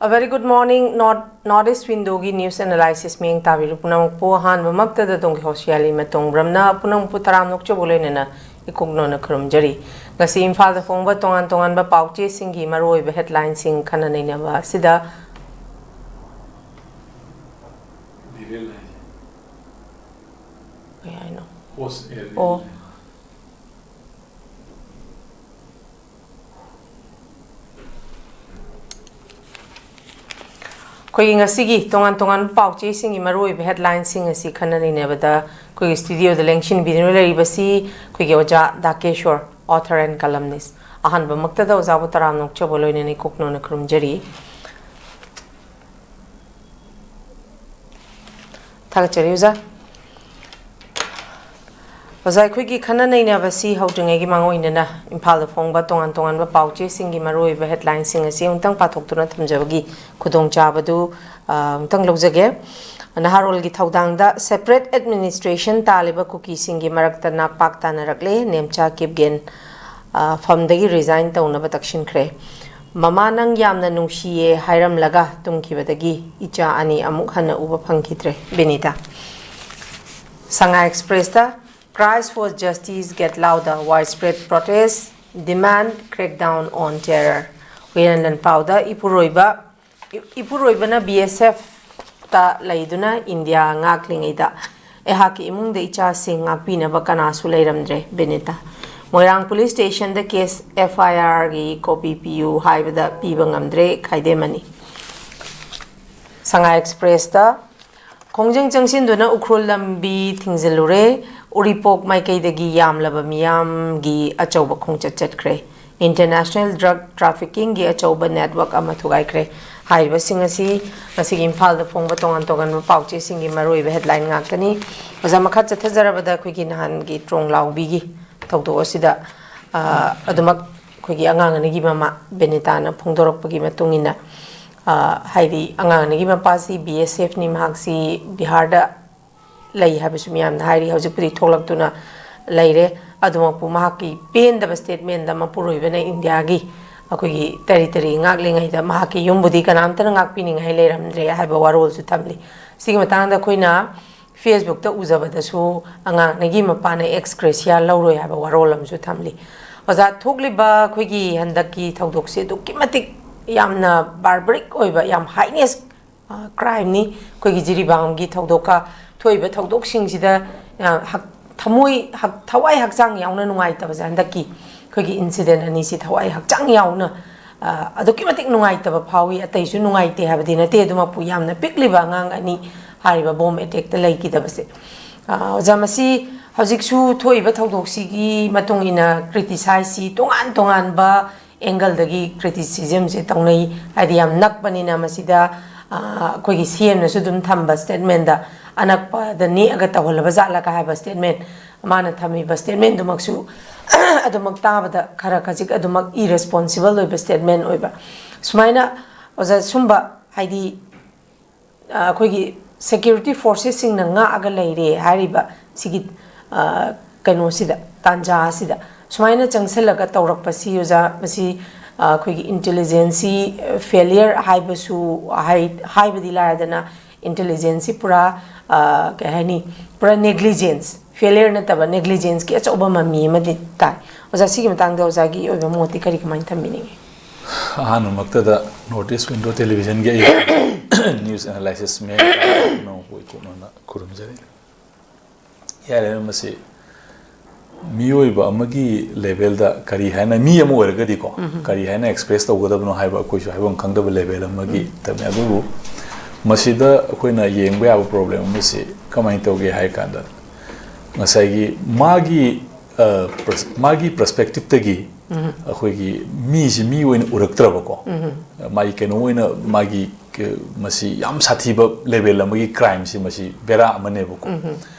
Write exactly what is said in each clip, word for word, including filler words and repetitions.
A very good morning, North, North East Windowꯒꯤ news analysis ꯃꯤꯠꯌꯦꯡ ꯇꯥꯕꯤꯔꯤꯕ ꯄꯨꯝꯅꯃꯛꯄꯨ ꯑꯍꯥꯟꯕꯃꯛꯇꯗ ꯇꯣꯡꯒꯤ ꯍꯣꯁꯤꯌꯥꯂꯤ ꯃꯇꯣꯡꯕ꯭ꯔꯝꯅ ꯄꯨꯝꯅꯃꯛꯄꯨ ꯇꯔꯥꯝꯅ ꯑꯣꯛꯆꯕ ꯂꯣꯏꯅꯅ ꯏꯀꯨꯛꯅꯣꯅ ꯈꯨꯔꯨꯝꯖꯔꯤ꯫ ꯉꯁꯤ ꯏꯝꯐꯥꯜꯗ ꯐꯣꯡꯕ ꯇꯣꯉꯥꯟ ꯇꯣꯉꯥꯟꯕ ꯄꯥꯎꯆꯦꯁꯤꯡꯒꯤ ꯃꯔꯨꯑꯣꯏꯕ headlineꯁꯤꯡ ꯈꯟꯅ ꯅꯩꯅꯕ ꯑꯁꯤꯗ ꯀꯩ ꯍꯥꯏꯅꯣ? ꯑꯣ꯫ ꯑꯩꯈꯣꯏꯒꯤ ꯉꯁꯤꯒꯤ ꯇꯣꯉꯥꯟ ꯇꯣꯉꯥꯟꯕ ꯄꯥꯎꯆꯦꯁꯤꯡꯒꯤ ꯃꯔꯨꯑꯣꯏꯕ headlineꯁꯤꯡ ꯑꯁꯤ ꯈꯟꯅ ꯅꯩꯅꯕꯗ ꯑꯩꯈꯣꯏꯒꯤ studioꯗ ꯂꯦꯡꯁꯤꯟꯕꯤꯗꯨꯅ ꯂꯩꯔꯤꯕꯁꯤ ꯑꯩꯈꯣꯏꯒꯤ ꯑꯣꯖꯥ ꯗꯥꯀꯦꯁꯣꯔ, author and columnist꯫ ꯑꯍꯥꯟꯕꯃꯛꯇꯗ ꯑꯣꯖꯥꯕꯨ ꯇꯔꯥꯝꯅ ꯑꯣꯛꯆꯕ ꯂꯣꯏꯅꯅ ꯏꯀꯨꯛꯅꯣꯅ ꯈꯨꯔꯨꯝꯖꯔꯤ꯫ ꯊꯥꯒꯠꯆꯔꯤ ꯑꯣꯖꯥ꯫ ꯑꯣꯖꯥ, ꯑꯩꯈꯣꯏꯒꯤ ꯈꯟꯅ ꯅꯩꯅꯕꯁꯤ ꯍꯧꯗ꯭ꯔꯤꯉꯩꯒꯤ ꯃꯥꯡꯑꯣꯏꯅꯅ ꯏꯝꯐꯥꯜꯗ ꯐꯣꯡꯕ ꯇꯣꯉꯥꯟ ꯇꯣꯉꯥꯟꯕ ꯄꯥꯎꯆꯦꯁꯤꯡꯒꯤ ꯃꯔꯨꯑꯣꯏꯕ headlineꯁꯤꯡ ꯑꯁꯤ ꯑꯃꯨꯛꯇꯪ ꯄꯥꯊꯣꯛꯇꯨꯅ ꯊꯝꯖꯕꯒꯤ ꯈꯨꯗꯣꯡꯆꯥꯕꯗꯨ, ꯑ, ꯑꯃꯨꯛꯇꯪ ꯂꯧꯖꯒꯦ꯫ ꯅꯍꯥꯔꯣꯜꯒꯤ ꯊꯧꯗꯥꯡꯗ separate administration ꯇꯥꯜꯂꯤꯕ ꯀꯨꯀꯤꯁꯤꯡꯒꯤ ꯃꯔꯛꯇ ꯅꯥꯛꯄꯥꯛ ꯇꯥꯅꯔꯛꯂꯦ꯫ ꯅꯦꯝꯆꯥ ꯀꯤꯞꯒꯦꯟ, ꯑ, ꯐꯝꯗꯒꯤ resign ꯇꯧꯅꯕ ꯇꯛꯁꯤꯟꯈ꯭ꯔꯦ꯫ "ꯃꯃꯥ ꯅꯪ ꯌꯥꯝꯅ ꯅꯨꯡꯁꯤꯌꯦ" ꯍꯥꯏꯔꯝꯂꯒ ꯇꯨꯝꯈꯤꯕꯗꯒꯤ ꯏꯆꯥ ꯑꯅꯤ ꯑꯃꯨꯛ ꯍꯟꯅ ꯎꯕ ꯐꯪꯈꯤꯗ꯭ꯔꯦ꯫ ꯕꯤꯅꯤꯇꯥ꯫ ꯁꯉꯥꯏ ꯑꯦꯛꯁꯄ꯭ꯔꯦꯁꯇ "Cries for justice get louder, widespread protest, demand crackdown on terror"꯫ ꯍꯨꯏꯌꯦꯟ ꯂꯥꯟꯄꯥꯎꯗ ꯏꯄꯨꯔꯣꯏꯕ, ꯏ-, ꯏꯄꯨꯔꯣꯏꯕꯅ BSFꯇ ꯂꯩꯗꯨꯅ ꯏꯟꯗꯤꯌꯥ ꯉꯥꯛꯂꯤꯉꯩꯗ ꯑꯩꯍꯥꯛꯀꯤ ꯏꯃꯨꯡꯗ ꯏꯆꯥꯁꯤꯡ ꯉꯥꯛꯄꯤꯅꯕ ꯀꯅꯥꯁꯨ ꯂꯩꯔꯝꯗ꯭ꯔꯦ꯫ ꯕꯤꯅꯤꯇꯥ꯫ ꯃꯣꯏꯔꯥꯡ ꯄꯨꯂꯤꯁ ꯁ꯭ꯇꯦꯁꯟꯗ case FIRꯒꯤ copy ꯄꯤꯌꯨ ꯍꯥꯏꯕꯗ ꯄꯤꯕ ꯉꯝꯗ꯭ꯔꯦ꯫ ꯈꯥꯏꯗꯦꯝꯃꯅꯤ꯫ ꯁꯉꯥꯏ ꯑꯦꯛꯁꯄ꯭ꯔꯦꯁꯇ ꯈꯣꯡꯖꯪ ꯆꯪꯁꯤꯟꯗꯨꯅ ꯎꯈ꯭ꯔꯨꯜ ꯂꯝꯕꯤ ꯊꯤꯡꯖꯤꯜꯂꯨꯔꯦ꯫ ꯎꯔꯤꯄꯣꯛ ꯃꯥꯏꯀꯩꯗꯒꯤ ꯌꯥꯝꯂꯕ ꯃꯤꯌꯥꯝꯒꯤ ꯑꯆꯧꯕ ꯈꯣꯡꯆꯠ ꯆꯠꯈ꯭ꯔꯦ꯫ International drug traffickingꯒꯤ ꯑꯆꯧꯕ network ꯑꯃ ꯊꯨꯒꯥꯏꯈ꯭ꯔꯦ꯫ ꯍꯥꯏꯔꯤꯕꯁꯤꯡ ꯑꯁꯤ ꯉꯁꯤꯒꯤ ꯏꯝꯐꯥꯜꯗ ꯐꯣꯡꯕ ꯇꯣꯉꯥꯟ ꯇꯣꯉꯥꯟꯕ ꯄꯥꯎꯆꯦꯁꯤꯡꯒꯤ ꯃꯔꯨꯑꯣꯏꯕ headline ꯉꯥꯛꯇꯅꯤ꯫ ꯑꯣꯖꯥ, ꯃꯈꯥ ꯆꯠꯊꯖꯔꯕꯗ ꯑꯩꯈꯣꯏꯒꯤ ꯅꯍꯥꯟꯒꯤ ꯇ꯭ꯔꯣꯡꯂꯥꯎꯕꯤꯒꯤ ꯊꯧꯗꯣꯛ ꯑꯁꯤꯗ, ꯑ, ꯑꯗꯨꯃꯛ ꯑꯩꯈꯣꯏꯒꯤ ꯑꯉꯥꯡ ꯑꯅꯤꯒꯤ ꯃꯃꯥ ꯕꯦꯅꯤꯇꯥꯅ ꯐꯣꯡꯗꯣꯔꯛꯄꯒꯤ ꯃꯇꯨꯡ ꯏꯟꯅ, ꯑ, ꯍꯥꯏꯗꯤ ꯑꯉꯥꯡ ꯑꯅꯤꯒꯤ ꯃꯄꯥꯁꯤ BSFꯅꯤ, ꯃꯍꯥꯛꯁꯤ ꯕꯤꯍꯥꯔꯗ ꯂꯩ ꯍꯥꯏꯕꯁꯨ ꯃꯤꯌꯥꯝꯅ ꯍꯥꯏꯔꯤ꯫ ꯍꯧꯖꯤꯛꯄꯨꯗꯤ ꯊꯣꯛꯂꯛꯇꯨꯅ ꯂꯩꯔꯦ꯫ ꯑꯗꯨꯃꯛꯄꯨ ꯃꯍꯥꯛꯀꯤ ꯄꯦꯟꯗꯕ statement ꯑꯃ ꯃꯄꯨꯔꯣꯏꯕꯅ ꯏꯟꯗꯤꯌꯥꯒꯤ, ꯑꯩꯈꯣꯏꯒꯤ ꯇꯦꯔꯤꯇꯣꯔꯤ ꯉꯥꯛꯂꯤꯉꯩꯗ ꯃꯍꯥꯛꯀꯤ ꯌꯨꯝꯕꯨꯗꯤ ꯀꯅꯥꯝꯇꯅ ꯉꯥꯛꯄꯤꯅꯤꯡꯉꯥꯏ ꯂꯩꯔꯝꯗ꯭ꯔꯦ ꯍꯥꯏꯕ ꯋꯥꯔꯣꯜꯁꯨ ꯊꯝꯂꯤ꯫ ꯁꯤꯒꯤ ꯃꯇꯥꯡꯗ ꯑꯩꯈꯣꯏꯅ ꯐꯦꯁꯕꯨꯛꯇ ꯎꯖꯕꯗꯁꯨ ꯑꯉꯥꯡꯅꯒꯤ ꯃꯄꯥꯅ ꯑꯦꯛꯁ ꯒ꯭ꯔꯦꯁꯤꯌꯥ ꯂꯧꯔꯣꯏ ꯍꯥꯏꯕ ꯋꯥꯔꯣꯜ ꯑꯃꯁꯨ ꯊꯝꯂꯤ꯫ ꯑꯣꯖꯥ, ꯊꯣꯛꯂꯤꯕ ꯑꯩꯈꯣꯏꯒꯤ ꯍꯟꯗꯛꯀꯤ ꯊꯧꯗꯣꯛꯁꯦ ꯑꯗꯨꯛꯀꯤ ꯃꯇꯤꯛ ꯌꯥꯝꯅ ꯕꯥꯔꯕꯔꯤꯛ ꯑꯣꯏꯕ, ꯌꯥꯝ ꯍꯥꯏꯅꯦꯁ ꯀ꯭ꯔꯥꯏꯝꯅꯤ꯫ ꯑꯩꯈꯣꯏꯒꯤ ꯖꯤꯔꯤꯕꯥꯝꯒꯤ ꯊꯧꯗꯣꯛꯀ ꯊꯣꯛꯏꯕ ꯊꯧꯗꯣꯛꯁꯤꯡꯁꯤꯗ, ꯑ, ꯍꯛ-, ꯊꯃꯣꯏ ꯍꯛ-, ꯊꯋꯥꯏ ꯍꯛꯆꯥꯡ ꯌꯥꯎꯅ ꯅꯨꯡꯉꯥꯏꯇꯕꯁꯦ, ꯍꯟꯗꯛꯀꯤ ꯑꯩꯈꯣꯏꯒꯤ ꯏꯟꯁꯤꯗꯦꯟ ꯑꯅꯤꯁꯤ ꯊꯋꯥꯏ ꯍꯛꯆꯥꯡ ꯌꯥꯎꯅ, ꯑ, ꯑꯗꯨꯛꯀꯤ ꯃꯇꯤꯛ ꯅꯨꯡꯉꯥꯏꯇꯕ ꯐꯥꯎꯏ꯫ ꯑꯇꯩꯁꯨ ꯅꯨꯡꯉꯥꯏꯇꯦ ꯍꯥꯏꯕꯗꯤ ꯅꯠꯇꯦ, ꯑꯗꯨꯃꯛꯄꯨ ꯌꯥꯝꯅ ꯄꯤꯛꯂꯤꯕ ꯑꯉꯥꯡ ꯑꯅꯤ ꯍꯥꯏꯔꯤꯕ ꯕꯣꯝ ꯑꯦꯇꯦꯛꯇ ꯂꯩꯈꯤꯗꯕꯁꯦ꯫ ꯑ, ꯑꯣꯖꯥ, ꯃꯁꯤ ꯍꯧꯖꯤꯛꯁꯨ ꯊꯣꯛꯏꯕ ꯊꯧꯗꯣꯛꯁꯤꯒꯤ ꯃꯇꯨꯡ ꯏꯟꯅ ꯀ꯭ꯔꯤꯇꯤꯁꯥꯏꯖꯁꯤ ꯇꯣꯉꯥꯟ ꯇꯣꯉꯥꯟꯕ ꯑꯦꯡꯒꯜꯗꯒꯤ ꯀ꯭ꯔꯤꯇꯤꯁꯤꯖꯝꯁꯦ ꯇꯧꯅꯩ꯫ ꯍꯥꯏꯗꯤ ꯌꯥꯝ ꯅꯛꯄꯅꯤꯅ ꯃꯁꯤꯗ, ꯑ, ꯑꯩꯈꯣꯏꯒꯤ ꯁꯤ ꯑꯦꯝꯅꯁꯨ ꯑꯗꯨꯝ ꯊꯝꯕ ꯁ꯭ꯇꯦꯠꯃꯦꯟꯗ ꯑꯅꯛꯄꯗ ꯅꯦꯛꯑꯒ ꯇꯧꯍꯜꯂꯕ ꯖꯥꯠꯂꯒ ꯍꯥꯏꯕ ꯁ꯭ꯇꯦꯠꯃꯦꯟ, ꯃꯥꯅ ꯊꯝꯃꯤꯕ ꯁ꯭ꯇꯦꯠꯃꯦꯟꯗꯨꯃꯛꯁꯨ ꯑꯗꯨꯃꯛ ꯇꯥꯕꯗ ꯈꯔ ꯈꯖꯤꯛ ꯑꯗꯨꯃꯛ ꯏꯔꯦꯁꯄꯣꯟꯁꯤꯕꯜ ꯑꯣꯏꯕ ꯁ꯭ꯇꯦꯠꯃꯦꯟ ꯑꯣꯏꯕ꯫ ꯁꯨꯃꯥꯏꯅ, ꯑꯣꯖꯥ, ꯁꯨꯝꯕ ꯍꯥꯏꯗꯤ, ꯑ, ꯑꯩꯈꯣꯏꯒꯤ ꯁꯦꯀ꯭ꯌꯨꯔꯤꯇꯤ ꯐꯣꯔꯁꯦꯁꯁꯤꯡꯅ ꯉꯥꯛꯑꯒ ꯂꯩꯔꯦ ꯍꯥꯏꯔꯤꯕ ꯁꯤꯒꯤ, ꯑ, ꯀꯩꯅꯣꯁꯤꯗ, ꯇꯥꯟꯖꯥ ꯑꯁꯤꯗ ꯁꯨꯃꯥꯏꯅ ꯆꯪꯁꯤꯜꯂꯒ ꯇꯧꯔꯛꯄꯁꯤ, ꯑꯣꯖꯥ, ꯃꯁꯤ, ꯑ, ꯑꯩꯈꯣꯏꯒꯤ ꯏꯟꯇꯦꯂꯤꯖꯦꯟꯁꯤ ꯐꯦꯂꯤꯌꯔ ꯍꯥꯏꯕꯁꯨ ꯍꯥꯏ-, ꯍꯥꯏꯕꯗꯤ ꯂꯥꯏꯔꯗꯅ, ꯏꯟꯇꯦꯂꯤꯖꯦꯟꯁꯁꯤ ꯄꯨꯔꯥ, ꯑ, ꯀꯩ ꯍꯥꯏꯅꯤ, ꯄꯨꯔꯥ ꯅꯦꯒ꯭ꯂꯤꯖꯦꯟꯁ, ꯐꯦꯂꯤꯌꯔ ꯅꯠꯇꯕ ꯅꯦꯒ꯭ꯂꯤꯖꯦꯟꯁꯀꯤ ꯑꯆꯧꯕ ꯃꯃꯤ ꯑꯃꯗꯤ ꯇꯥꯏ꯫ ꯑꯣꯖꯥ, ꯁꯤꯒꯤ ꯃꯇꯥꯡꯗ ꯑꯣꯖꯥꯒꯤ ꯑꯣꯏꯕ ꯃꯣꯠꯇꯤ ꯀꯔꯤ, ꯀꯃꯥꯏꯅ ꯊꯝꯕꯤꯅꯤꯡꯉꯤ? ꯑꯍꯥꯟꯕꯃꯛꯇꯗ North East Window Televisionꯒꯤ ꯑꯩ news analysis ꯃꯌꯥꯝ ꯅꯧꯕ ꯏꯀꯣꯛꯅꯅ ꯈꯨꯔꯨꯝꯖꯔꯤ꯫ ꯌꯥꯔꯦ, ꯃꯁꯤ ꯃꯤꯑꯣꯏꯕ ꯑꯃꯒꯤ ꯂꯦꯚꯦꯜꯗ ꯀꯔꯤ ꯍꯥꯏꯅ, ꯃꯤ ꯑꯃ ꯑꯣꯏꯔꯒꯗꯤꯀꯣ, ꯀꯔꯤ ꯍꯥꯏꯅ ꯑꯦꯛꯁꯄ꯭ꯔꯦꯁ ꯇꯧꯒꯗꯕꯅꯣ ꯍꯥꯏꯕ ꯑꯩꯈꯣꯏꯁꯨ ꯍꯥꯏꯐꯝ ꯈꯪꯗꯕ ꯂꯦꯚꯦꯜ ꯑꯃꯒꯤ ꯇꯝꯃꯦ꯫ ꯑꯗꯨꯕꯨ ꯃꯁꯤꯗ ꯑꯩꯈꯣꯏꯅ ꯌꯦꯡꯕ ꯌꯥꯕ ꯄ꯭ꯔꯣꯕ꯭ꯂꯦꯝ ꯑꯃꯁꯤ ꯀꯃꯥꯏꯅ ꯇꯧꯒꯦ ꯍꯥꯏ ꯀꯥꯟꯗ, ꯉꯁꯥꯏꯒꯤ ꯃꯥꯒꯤ, ꯑ, ꯄꯔꯁ-, ꯃꯥꯒꯤ ꯄꯔꯁꯄꯦꯛꯇꯤꯞꯇꯒꯤ ꯑꯩꯈꯣꯏꯒꯤ ꯃꯤꯁꯤ ꯃꯤ ꯑꯣꯏꯅ ꯎꯔꯛꯇ꯭ꯔꯕꯀꯣ, ꯃꯥꯒꯤ ꯀꯩꯅꯣ ꯑꯣꯏꯅ, ꯃꯥꯒꯤ ꯀ-, ꯃꯁꯤ ꯌꯥꯝ ꯁꯥꯊꯤꯕ ꯂꯦꯚꯦꯜ ꯑꯃꯒꯤ ꯀ꯭ꯔꯥꯏꯝꯁꯤ, ꯃꯁꯤ ꯕꯦꯔꯥ ꯑꯃꯅꯦꯕꯀꯣ꯫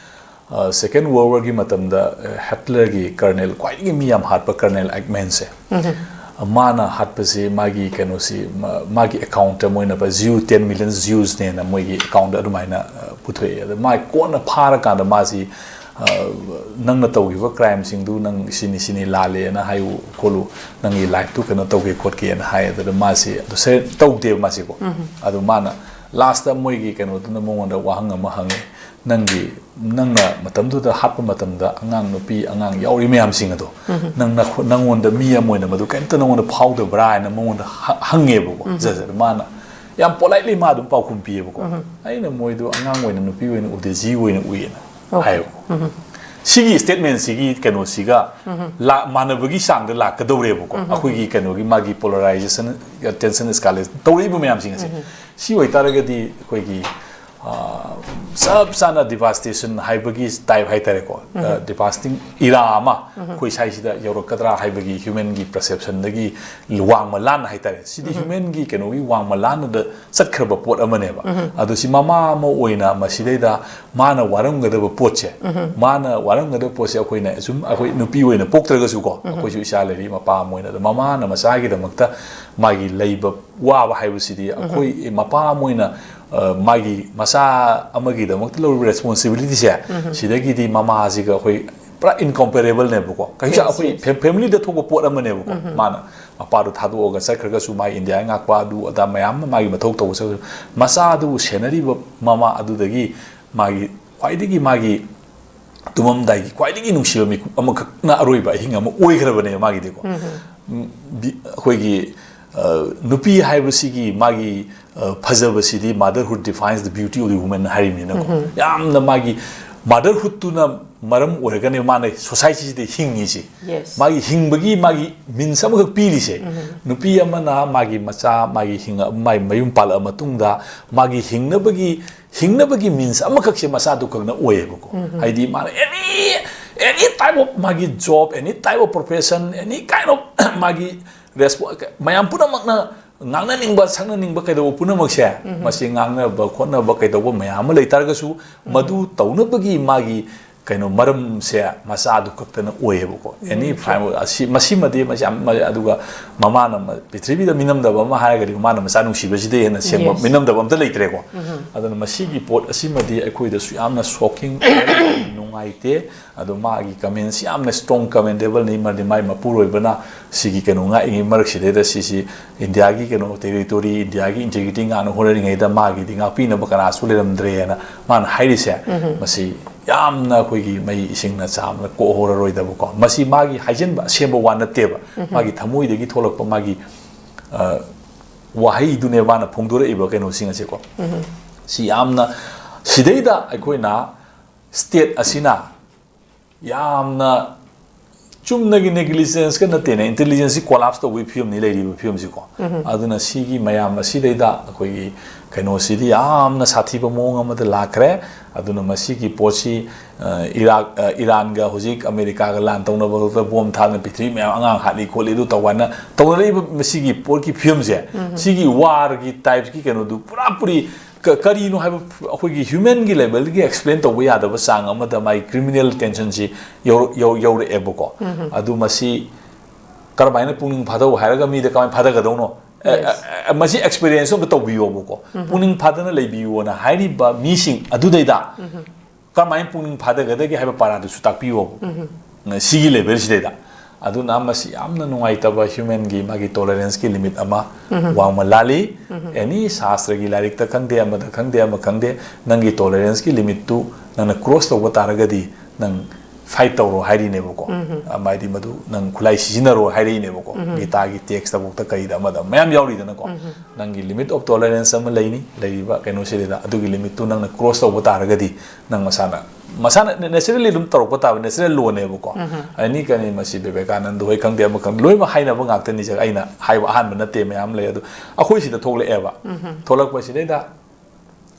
ꯑ, Second World Warꯒꯤ ꯃꯇꯝꯗ, ꯑ, ꯍꯤꯠꯂꯔꯒꯤ ꯀꯔꯅꯦꯜ, ꯈ꯭ꯋꯥꯏꯗꯒꯤ ꯃꯤ ꯌꯥꯝ ꯍꯥꯠꯄ ꯀꯔꯅꯦꯜ ꯑꯦꯛꯃꯦꯟꯁꯦ, ꯑ, ꯃꯥꯅ ꯍꯥꯠꯄꯁꯤ, ꯃꯥꯒꯤ ꯀꯩꯅꯣꯁꯤ, ꯃꯥ-, ꯃꯥꯒꯤ ꯑꯦꯀꯥꯎꯟꯠꯇ ꯃꯣꯏꯅ ꯄ-, Jew, ten million Jewsꯅꯦꯅ ꯃꯣꯏꯒꯤ ꯑꯦꯀꯥꯎꯟꯠꯇ ꯑꯗꯨꯃꯥꯏꯅ, ꯑ, ꯄꯨꯊꯣꯛꯑꯦ꯫ ꯑꯗ ꯃꯥ ꯀꯣꯟꯅ ꯐꯥꯔꯀꯥꯟꯗ ꯃꯥꯁꯤ ꯅꯪꯅ ꯇꯧꯈꯤꯕ ꯀ꯭ꯔꯥꯏꯝꯁꯤꯡꯗꯨ ꯅꯪ ꯁꯤꯅꯤ ꯁꯤꯅꯤ ꯂꯥꯜꯂꯦꯅ ꯍꯥꯏꯌꯨ ꯈꯣꯠꯂꯨ, ꯅꯪꯒꯤ ꯂꯥꯏꯐꯇꯨ ꯀꯩꯅꯣ ꯇꯧꯒꯦ ꯈꯣꯠꯀꯦꯅ ꯍꯥꯏ꯫ ꯑꯗꯨꯗ ꯃꯥꯁꯦ ꯑꯗꯨ ꯁꯦ ꯇꯧꯗꯦꯕ ꯃꯥꯁꯦꯀꯣ꯫ ꯑꯗꯨ ꯃꯥꯅ ꯂꯥꯁꯇ ꯃꯣꯏꯒꯤ ꯀꯩꯅꯣꯗꯨꯅ ꯃꯉꯣꯟꯗ ꯋꯥꯍꯪ ꯑꯃ ꯍꯪꯉꯦ, ꯅꯪꯒꯤ ꯅꯪꯅ ꯃꯇꯝꯗꯨꯗ ꯍꯥꯠꯄ ꯃꯇꯝꯗ ꯑꯉꯥꯡ ꯅꯨꯄꯤ ꯑꯉꯥꯡ ꯌꯥꯎꯔꯤ ꯃꯌꯥꯝꯁꯤꯡ ꯑꯗꯣ ꯅꯪ ꯅꯈꯣ- ꯅꯪꯉꯣꯟꯗ ꯃꯤ ꯑꯃ ꯑꯣꯏꯅ ꯃꯗꯨ ꯀꯔꯤꯝꯇ ꯅꯉꯣꯟꯗ ꯐꯥꯎꯗꯕ꯭ꯔꯥ ꯍꯥꯏꯅ ꯃꯉꯣꯟꯗ ꯍ- ꯍꯪꯉꯦꯕꯀꯣ꯫ ꯖꯖ ꯑꯗꯨ ꯃꯥꯅ ꯌꯥꯝ ꯄꯣꯂꯥꯏꯠꯂꯤ ꯃꯥ ꯑꯗꯨꯝ ꯄꯥꯎꯈꯨꯝ ꯄꯤꯌꯦꯕꯀꯣ, ꯑꯩꯅ ꯃꯣꯏꯗꯣ ꯑꯉꯥꯡ ꯑꯣꯏꯅ ꯅꯨꯄꯤ ꯑꯣꯏꯅ ꯎꯗꯦ, ꯖꯤ ꯑꯣꯏꯅ ꯎꯏꯌꯦꯅ ꯍꯥꯏꯌꯦꯕꯀꯣ꯫ ꯁꯤꯒꯤ ꯁ꯭ꯇꯦꯠꯃꯦꯟꯁꯤꯒꯤ ꯀꯩꯅꯣꯁꯤꯒ ꯂꯥ- ꯃꯥꯟꯅꯕꯒꯤ ꯆꯥꯡꯗ ꯂꯥꯛꯀꯗꯧꯔꯦꯕꯀꯣ꯫ ꯑꯩꯈꯣꯏꯒꯤ ꯀꯩꯅꯣꯒꯤ ꯃꯥꯒꯤ ꯄꯣꯂꯔꯥꯏꯖꯦꯁꯟ, ꯇꯦꯟꯁꯟ, ꯏꯁꯀꯥꯂꯦꯁ ꯇꯧꯔꯛꯏꯕ ꯃꯌꯥꯝꯁꯤꯡ ꯑꯁꯦ ꯁꯤ ꯑꯣꯏꯇꯥꯔꯒꯗꯤ ꯑꯩꯈꯣꯏꯒꯤ ꯑ, ꯆꯞ ꯆꯥꯅ ꯗꯤꯚꯥꯁꯇꯦꯁꯟ ꯍꯥꯏꯕꯒꯤ ꯇꯥꯏꯞ ꯍꯥꯏꯇꯥꯔꯦꯀꯣ꯫ ꯗꯤꯚꯥꯁꯇꯤꯡ ꯏꯔꯥ ꯑꯃ ꯑꯩꯈꯣꯏ ꯁ꯭ꯋꯥꯏꯁꯤꯗ ꯌꯧꯔꯛꯀꯗ꯭ꯔꯥ ꯍꯥꯏꯕꯒꯤ ꯍ꯭ꯌꯨꯃꯦꯟꯒꯤ ꯄꯔꯁꯦꯞꯁꯟꯗꯒꯤ ꯋꯥꯡꯃ ꯂꯥꯟꯅ ꯍꯥꯏꯇꯥꯔꯦ꯫ ꯁꯤꯗꯤ ꯍ꯭ꯌꯨꯃꯦꯟꯒꯤ ꯀꯩꯅꯣꯒꯤ ꯋꯥꯡꯃ ꯂꯥꯟꯅꯗ ꯆꯠꯈ꯭ꯔꯕ ꯄꯣꯠ ꯑꯃꯅꯦꯕ꯫ ꯑꯗꯣ ꯁꯤ ꯃꯃꯥ ꯑꯃ ꯑꯣꯏꯅ ꯃꯁꯤꯗꯩꯗ ꯃꯥꯅ ꯋꯥꯔꯝꯒꯗꯕ ꯄꯣꯠꯁꯦ, ꯃꯥꯅ ꯋꯥꯔꯝꯒꯗꯕ ꯄꯣꯠꯁꯦ ꯑꯩꯈꯣꯏꯅ ꯁꯨꯝ ꯑꯩꯈꯣꯏ ꯅꯨꯄꯤ ꯑꯣꯏꯅ ꯄꯣꯛꯇ꯭ꯔꯒꯁꯨꯀꯣ, ꯑꯩꯈꯣꯏꯁꯨ ꯏꯆꯥ ꯂꯩꯔꯤ, ꯃꯄꯥ ꯑꯃ ꯑꯣꯏꯅ꯫ ꯑꯗꯣ ꯃꯃꯥꯅ ꯃꯆꯥꯒꯤꯗꯃꯛꯇ ꯃꯥꯒꯤ ꯂꯩꯕ ꯋꯥꯕ ꯍꯥꯏꯕꯁꯤꯗꯤ ꯑꯩꯈꯣꯏ ꯃꯄꯥ ꯑꯃ ꯑꯣꯏꯅ ꯑ, ꯃꯥꯒꯤ ꯃꯆꯥ ꯑꯃꯒꯤꯗꯃꯛꯇ ꯂꯧꯔꯤꯕ ꯔꯦꯁꯄꯣꯟꯁꯤꯕꯤꯂꯤꯇꯤꯁꯦ, ꯁꯤꯗꯒꯤꯗꯤ ꯃꯃꯥꯁꯤꯒ ꯑꯩꯈꯣꯏ ꯄꯨꯔꯥ ꯏꯟꯀꯣꯝꯄꯦꯔꯦꯕꯜꯅꯦꯕꯀꯣ꯫ ꯀꯩꯁꯨ ꯑꯩꯈꯣꯏ ꯐꯦ- ꯐꯦꯃꯤꯂꯤꯗ ꯊꯣꯛꯄ ꯄꯣꯠ ꯑꯃꯅꯦꯕꯀꯣ꯫ ꯃꯥꯅ ꯃꯄꯥꯗꯣ ꯊꯥꯗꯣꯛꯑꯒ ꯆꯠꯈ꯭ꯔꯒꯁꯨ ꯃꯥꯒꯤ ꯏꯟꯗꯤꯌꯥ ꯉꯥꯛꯄ ꯑꯗꯨ ꯑꯗꯥ ꯃꯌꯥꯝ ꯑꯃ ꯃꯥꯒꯤ ꯃꯊꯧ ꯇꯧꯕ ꯆꯠꯈ꯭ꯔꯁꯨ, ꯃꯆꯥꯗꯨꯕꯨ ꯁꯦꯟꯅꯔꯤꯕ ꯃꯃꯥ ꯑꯗꯨꯗꯒꯤ ꯃꯥꯒꯤ ꯈ꯭ꯋꯥꯏꯗꯒꯤ ꯃꯥꯒꯤ ꯇꯨꯝꯃꯝꯗꯥꯏꯒꯤ ꯈ꯭ꯋꯥꯏꯗꯒꯤ ꯅꯨꯡꯁꯤꯕ ꯃꯤꯀꯨꯞ ꯑꯃꯈꯛꯅ ꯑꯔꯣꯏꯕ ꯑꯍꯤꯡ ꯑꯃ ꯑꯣꯏꯈ꯭ꯔꯕꯅꯦ ꯃꯥꯒꯤꯗꯤꯀꯣ꯫ ꯎꯝ, ꯕꯤ- ꯑꯩꯈꯣꯏꯒꯤ ꯑ, ꯅꯨꯄꯤ ꯍꯥꯏꯕꯁꯤꯒꯤ ꯃꯥꯒꯤ ꯑ, ꯐꯖꯕꯁꯤꯗꯤ "Motherhood defines the beauty of the woman" ꯍꯥꯏꯔꯤꯕꯅꯤꯅꯀꯣ꯫ ꯌꯥꯝꯅ ꯃꯥꯒꯤ ꯃꯥꯗꯔꯍꯨꯗꯇꯨꯅ ꯃꯔꯝ ꯑꯣꯏꯔꯒꯅꯦ ꯃꯥꯅ ꯁꯣꯁꯥꯏꯇꯤꯁꯤꯗ ꯍꯤꯡꯉꯤꯁꯤ꯫ ꯃꯥꯒꯤ ꯍꯤꯡꯕꯒꯤ ꯃꯥꯒꯤ ꯃꯤꯟꯁ ꯑꯃꯈꯛ ꯄꯤꯔꯤꯁꯦ꯫ ꯅꯨꯄꯤ ꯑꯃꯅ ꯃꯥꯒꯤ ꯃꯆꯥ, ꯃꯥꯒꯤ ꯍꯤꯡꯉ- ꯃꯥꯒꯤ ꯃꯌꯨꯝ ꯄꯥꯜꯂꯛꯑ ꯃꯇꯨꯡꯗ ꯃꯥꯒꯤ ꯍꯤꯡꯅꯕꯒꯤ ꯍꯤꯡꯅꯕꯒꯤ ꯃꯤꯟꯁ ꯑꯃꯈꯛꯁꯦ ꯃꯆꯥꯗꯨ ꯈꯛꯅ ꯑꯣꯏꯌꯦꯕꯀꯣ꯫ ꯍꯥꯏꯗꯤ ꯃꯥꯅ any any type of ꯃꯥꯒꯤ job, any type of profession, any kind of ꯃꯥꯒꯤ respo- ꯃꯌꯥꯝ ꯄꯨꯝꯅꯃꯛꯅ ꯉꯥꯡꯅꯅꯤꯡꯕ, ꯁꯛꯅꯅꯤꯡꯕ, ꯀꯩꯗꯧꯕ ꯄꯨꯝꯅꯃꯛꯁꯦ ꯃꯁꯤ ꯉꯥꯡꯅꯕ ꯈꯣꯠꯅꯕ ꯀꯩꯗꯧꯕ ꯃꯌꯥꯝ ꯑꯃ ꯂꯩꯇꯥꯔꯒꯁꯨ ꯃꯗꯨ ꯇꯧꯅꯕꯒꯤ ꯃꯥꯒꯤ ꯀꯩꯅꯣ ꯃꯔꯝꯁꯦ ꯃꯆꯥꯗꯨ ꯈꯛꯇꯅ ꯑꯣꯏꯌꯦꯕꯀꯣ꯫ ꯑꯦꯅꯤ ꯐꯥꯏ ꯑꯁꯤ ꯃꯁꯤꯃꯗꯤ ꯃꯁꯤ ꯌꯥꯝ ꯑꯗꯨꯒ ꯃꯃꯥꯅ ꯄ꯭ꯔꯤꯊꯤꯕꯤꯗ ꯃꯤꯅꯝꯗꯕ ꯑꯃ ꯍꯥꯏꯔꯒꯗꯤ ꯃꯃꯥꯅ ꯃꯆꯥ ꯅꯨꯡꯁꯤꯕꯁꯤꯗꯩ ꯍꯦꯟꯅ ꯁꯦꯡꯕ ꯃꯤꯅꯝꯗꯕ ꯑꯝꯇ ꯂꯩꯇ꯭ꯔꯦꯀꯣ꯫ ꯑꯗꯨꯅ ꯃꯁꯤꯒꯤ ꯄꯣꯠ ꯑꯁꯤꯃꯗꯤ ꯑꯩꯈꯣꯏꯗꯁꯨ ꯌꯥꯝꯅ ꯁꯣꯛꯀꯤꯡ, ꯅꯨꯡꯉꯥꯏꯇꯦ꯫ ꯑꯗꯣ ꯃꯥꯒꯤ ꯀꯃꯦꯟꯁꯤ ꯌꯥꯝꯅ ꯁ꯭ꯇꯔꯣꯡ ꯀꯃꯦꯟꯗꯦꯕꯜꯅꯤ, ꯃꯔꯝꯗꯤ ꯃꯥꯒꯤ ꯃꯄꯨꯔꯣꯏꯕꯅ ꯁꯤꯒꯤ ꯀꯩꯅꯣ ꯉꯥꯛꯏꯉꯩ ꯃꯔꯛꯁꯤꯗꯩꯗ ꯁꯤꯁꯤ ꯏꯟꯗꯤꯌꯥꯒꯤ ꯀꯩꯅꯣ ꯇꯦꯔꯤꯇꯣꯔꯤ, ꯏꯟꯗꯤꯌꯥꯒꯤ ꯏꯟꯇꯤꯒ꯭ꯔꯤꯇꯤ ꯉꯥꯛꯅ ꯍꯣꯠꯅꯔꯤꯉꯩꯗ ꯃꯥꯒꯤꯗꯤ ꯉꯥꯛꯄꯤꯅꯕ ꯀꯅꯥꯁꯨ ꯂꯩꯔꯝꯗ꯭ꯔꯦꯅ ꯃꯥꯅ ꯍꯥꯏꯔꯤꯁꯦ꯫ ꯃꯁꯤ ꯌꯥꯝꯅ ꯑꯩꯈꯣꯏꯒꯤ ꯃꯩ ꯏꯁꯤꯡꯅ ꯆꯥꯝꯅ ꯀꯣꯛꯍꯧꯔꯔꯣꯏꯗꯕꯀꯣ꯫ ꯃꯁꯤ ꯃꯥꯒꯤ ꯍꯥꯏꯖꯤꯟꯕ ꯑꯁꯦꯡꯕ ꯋꯥ ꯅꯠꯇꯦꯕ꯫ ꯃꯥꯒꯤ ꯊꯃꯣꯏꯗꯒꯤ ꯊꯣꯛꯂꯛꯄ ꯃꯥꯒꯤ, ꯑ, ꯋꯥꯍꯩꯗꯨꯅꯦ ꯃꯥꯅ ꯐꯣꯡꯗꯣꯔꯛꯏꯕ ꯀꯩꯅꯣꯁꯤꯡ ꯑꯁꯦꯀꯣ꯫ ꯁꯤ ꯌꯥꯝꯅ, ꯁꯤꯗꯩꯗ ꯑꯩꯈꯣꯏꯅ ꯁ꯭ꯇꯦꯠ ꯑꯁꯤꯅ ꯌꯥꯝꯅ ꯆꯨꯝꯅꯒꯤ ꯅꯦꯒ꯭ꯂꯤꯖꯦꯟꯁꯀ ꯅꯠꯇꯦꯅꯦ, ꯏꯟꯇꯦꯂꯤꯖꯦꯟꯁꯁꯤ ꯀꯣꯂꯥꯞꯁ ꯇꯧꯕꯒꯤ ꯐꯤꯕꯝꯅꯤ ꯂꯩꯔꯤꯕ ꯐꯤꯕꯝꯁꯤꯀꯣ꯫ ꯑꯗꯨꯅ ꯁꯤꯒꯤ ꯃꯌꯥꯝ ꯑꯁꯤꯗꯩꯗ ꯑꯩꯈꯣꯏꯒꯤ ꯀꯩꯅꯣꯁꯤꯗꯤ ꯌꯥꯝꯅ ꯁꯥꯊꯤꯕ ꯃꯑꯣꯡ ꯑꯃꯗ ꯂꯥꯛꯈ꯭ꯔꯦ꯫ ꯑꯗꯨꯅ ꯃꯁꯤꯒꯤ ꯄꯣꯠꯁꯤ, ꯑ, ꯏꯔꯥꯛ, ꯑ, ꯏꯔꯥꯟꯒ ꯍꯧꯖꯤꯛ ꯑꯃꯦꯔꯤꯀꯥꯒ ꯂꯥꯟ ꯇꯧꯅꯕꯗ ꯕꯣꯝ ꯊꯥꯗꯅ ꯄ꯭ꯔꯤꯊꯤꯕꯤ ꯃꯌꯥꯝ ꯑꯉꯥꯡ ꯍꯥꯠꯂꯤ ꯈꯣꯠꯂꯤ ꯑꯗꯨ ꯇꯧꯕ ꯍꯥꯏꯅ ꯇꯧꯅꯔꯛꯏꯕ ꯃꯁꯤꯒꯤ ꯄꯣꯠꯀꯤ ꯐꯤꯕꯝꯁꯦ, ꯁꯤꯒꯤ ꯋꯥꯔꯒꯤ ꯇꯥꯏꯞꯀꯤ ꯀꯩꯅꯣꯗꯨ ꯄꯨꯔꯥ ꯄꯨꯔꯤ ꯀ-, ꯀꯔꯤꯅꯣ ꯍꯥꯏꯕ ꯑꯩꯈꯣꯏꯒꯤ ꯍ꯭ꯌꯨꯃꯦꯟꯒꯤ ꯂꯦꯚꯦꯜꯗꯒꯤ ꯑꯦꯛꯁꯄ꯭ꯂꯦꯟ ꯇꯧꯕ ꯌꯥꯗꯕ ꯆꯥꯡ ꯑꯃꯗ ꯃꯥꯒꯤ ꯀ꯭ꯔꯤꯃꯤꯅꯦꯜ ꯇꯦꯟꯁꯟꯁꯤ ꯌꯧꯔ-, ꯌꯧ-, ꯌꯧꯔꯛꯑꯦꯕꯀꯣ꯫ ꯑꯗꯨ ꯃꯁꯤ ꯀꯔꯝꯍꯥꯏꯅ ꯄꯨꯛꯅꯤꯡ ꯐꯥꯊꯧ ꯍꯥꯏꯔꯒ ꯃꯤꯗ ꯀꯃꯥꯏꯅ ꯐꯥꯊꯒꯗꯧꯅꯣ? ꯑꯦ, ꯑꯦ, ꯑꯦ, ꯃꯁꯤ ꯑꯦꯛꯁꯄꯤꯔꯤꯌꯦꯟꯁ ꯑꯝꯇ ꯇꯧꯕꯤꯌꯣꯕꯀꯣ꯫ ꯄꯨꯛꯅꯤꯡ ꯐꯥꯗꯅ ꯂꯩꯕꯤꯌꯣꯅ ꯍꯥꯏꯔꯤꯕ ꯃꯤꯁꯤꯡ ꯑꯗꯨꯗꯩꯗ ꯀꯔꯝꯍꯥꯏꯅ ꯄꯨꯛꯅꯤꯡ ꯐꯥꯊꯒꯗꯒꯦ ꯍꯥꯏꯕ ꯄꯥꯔꯥꯗꯨꯁꯨ ꯇꯥꯛꯄꯤꯌꯣꯕ꯫ ꯁꯤꯒꯤ ꯂꯦꯚꯦꯜꯁꯤꯗꯩꯗ꯫ ꯑꯗꯨꯅ ꯃꯁꯤ ꯌꯥꯝꯅ ꯅꯨꯡꯉꯥꯏꯇꯕ ꯍ꯭ꯌꯨꯃꯦꯟꯒꯤ ꯃꯥꯒꯤ ꯇꯣꯂꯔꯦꯟꯁꯀꯤ ꯂꯤꯃꯤꯠ ꯑꯃ ꯋꯥꯡꯃ ꯂꯥꯜꯂꯤ꯫ ꯑꯦꯅꯤ ꯁꯥꯁꯇ꯭ꯔꯒꯤ ꯂꯥꯏꯔꯤꯛꯇ ꯈꯪꯗꯦ, ꯑꯃꯗ ꯈꯪꯗꯦ, ꯑꯃ ꯈꯪꯗꯦ, ꯅꯪꯒꯤ ꯇꯣꯂꯔꯦꯟꯁꯀꯤ ꯂꯤꯃꯤꯠꯇꯨ ꯅꯪꯅ ꯀ꯭ꯔꯣꯁ ꯇꯧꯕ ꯇꯥꯔꯒꯗꯤ ꯅꯪ ꯐꯥꯏꯠ ꯇꯧꯔꯣ ꯍꯥꯏꯔꯤꯅꯦꯕꯀꯣ꯫ ꯑꯝ, ꯍꯥꯏꯗꯤ ꯃꯗꯨ ꯅꯪ ꯈꯨꯠꯂꯥꯏ ꯁꯤꯖꯤꯟꯅꯔꯣ ꯍꯥꯏꯔꯛꯏꯅꯦꯕꯀꯣ꯫ ꯒꯤꯇꯥꯒꯤ ꯇꯦꯛꯁꯇꯐꯥꯎꯗ ꯀꯩꯗ ꯑꯃꯗ ꯃꯌꯥꯝ ꯌꯥꯎꯔꯤꯗꯅꯀꯣ꯫ ꯅꯪꯒꯤ ꯂꯤꯃꯤꯠ ꯑꯣꯐ ꯇꯣꯂꯔꯦꯟꯁ ꯑꯃ ꯂꯩꯅꯤ, ꯂꯩꯔꯤꯕ ꯀꯩꯅꯣꯁꯤꯗ ꯑꯗꯨꯒꯤ ꯂꯤꯃꯤꯠꯇꯨ ꯅꯪꯅ ꯀ꯭ꯔꯣꯁ ꯇꯧꯕ ꯇꯥꯔꯒꯗꯤ ꯅꯪ ꯃꯁꯥꯅ, ꯃꯁꯥꯅ ꯅꯦꯆꯔꯦꯜꯂꯤ ꯑꯗꯨꯝ ꯇꯧꯔꯛꯄ ꯇꯥꯕ, ꯅꯦꯆꯔꯦꯜ ꯂꯣꯅꯦꯕꯀꯣ꯫ ꯑꯦꯅꯤ ꯀꯩꯅꯤ ꯃꯁꯤ ꯕꯤꯕꯦꯀꯥꯅꯟꯗ ꯍꯣꯏ ꯈꯪꯗꯦ, ꯑꯃ ꯈꯪꯗꯦ, ꯂꯣꯏꯅꯃꯛ ꯍꯥꯏꯅꯕ ꯉꯥꯛꯇꯅꯤ꯫ ꯑꯩꯅ ꯍꯥꯏꯕ ꯑꯍꯥꯟꯕ ꯅꯠꯇꯦ, ꯃꯌꯥꯝ ꯂꯩ꯫ ꯑꯗꯨ ꯑꯩꯈꯣꯏ ꯁꯤꯗ ꯊꯣꯛꯂꯛꯑꯦꯕ꯫ ꯊꯣꯛꯂꯛꯄꯁꯤꯗꯩꯗ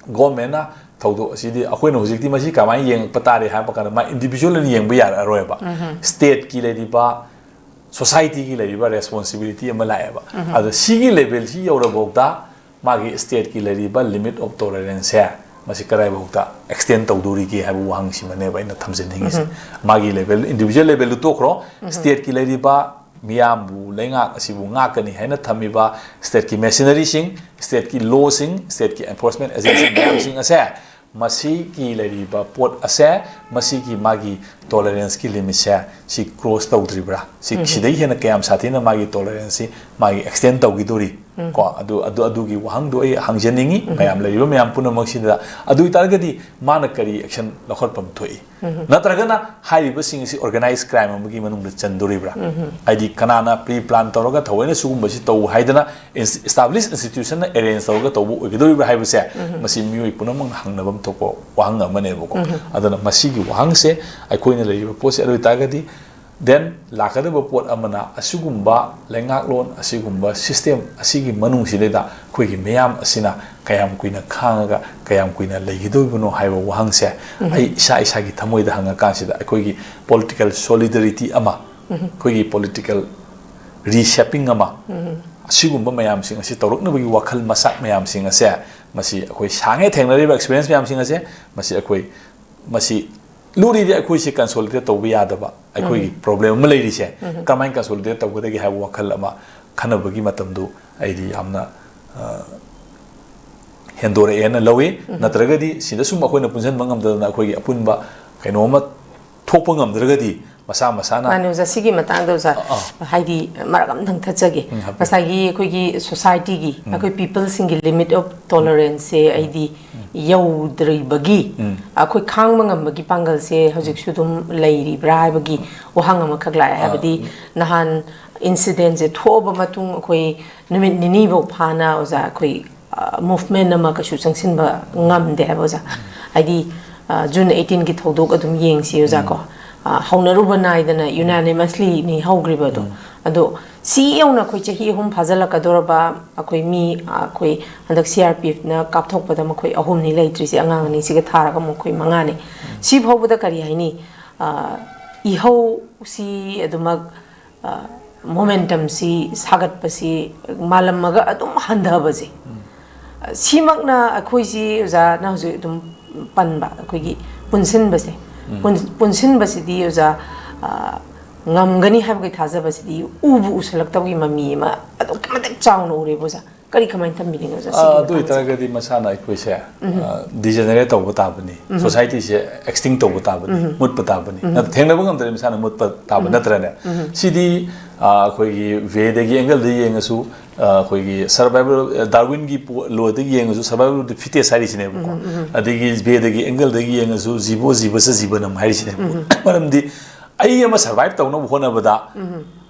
ꯒꯣꯔꯃꯦꯟꯅ ꯊꯧꯗꯣꯛ ꯑꯁꯤꯗꯤ ꯑꯩꯈꯣꯏꯅ ꯍꯧꯖꯤꯛꯇꯤ ꯃꯁꯤ ꯀꯃꯥꯏꯅ ꯌꯦꯡꯉꯛꯄ ꯇꯥꯔꯦ ꯍꯥꯏꯕ ꯀꯥꯟꯗ ꯃꯥ ꯏꯟꯗꯤꯕꯤꯖꯨꯋꯦꯜ ꯑꯣꯏꯅ ꯌꯦꯡꯕ ꯌꯥꯔꯛꯑꯔꯣꯏꯕ꯫ ꯁ꯭ꯇꯦꯠꯀꯤ ꯂꯩꯔꯤꯕ, ꯁꯣꯁꯥꯏꯇꯤꯒꯤ ꯂꯩꯔꯤꯕ ꯔꯦꯁꯄꯣꯟꯁꯤꯕꯤꯂꯤꯇꯤ ꯑꯃ ꯂꯥꯛꯑꯦꯕ꯫ ꯑꯗꯣ ꯁꯤꯒꯤ ꯂꯦꯚꯦꯜꯁꯤ ꯌꯧꯔꯐꯥꯎꯗ ꯃꯥꯒꯤ ꯁ꯭ꯇꯦꯠꯀꯤ ꯂꯩꯔꯤꯕ ꯂꯤꯃꯤꯠ ꯑꯣꯐ ꯇꯣꯂꯔꯦꯟꯁꯁꯦ ꯃꯁꯤ ꯀꯗꯥꯏꯐꯥꯎꯗ ꯑꯦꯛꯁꯇꯦꯟ ꯇꯧꯗꯣꯔꯤꯒꯦ ꯍꯥꯏꯕ ꯋꯥꯍꯪꯁꯤꯃꯅꯦꯕ ꯑꯩꯅ ꯊꯝꯖꯅꯤꯡꯉꯤꯁꯦ꯫ ꯃꯥꯒꯤ ꯂꯦꯚꯦꯜ, ꯏꯟꯗꯤꯕꯤꯖꯨꯋꯦꯜ ꯂꯦꯚꯦꯜꯗꯨ ꯇꯣꯛꯈ꯭ꯔꯣ, ꯁ꯭ꯇꯦꯠꯀꯤ ꯂꯩꯔꯤꯕ ꯃꯤꯌꯥꯝꯕꯨ, ꯂꯩꯉꯥꯛ ꯑꯁꯤꯕꯨ ꯉꯥꯛꯀꯅꯤ ꯍꯥꯏꯅ ꯊꯝꯃꯤꯕ ꯁ꯭ꯇꯦꯠꯀꯤ ꯃꯦꯁꯤꯅꯔꯤꯁꯤꯡ, ꯁ꯭ꯇꯦꯠꯀꯤ ꯂꯣꯁꯤꯡ, ꯁ꯭ꯇꯦꯠꯀꯤ ꯑꯦꯟꯐꯣꯔꯁꯃꯦꯟ ꯑꯦꯖꯦꯟꯁꯤ ꯃꯌꯥꯝꯁꯤꯡ ꯑꯁꯦ, ꯃꯁꯤꯒꯤ ꯂꯩꯔꯤꯕ ꯄꯣꯠ ꯑꯁꯦ, ꯃꯁꯤꯒꯤ ꯃꯥꯒꯤ ꯇꯣꯂꯔꯦꯟꯁꯀꯤ ꯂꯤꯃꯤꯠꯁꯦ ꯁꯤ ꯀ꯭ꯔꯣꯁ ꯇꯧꯗ꯭ꯔꯤꯕ꯭ꯔꯥ? ꯁꯤ, ꯁꯤꯗꯒꯤ ꯍꯦꯟꯅ ꯀꯌꯥꯝ ꯁꯥꯊꯤꯅ ꯃꯥꯒꯤ ꯇꯣꯂꯔꯦꯟꯁꯁꯤ ꯃꯥꯒꯤ ꯑꯦꯛꯁꯇꯦꯟ ꯇꯧꯈꯤꯗꯣꯔꯤ? ꯀꯣ, ꯑꯗꯨ, ꯑꯗꯨ, ꯑꯗꯨꯒꯤ ꯋꯥꯍꯪꯗꯣ ꯑꯩ ꯍꯪꯖꯅꯤꯡꯉꯤ ꯃꯌꯥꯝ, ꯂꯩꯔꯤꯕ ꯃꯌꯥꯝ ꯄꯨꯝꯅꯃꯛꯁꯤꯗ꯫ ꯑꯗꯨ ꯑꯣꯏꯇꯥꯔꯒꯗꯤ ꯃꯥꯅ ꯀꯔꯤ ꯑꯦꯛꯁꯟ ꯂꯧꯈꯠꯐꯝ ꯊꯣꯛꯏ? ꯅꯠꯇ꯭ꯔꯒꯅ ꯍꯥꯏꯔꯤꯕꯁꯤꯡ ꯑꯁꯤ ꯑꯣꯔꯒꯅꯥꯏꯖ ꯀ꯭ꯔꯥꯏꯝ ꯑꯃꯒꯤ ꯃꯅꯨꯡꯗ ꯆꯟꯗꯣꯔꯤꯕ꯭ꯔꯥ? ꯍꯥꯏꯗꯤ ꯀꯅꯥꯅ ꯄ꯭ꯔꯤ ꯄ꯭ꯂꯥꯟ ꯇꯧꯔꯒ ꯊꯑꯣꯏꯅ ꯁꯤꯒꯨꯝꯕꯁꯤ ꯇꯧ ꯍꯥꯏꯗꯅ ꯏꯟꯁ-, ꯏꯁꯇꯥꯕ꯭ꯂꯤꯁ ꯏꯟꯁꯇꯤꯇ꯭ꯌꯨꯁꯟꯅ ꯑꯦꯔꯦꯟꯖ ꯇꯧꯔꯒ ꯇꯧꯕ ꯑꯣꯏꯒꯗꯧꯔꯤꯕ꯭ꯔꯥ ꯍꯥꯏꯕꯁꯦ, ꯃꯁꯤ ꯃꯤꯑꯣꯏ ꯄꯨꯝꯅꯃꯛꯅ ꯍꯪꯅꯕ ꯑꯃ ꯊꯣꯛꯄ ꯋꯥꯍꯪ ꯑꯃꯅꯦꯕꯀꯣ꯫ ꯑꯗꯨꯅ ꯃꯁꯤꯒꯤ ꯋꯥꯍꯪꯁꯦ ꯑꯩꯈꯣꯏꯅ ꯂꯩꯔꯤꯕ ꯄꯣꯠꯁꯦ ꯑꯗꯨ ꯑꯣꯏꯇꯥꯔꯒꯗꯤ, then ꯂꯥꯛꯀꯗꯕ ꯄꯣꯠ ꯑꯃꯅ ꯑꯁꯤꯒꯨꯝꯕ ꯂꯩꯉꯥꯛꯂꯣꯟ, ꯑꯁꯤꯒꯨꯝꯕ ꯁꯤꯁꯇꯦꯝ ꯑꯁꯤꯒꯤ ꯃꯅꯨꯡꯁꯤꯗꯩꯗ ꯑꯩꯈꯣꯏꯒꯤ ꯃꯤꯌꯥꯝ ꯑꯁꯤꯅ ꯀꯌꯥꯝ ꯀꯨꯏꯅ ꯈꯥꯡꯉꯒ ꯀꯌꯥꯝ ꯀꯨꯏꯅ ꯂꯩꯒꯗꯧꯔꯤꯕꯅꯣ ꯍꯥꯏꯕ ꯋꯥꯍꯪꯁꯦ ꯑꯩ ꯏꯁꯥ ꯏꯁꯥꯒꯤ ꯊꯃꯣꯏꯗ ꯍꯪꯉꯀꯥꯟꯁꯤꯗ ꯑꯩꯈꯣꯏꯒꯤ ꯄꯣꯂꯤꯇꯤꯀꯦꯜ ꯁꯣꯂꯤꯗꯔꯤꯇꯤ ꯑꯃ, ꯑꯩꯈꯣꯏꯒꯤ ꯄꯣꯂꯤꯇꯤꯀꯦꯜ ꯔꯤꯁꯦꯄꯤꯡ ꯑꯃ, ꯑꯁꯤꯒꯨꯝꯕ ꯃꯌꯥꯝꯁꯤꯡ ꯑꯁꯤ ꯇꯧꯔꯛꯅꯕꯒꯤ ꯋꯥꯈꯜ ꯃꯆꯥꯛ ꯃꯌꯥꯝꯁꯤꯡ ꯑꯁꯦ, ꯃꯁꯤ ꯑꯩꯈꯣꯏ ꯁꯥꯡꯉꯦ ꯊꯦꯡꯅꯔꯤꯕ ꯑꯦꯛꯁꯄꯤꯔꯤꯌꯦꯟꯁ ꯃꯌꯥꯝꯁꯤꯡ ꯑꯁꯦ, ꯃꯁꯤ ꯑꯩꯈꯣꯏ, ꯃꯁꯤ ꯂꯨꯔꯤꯗꯤ ꯑꯩꯈꯣꯏꯁꯦ ꯀꯟꯁꯣꯂꯤꯗꯦꯠ ꯇꯧꯕ ꯌꯥꯗꯕ ꯑꯩꯈꯣꯏꯒꯤ ꯄ꯭ꯔꯣꯕ꯭ꯂꯦꯝ ꯑꯃ ꯂꯩꯔꯤꯁꯦ꯫ ꯀꯔꯝꯍꯥꯏꯅ ꯀꯟꯁꯣꯂꯤꯗꯦꯠ ꯇꯧꯒꯗꯒꯦ ꯍꯥꯏꯕ ꯋꯥꯈꯜ ꯑꯃ ꯈꯟꯅꯕꯒꯤ ꯃꯇꯝꯗꯨ ꯑꯩꯗꯤ ꯌꯥꯝꯅ, ꯑ, ꯍꯦꯟꯗꯣꯔꯛꯑꯦꯅ ꯂꯧꯏ꯫ ꯅꯠꯇ꯭ꯔꯒꯗꯤ ꯁꯤꯗ ꯁꯨꯝ ꯑꯩꯈꯣꯏꯅ ꯄꯨꯟꯁꯤꯟꯕ ꯉꯝꯗꯗꯅ ꯑꯩꯈꯣꯏꯒꯤ ꯑꯄꯨꯟꯕ ꯀꯩꯅꯣ ꯑꯃ ꯊꯣꯛꯄ ꯉꯝꯗ꯭ꯔꯒꯗꯤ ꯃꯁꯥ ꯃꯁꯥꯅ ꯃꯥꯅꯦ, ꯑꯣꯖꯥ, ꯁꯤꯒꯤ ꯃꯇꯥꯡꯗ, ꯑꯣꯖꯥ, ꯑꯥ, ꯑꯥ꯫ ꯍꯥꯏꯗꯤ, ꯃꯔꯛ ꯑꯝꯇꯪ ꯊꯠꯆꯒꯦ꯫ ꯎꯝ, ꯍꯥꯏꯕꯤꯌꯨ꯫ ꯉꯁꯥꯏꯒꯤ ꯑꯩꯈꯣꯏꯒꯤ ꯁꯣꯁꯥꯏꯇꯤꯒꯤ, ꯎꯝ꯫ ꯑꯩꯈꯣꯏ ꯄꯤꯄꯜꯁꯤꯡꯒꯤ ꯂꯤꯃꯤꯠ ꯑꯣꯐ ꯇꯣꯂꯔꯦꯟꯁꯁꯦ, ꯎꯝ꯫ ꯑꯩꯗꯤ, ꯎꯝ꯫ ꯌꯧꯗ꯭ꯔꯤꯕꯒꯤ, ꯎꯝ꯫ ꯑꯩꯈꯣꯏ ꯈꯥꯡꯕ ꯉꯝꯕꯒꯤ ꯄꯥꯡꯒꯜꯁꯦ ꯍꯧꯖꯤꯛꯁꯨ ꯑꯗꯨꯝ ꯂꯩꯔꯤꯕ꯭ꯔꯥ ꯍꯥꯏꯕꯒꯤ ꯋꯥꯍꯪ ꯑꯃꯈꯛ ꯂꯥꯛꯑꯦ꯫ ꯑꯥ, ꯍꯥꯏꯕꯗꯤ, ꯎꯝ꯫ ꯅꯍꯥꯟ ꯏꯟꯁꯤꯗꯦꯟꯁꯦ ꯊꯣꯛꯑꯕ ꯃꯇꯨꯡ ꯑꯩꯈꯣꯏ ꯅꯨꯃꯤꯠ ꯅꯤꯅꯤꯐꯧ ꯐꯥꯅ, ꯑꯣꯖꯥ, ꯑꯩꯈꯣꯏ, ꯑ, ꯃꯨꯚꯃꯦꯟ ꯑꯃ ꯀꯩꯁꯨ ꯆꯪꯁꯤꯟꯕ ꯉꯝꯗꯦ ꯍꯥꯏꯕ, ꯑꯣꯖꯥ꯫ ꯍꯥꯏꯗꯤ, ꯑ, ꯖꯨꯟ ꯑꯩꯠꯇꯤꯟꯒꯤ ꯊꯧꯗꯣꯛ ꯑꯗꯨꯝ ꯌꯦꯡꯁꯤ, ꯑꯣꯖꯥ, ꯎꯝ꯫ ꯀꯣ꯫ ꯑ, ꯍꯧꯅꯔꯨꯕ ꯅꯥꯏꯗꯅ ꯎꯝ꯫ ꯌꯨꯅꯥꯅꯤꯃꯁꯂꯤꯅꯤ ꯍꯧꯈ꯭ꯔꯤꯕꯗꯣ꯫ ꯎꯝ꯫ ꯑꯗꯣ ꯁꯤ ꯌꯧꯅ ꯑꯩꯈꯣꯏ ꯆꯍꯤ ꯑꯍꯨꯝ ꯐꯥꯖꯤꯜꯂꯛꯀꯗꯧꯔꯕ, ꯑꯩꯈꯣꯏ ꯃꯤ, ꯑ, ꯑꯩꯈꯣꯏ ꯍꯟꯗꯛ ꯁꯤ ꯑꯥꯔ ꯄꯤ ꯑꯦꯐꯅ ꯀꯥꯞꯊꯣꯛꯄꯗ ꯃꯈꯣꯏ ꯑꯍꯨꯝꯅꯤ ꯂꯩꯇ꯭ꯔꯤꯁꯦ, ꯑꯉꯥꯡ ꯑꯅꯤꯁꯤꯒ ꯊꯥꯔꯒ ꯃꯈꯣꯏ ꯃꯉꯥꯅꯤ꯫ ꯎꯝ꯫ ꯁꯤ ꯐꯥꯎꯕꯗ ꯀꯔꯤ ꯍꯥꯏꯅꯤ? ꯑ, ꯏꯍꯧꯁꯤ ꯑꯗꯨꯃꯛ, ꯑ, ꯃꯣꯃꯦꯟꯇꯝꯁꯤ ꯁꯥꯒꯠꯄꯁꯤ ꯃꯥꯂꯝꯃꯒ ꯑꯗꯨꯝ ꯍꯟꯊꯕꯁꯦ, ꯎꯝ꯫ ꯁꯤꯃꯛꯅ ꯑꯩꯈꯣꯏꯁꯤ ꯑꯣꯖꯥꯅ ꯍꯧꯖꯤꯛ ꯑꯗꯨꯝ ꯄꯟꯕ ꯑꯩꯈꯣꯏꯒꯤ ꯄꯨꯟꯁꯤꯟꯕꯁꯦ, ꯎꯝ꯫ ꯄꯨꯟ-, ꯄꯨꯟꯁꯤꯟꯕꯁꯤꯗꯤ ꯑꯣꯖꯥ, ꯑ, ꯉꯝꯒꯅꯤ ꯍꯥꯏꯕꯒꯤ ꯊꯥꯖꯕꯁꯤꯗꯤ ꯎꯕꯨ ꯎꯁꯜꯂꯛꯇꯕꯒꯤ ꯃꯃꯤ ꯑꯃ ꯑꯗꯨꯛꯀꯤ ꯃꯇꯤꯛ ꯆꯥꯎꯅ ꯎꯔꯦꯕ ꯑꯣꯖꯥ꯫ ꯀꯔꯤ, ꯀꯃꯥꯏꯅ ꯊꯝꯕꯤꯅꯤꯡꯉꯤ ꯑꯣꯖꯥ, ꯑ, ꯁꯤꯒꯤ ꯑꯗꯨ ꯃꯇꯥꯡꯁꯦ? ꯑꯣꯏꯇꯥꯔꯒꯗꯤ ꯃꯁꯥꯅ ꯑꯩꯈꯣꯏꯁꯦ, ꯎꯝ꯫ ꯑ, degenerate ꯇꯧꯕ ꯇꯥꯕꯅꯤ꯫ ꯎꯝ꯫ Society ꯁꯦ extinct ꯇꯧꯕ ꯇꯥꯕꯅꯤ, ꯎꯝ꯫ ꯃꯨꯠꯄ ꯇꯥꯕꯅꯤ꯫ ꯎꯝ꯫ ꯅꯠ-, ꯊꯦꯡꯅꯕ ꯉꯝꯗ꯭ꯔꯗꯤ ꯃꯁꯥꯅ ꯃꯨꯠꯄ ꯇꯥꯕ ꯎꯝ꯫ ꯅꯠꯇ꯭ꯔꯅꯦ? ꯎꯝ꯫ ꯁꯤꯗꯤ, ꯑ, ꯑꯩꯈꯣꯏꯒꯤ ꯋꯦꯗꯒꯤ angle ꯗ ꯌꯦꯡꯉꯁꯨ, ꯑ, ꯑꯩꯈꯣꯏꯒꯤ survival, ꯑ, Darwin ꯒꯤ ꯄꯣ-, law ꯗꯒꯤ ꯌꯦꯡꯉꯁꯨ survival of the fittest ꯍꯥꯏꯔꯤꯁꯤꯅꯦꯕꯀꯣ꯫ ꯎꯝ, ꯎꯝ, ꯎꯝ꯫ ꯑꯗꯒꯤ ꯋꯦꯗꯒꯤ angle ꯗꯒꯤ ꯌꯦꯡꯉꯁꯨ ꯖꯤꯕꯣ ꯖꯤꯕꯁ ꯖꯤꯕꯅꯝ ꯍꯥꯏꯔꯤꯁꯤꯅꯦꯕꯀꯣ꯫ ꯎꯝ, ꯎꯝ꯫ ꯃꯔꯝꯗꯤ ꯑꯩ ꯑꯃ survive ꯇꯧꯅꯕ ꯍꯣꯠꯅꯕꯗ ꯎꯝ, ꯎꯝ꯫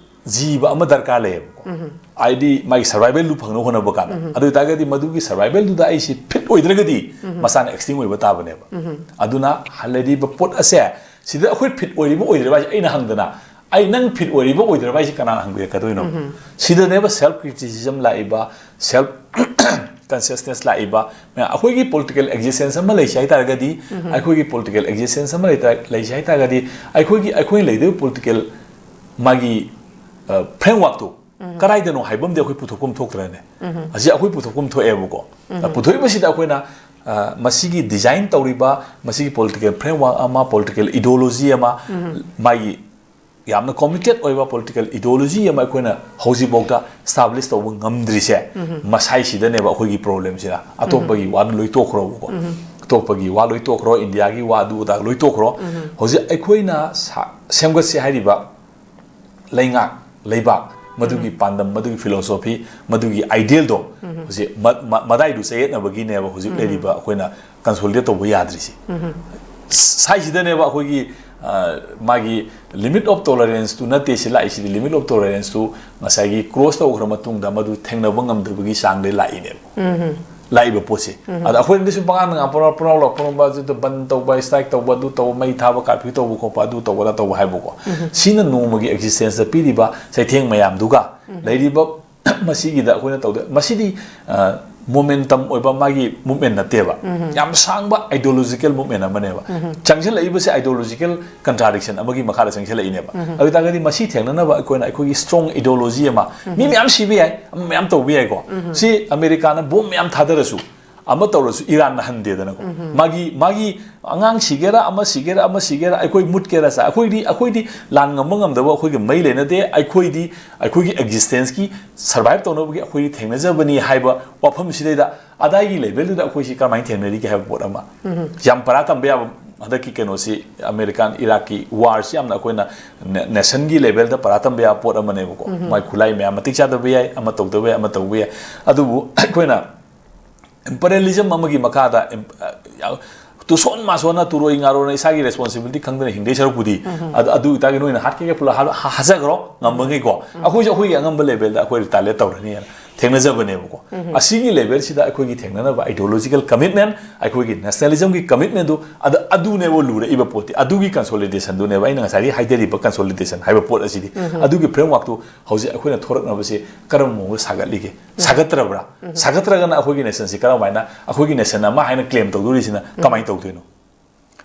ꯖꯤꯕ ꯑꯃ ꯗꯔꯀꯥꯔ ꯂꯩꯌꯦꯕꯀꯣ꯫ ꯎꯝ, ꯎꯝ꯫ ꯍꯥꯏꯗꯤ ꯃꯥꯒꯤ survival ꯗꯨ ꯐꯪꯅꯕ ꯍꯣꯠꯅꯕ ꯀꯥꯟꯗ꯫ ꯎꯝ, ꯎꯝ꯫ ꯑꯗꯨ ꯑꯣꯏꯇꯥꯔꯒꯗꯤ ꯃꯗꯨꯒꯤ survival ꯗꯨꯗ ꯑꯩꯁꯤ fit ꯑꯣꯏꯗ꯭ꯔꯒꯗꯤ ꯎꯝ, ꯎꯝ꯫ ꯃꯁꯥꯅ extinct ꯑꯣꯏꯕ ꯇꯥꯕꯅꯦꯕ꯫ ꯎꯝ, ꯎꯝ꯫ ꯑꯗꯨꯅ ꯂꯩꯔꯤꯕ ꯄꯣꯠ ꯑꯁꯦ ꯁꯤꯗ ꯑꯩꯈꯣꯏ fit ꯑꯣꯏꯔꯤꯕ ꯑꯣꯏꯗ꯭ꯔꯤꯕ ꯍꯥꯏꯁꯦ ꯑꯩꯅ ꯍꯪꯗꯅ, ꯑꯩ ꯅꯪ fit ꯑꯣꯏꯔꯤꯕ ꯑꯣꯏꯗ꯭ꯔꯤꯕ ꯍꯥꯏꯁꯦ ꯀꯅꯥꯅ ꯍꯪꯕꯤꯔꯛꯀꯗꯣꯏꯅꯣ? ꯎꯝ, ꯎꯝ꯫ ꯁꯤꯗꯅꯦꯕ self criticism ꯂꯥꯛꯏꯕ, self consciousness ꯂꯥꯛꯏꯕ꯫ ꯑꯩꯈꯣꯏꯒꯤ political existence ꯑꯃ ꯂꯩꯁꯦ ꯍꯥꯏꯇꯥꯔꯒꯗꯤ, ꯎꯝ, ꯎꯝ꯫ ꯑꯩꯈꯣꯏꯒꯤ political existence ꯑꯃ ꯂꯩꯇꯥ-, ꯂꯩꯁꯦ ꯍꯥꯏꯇꯥꯔꯒꯗꯤ, ꯑꯩꯈꯣꯏꯒꯤ, ꯑꯩꯈꯣꯏꯅ ꯂꯩꯗꯣꯏꯕ political ꯃꯥꯒꯤ, ꯑ, framework ꯇꯨ ꯎꯝ꯫ ꯀꯗꯥꯏꯗꯅꯣ ꯍꯥꯏꯕ ꯑꯃꯗꯤ ꯑꯩꯈꯣꯏ ꯄꯨꯊꯣꯛꯐꯝ ꯊꯣꯛꯇ꯭ꯔꯅꯦ? ꯎꯝ꯫ ꯑꯁꯤ ꯑꯩꯈꯣꯏ ꯄꯨꯊꯣꯛꯐꯝ ꯊꯣꯛꯑꯦꯕꯀꯣ꯫ ꯎꯝ꯫ ꯄꯨꯊꯣꯛꯏꯕꯁꯤꯗ ꯑꯩꯈꯣꯏꯅ, ꯑ, ꯃꯁꯤꯒꯤ design ꯇꯧꯔꯤꯕ, ꯃꯁꯤꯒꯤ political framework ꯑꯃ, political ideology ꯑꯃ, ꯎꯝ꯫ ꯃꯥꯒꯤ ꯌꯥꯝꯅ committed ꯑꯣꯏꯕ political ideology ꯑꯃ ꯑꯩꯈꯣꯏꯅ ꯍꯧꯖꯤꯛꯐꯥꯎꯗ establish ꯇꯧꯕ ꯉꯝꯗ꯭ꯔꯤꯁꯦ, ꯎꯝ꯫ ꯃꯁꯥꯏꯁꯤꯗꯅꯦꯕ ꯑꯩꯈꯣꯏꯒꯤ problem ꯁꯤꯅ꯫ ꯑꯇꯣꯞꯄꯒꯤ ꯎꯝ꯫ ꯋꯥꯗꯨ ꯂꯣꯏ ꯇꯣꯛꯈ꯭ꯔꯣꯕꯀꯣ꯫ ꯎꯝ꯫ ꯑꯇꯣꯞꯄꯒꯤ ꯋꯥ ꯂꯣꯏ ꯇꯣꯛꯈ꯭ꯔꯣ, ꯏꯟꯗꯤꯌꯥꯒꯤ ꯋꯥ ꯑꯗꯨ ꯑꯗꯥ ꯂꯣꯏ ꯇꯣꯛꯈ꯭ꯔꯣ꯫ ꯎꯝ꯫ ꯍꯧꯖꯤꯛ ꯑꯩꯈꯣꯏꯅ ꯁꯥ-, ꯁꯦꯝꯒꯠꯁꯦ ꯍꯥꯏꯔꯤꯕ ꯂꯩꯉꯥꯛ, ꯂꯩꯕꯥꯛ, ꯃꯗꯨꯒꯤ ꯎꯝ꯫ ꯄꯥꯟꯗꯝ, ꯃꯗꯨꯒꯤ philosophy, ꯃꯗꯨꯒꯤ ideal ꯗꯣ ꯎꯝ꯫ ꯍꯧꯖꯤꯛ ꯃ-, ꯃ-, ꯃꯗꯥꯏꯗꯨ ꯆꯌꯦꯠꯅꯕꯒꯤꯅꯦꯕ ꯍꯧꯖꯤꯛ ꯎꯝ꯫ ꯂꯩꯔꯤꯕ ꯑꯩꯈꯣꯏꯅ consolidate ꯇꯧꯕ ꯌꯥꯗ꯭ꯔꯤꯁꯤ꯫ ꯎꯝ꯫ ꯁꯥꯏꯁꯤꯗꯅꯦꯕ ꯑꯩꯈꯣꯏꯒꯤ, ꯑ, ꯃꯥꯒꯤ limit of tolerance ꯇꯨ ꯅꯠꯇꯦ ꯁꯤ ꯂꯥꯛꯏꯁꯤꯗꯤ, limit of tolerance ꯇꯨ ꯉꯁꯥꯏꯒꯤ cross ꯇꯧꯈ꯭ꯔ ꯃꯇꯨꯡꯗ ꯃꯗꯨ ꯊꯦꯡꯅꯕ ꯉꯝꯗꯕꯒꯤ ꯆꯥꯡꯗ ꯂꯥꯛꯏꯅꯦꯕ꯫ ꯎꯝ꯫ ꯂꯥꯛꯏꯕ ꯄꯣꯠꯁꯦ꯫ ꯎꯝ꯫ ꯑꯗ ꯑꯩꯈꯣꯏꯅꯗꯤ ꯁꯨꯝ ꯄꯉꯥꯡꯗ ꯉꯥꯡ ꯄꯨꯔꯥꯎ, ꯄꯨꯔꯥꯎ ꯂꯥꯎ ꯄꯨꯔꯝꯕ ꯑꯗꯨꯗ ꯕꯟ ꯇꯧꯕ, strike ꯇꯧꯕ, ꯑꯗꯨ ꯇꯧꯕ, ꯃꯩ ꯊꯥꯕ, curfew ꯇꯧꯕ ꯈꯣꯠꯄ, ꯑꯗꯨ ꯇꯧꯕ, ꯑꯗꯥ ꯇꯧꯕ ꯍꯥꯏꯕꯀꯣ꯫ ꯎꯝ꯫ ꯁꯤꯅ ꯅꯣꯡꯃꯒꯤ existence ꯇ ꯄꯤꯔꯤꯕ ꯆꯩꯊꯦꯡ ꯃꯌꯥꯝꯗꯨꯒ ꯎꯝ꯫ ꯂꯩꯔꯤꯕ ꯃꯁꯤꯒꯤꯗ ꯑꯩꯈꯣꯏꯅ ꯇꯧꯗ-, ꯃꯁꯤꯗꯤ, ꯑ, ꯃꯣꯃꯦꯟꯇꯝ ꯑꯣꯏꯕ ꯃꯥꯒꯤ ꯃꯨꯞꯃꯦꯟ ꯅꯠꯇꯦꯕ꯫ ꯌꯥꯝ ꯁꯥꯡꯕ ꯑꯥꯏꯗꯤꯌꯣꯂꯣꯖꯤꯀꯦꯜ ꯃꯨꯞꯃꯦꯟ ꯑꯃꯅꯦꯕ꯫ ꯆꯪꯁꯤꯜꯂꯛꯏꯕꯁꯦ ꯑꯥꯏꯗꯤꯌꯣꯂꯣꯖꯤꯀꯦꯜ ꯀꯟꯇ꯭ꯔꯥꯗꯤꯛꯁꯟ ꯑꯃꯒꯤ ꯃꯈꯥꯗ ꯆꯪꯁꯤꯜꯂꯛꯏꯅꯦꯕ꯫ ꯑꯗꯨ ꯑꯣꯏꯇꯥꯔꯒꯗꯤ ꯃꯁꯤ ꯊꯦꯡꯅꯅꯕ ꯑꯩꯈꯣꯏꯅ ꯑꯩꯈꯣꯏꯒꯤ ꯁ꯭ꯇ꯭ꯔꯣꯡ ꯑꯥꯏꯗꯤꯌꯣꯂꯣꯖꯤ ꯑꯃ, ꯃꯤ ꯃꯌꯥꯝ ꯁꯤꯕ ꯌꯥꯏ, ꯑꯃ ꯃꯌꯥꯝ ꯇꯧꯕ ꯌꯥꯏꯀꯣ꯫ ꯁꯤ ꯑꯃꯦꯔꯤꯀꯥꯅ ꯕꯣꯝ ꯃꯌꯥꯝ ꯊꯥꯗꯔꯁꯨ, ꯑꯃ ꯇꯧꯔꯁꯨ ꯏꯔꯥꯟꯅ ꯍꯟꯗꯦꯗꯅꯀꯣ꯫ ꯃꯥꯒꯤ, ꯃꯥꯒꯤ ꯑꯉꯥꯡ ꯁꯤꯒꯦꯔꯥ, ꯑꯃ ꯁꯤꯒꯦꯔꯥ, ꯑꯃ ꯁꯤꯒꯦꯔꯥ, ꯑꯩꯈꯣꯏ ꯃꯨꯠꯀꯦꯔꯥ ꯆꯥ, ꯑꯩꯈꯣꯏꯗꯤ, ꯑꯩꯈꯣꯏꯗꯤ ꯂꯥꯟ ꯉꯝꯕ ꯉꯝꯗꯕ ꯑꯩꯈꯣꯏꯒ ꯃꯔꯤ ꯂꯩꯅꯗꯦ꯫ ꯑꯩꯈꯣꯏꯗꯤ ꯑꯩꯈꯣꯏꯒꯤ ꯑꯦꯛꯖꯤꯁꯇꯦꯟꯁꯀꯤ, ꯁꯔꯚꯥꯏꯚ ꯇꯧꯅꯕꯒꯤ ꯑꯩꯈꯣꯏꯗꯤ ꯊꯦꯡꯅꯖꯕꯅꯤ ꯍꯥꯏꯕ ꯋꯥꯐꯝꯁꯤꯗꯩꯗ, ꯑꯗꯥꯏꯒꯤ ꯂꯦꯚꯦꯜꯗꯨꯗ ꯑꯩꯈꯣꯏꯁꯤ ꯀꯔꯝꯍꯥꯏꯅ ꯊꯦꯡꯅꯔꯤꯒꯦ ꯍꯥꯏꯕ ꯄꯣꯠ ꯑꯃ꯫ ꯌꯥꯝ ꯄꯔꯥ ꯇꯝꯕ ꯌꯥꯕ ꯍꯟꯗꯛꯀꯤ ꯀꯩꯅꯣꯁꯤ, ꯑꯃꯦꯔꯤꯀꯥꯟ ꯏꯔꯥꯛꯀꯤ ꯋꯥꯔꯁꯤ ꯌꯥꯝꯅ ꯑꯩꯈꯣꯏꯅ ꯅꯦ-, ꯅꯦꯁꯟꯒꯤ ꯂꯦꯚꯦꯜꯗ ꯄꯔꯥ ꯇꯝꯕ ꯌꯥꯕ ꯄꯣꯠ ꯑꯃꯅꯦꯕꯀꯣ꯫ ꯃꯥꯏ ꯈꯨꯠꯂꯥꯏ ꯃꯌꯥꯝ ꯃꯇꯤꯛ ꯆꯥꯗꯕ ꯌꯥꯏ, ꯑꯃ ꯇꯧꯗꯕ ꯌꯥꯏ, ꯑꯃ ꯇꯧꯕ ꯌꯥꯏ꯫ ꯑꯗꯨꯕꯨ ꯑꯩꯈꯣꯏꯅ ꯏꯝꯄꯔꯤꯌꯦꯂꯤꯖꯝ ꯑꯃꯒꯤ ꯃꯈꯥꯗ ꯏꯝ-, ꯑ, ꯇꯨꯁꯣꯟ ꯃꯥꯁꯣꯟꯅ ꯇꯨꯔꯣꯏ ꯉꯥꯔꯣꯏꯅ ꯏꯁꯥꯒꯤ ꯔꯦꯁꯄꯣꯟꯁꯤꯕꯤꯂꯤꯇꯤ ꯈꯪꯗꯅ ꯍꯤꯡꯗꯣꯏ ꯁꯔꯨꯛꯄꯨꯗꯤ, ꯑꯗꯨ, ꯑꯗꯨ ꯑꯣꯏꯇꯥꯔꯒꯗꯤ ꯅꯣꯏꯅ ꯍꯥꯠꯀꯦꯒꯦ ꯄꯨꯂꯞ ꯍꯥꯠ-, ꯍꯥ-, ꯍꯥꯠꯆꯈ꯭ꯔꯣ, ꯉꯝꯕꯉꯩꯀꯣ꯫ ꯑꯩꯈꯣꯏꯁꯨ ꯑꯩꯈꯣꯏꯒꯤ ꯑꯉꯝꯕ ꯂꯦꯚꯦꯜꯗ ꯑꯩꯈꯣꯏ ꯔꯤꯇꯥꯂꯤꯌꯦꯠ ꯇꯧꯔꯅꯤꯅ ꯊꯦꯡꯅꯖꯕꯅꯦꯕꯀꯣ꯫ ꯑꯁꯤꯒꯤ ꯂꯦꯚꯦꯜꯁꯤꯗ ꯑꯩꯈꯣꯏꯒꯤ ꯊꯦꯡꯅꯅꯕ ꯑꯥꯏꯗꯤꯌꯣꯂꯣꯖꯤꯀꯦꯜ ꯀꯃꯤꯠꯃꯦꯟ, ꯑꯩꯈꯣꯏꯒꯤ ꯅꯦꯁꯅꯦꯂꯤꯖꯝꯒꯤ ꯀꯃꯤꯠꯃꯦꯟꯗꯨ, ꯑꯗ, ꯑꯗꯨꯅꯦꯕ ꯂꯨꯔꯛꯏꯕ ꯄꯣꯠꯇꯤ꯫ ꯑꯗꯨꯒꯤ ꯀꯟꯁꯣꯂꯤꯗꯦꯁꯟꯗꯨꯅꯦꯕ ꯑꯩꯅ ꯉꯁꯥꯏꯗꯒꯤ ꯍꯥꯏꯖꯔꯤꯕ ꯀꯟꯁꯣꯂꯤꯗꯦꯁꯟ ꯍꯥꯏꯕ ꯄꯣꯠ ꯑꯁꯤꯗꯤ꯫ ꯑꯗꯨꯒꯤ ꯐ꯭ꯔꯦꯝꯋꯥꯔꯛꯇꯨ ꯍꯧꯖꯤꯛ ꯑꯩꯈꯣꯏꯅ ꯊꯣꯔꯛꯅꯕꯁꯦ ꯀꯔꯝꯕ ꯃꯑꯣꯡꯗ ꯁꯥꯒꯠꯂꯤꯒꯦ? ꯁꯥꯒꯠꯇ꯭ꯔꯕ꯭ꯔꯥ? ꯁꯥꯒꯠꯇ꯭ꯔꯒꯅ ꯑꯩꯈꯣꯏꯒꯤ ꯅꯦꯁꯟꯁꯤ ꯀꯔꯝꯍꯥꯏꯅ, ꯑꯩꯈꯣꯏꯒꯤ ꯅꯦꯁꯟ ꯑꯃ ꯍꯥꯏꯅ ꯀ꯭ꯂꯦꯝ ꯇꯧꯗꯣꯔꯤꯁꯤꯅ ꯀꯃꯥꯏꯅ ꯇꯧꯗꯣꯏꯅꯣ?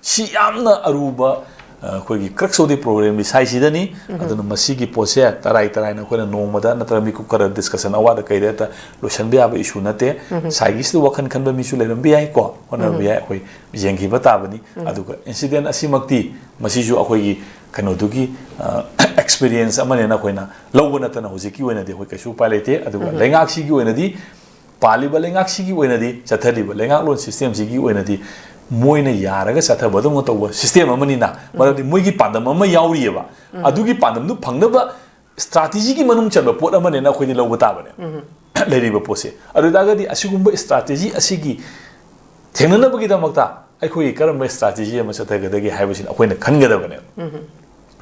ꯁꯤ ꯌꯥꯝꯅ ꯑꯔꯨꯕ, ꯑ, ꯑꯩꯈꯣꯏꯒꯤ crux of the problemꯗꯤ ꯁꯥꯏꯁꯤꯗꯅꯤ꯫ ꯑꯗꯨꯅ ꯃꯁꯤꯒꯤ ꯄꯣꯠꯁꯦ ꯇꯔꯥꯏ ꯇꯔꯥꯏꯅ ꯑꯩꯈꯣꯏꯅ ꯅꯣꯡꯃꯗ ꯅꯠꯇ꯭ꯔꯒ ꯃꯤꯀꯨꯞ ꯈꯔ ꯗꯤꯁꯀꯁꯟ ꯑꯋꯥꯗ ꯀꯩꯗ ꯍꯦꯛꯇ ꯂꯣꯏꯁꯤꯟꯕ ꯌꯥꯕ ꯏꯁꯨ ꯅꯠꯇꯦ꯫ ꯁꯥꯏꯒꯤꯁꯤꯗ ꯋꯥꯈꯜ ꯈꯟꯕ ꯃꯤꯁꯨ ꯂꯩꯔꯝꯕ ꯌꯥꯏ ꯀꯣ, ꯍꯣꯠꯅꯕ ꯌꯥꯏ, ꯑꯩꯈꯣꯏ ꯌꯦꯡꯈꯤꯕ ꯇꯥꯕꯅꯤ꯫ ꯑꯗꯨꯒ ꯏꯟꯁꯤꯗꯦꯟ ꯑꯁꯤꯃꯛꯇꯤ ꯃꯁꯤꯁꯨ ꯑꯩꯈꯣꯏꯒꯤ ꯀꯩꯅꯣꯗꯨꯒꯤ, ꯑ, ꯑꯦꯛꯁꯄꯤꯔꯤꯌꯦꯟꯁ ꯑꯃꯅꯦꯅ ꯑꯩꯈꯣꯏꯅ ꯂꯧꯕ ꯅꯠꯇꯅ ꯍꯧꯖꯤꯛꯀꯤ ꯑꯣꯏꯅꯗꯤ ꯑꯩꯈꯣꯏ ꯀꯩꯁꯨ ꯎꯄꯥꯏ ꯂꯩꯇꯦ꯫ ꯑꯗꯨꯒ ꯂꯩꯉꯥꯛꯁꯤꯒꯤ ꯑꯣꯏꯅꯗꯤ, ꯄꯥꯜꯂꯤꯕ ꯂꯩꯉꯥꯛꯁꯤꯒꯤ ꯑꯣꯏꯅꯗꯤ, ꯆꯠꯊꯔꯤꯕ ꯂꯩꯉꯥꯛꯂꯣꯟ ꯁꯤꯁꯇꯦꯝꯁꯤꯒꯤ ꯑꯣꯏꯅꯗꯤ ꯃꯣꯏꯅ ꯌꯥꯔꯒ ꯆꯠꯊꯕꯗꯧꯅ ꯇꯧꯕ ꯁꯤꯁꯇꯦꯝ ꯑꯃꯅꯤꯅ, ꯃꯔꯝꯗꯤ ꯃꯣꯏꯒꯤ ꯄꯥꯟꯗꯝ ꯑꯃ ꯌꯥꯎꯔꯤꯑꯕ꯫ ꯑꯗꯨꯒꯤ ꯄꯥꯟꯗꯝꯗꯨ ꯐꯪꯅꯕ ꯏꯁꯇ꯭ꯔꯥꯇꯦꯖꯤꯒꯤ ꯃꯅꯨꯡ ꯆꯟꯕ ꯄꯣꯠ ꯑꯃꯅꯦꯅ ꯑꯩꯈꯣꯏꯗꯤ ꯂꯧꯕ ꯇꯥꯕꯅꯦ꯫ ꯂꯩꯔꯤꯕ ꯄꯣꯠꯁꯦ꯫ ꯑꯗꯨ ꯑꯣꯏꯇꯥꯔꯒꯗꯤ ꯑꯁꯤꯒꯨꯝꯕ ꯏꯁꯇ꯭ꯔꯥꯇꯦꯖꯤ ꯑꯁꯤꯒꯤ ꯊꯦꯡꯅꯅꯕꯒꯤꯗꯃꯛꯇ ꯑꯩꯈꯣꯏꯒꯤ ꯀꯔꯝꯕ ꯏꯁꯇ꯭ꯔꯥꯇꯦꯖꯤ ꯑꯃ ꯆꯠꯊꯒꯗꯒꯦ ꯍꯥꯏꯕꯁꯤꯅ ꯑꯩꯈꯣꯏꯅ ꯈꯟꯒꯗꯕꯅꯦꯕ꯫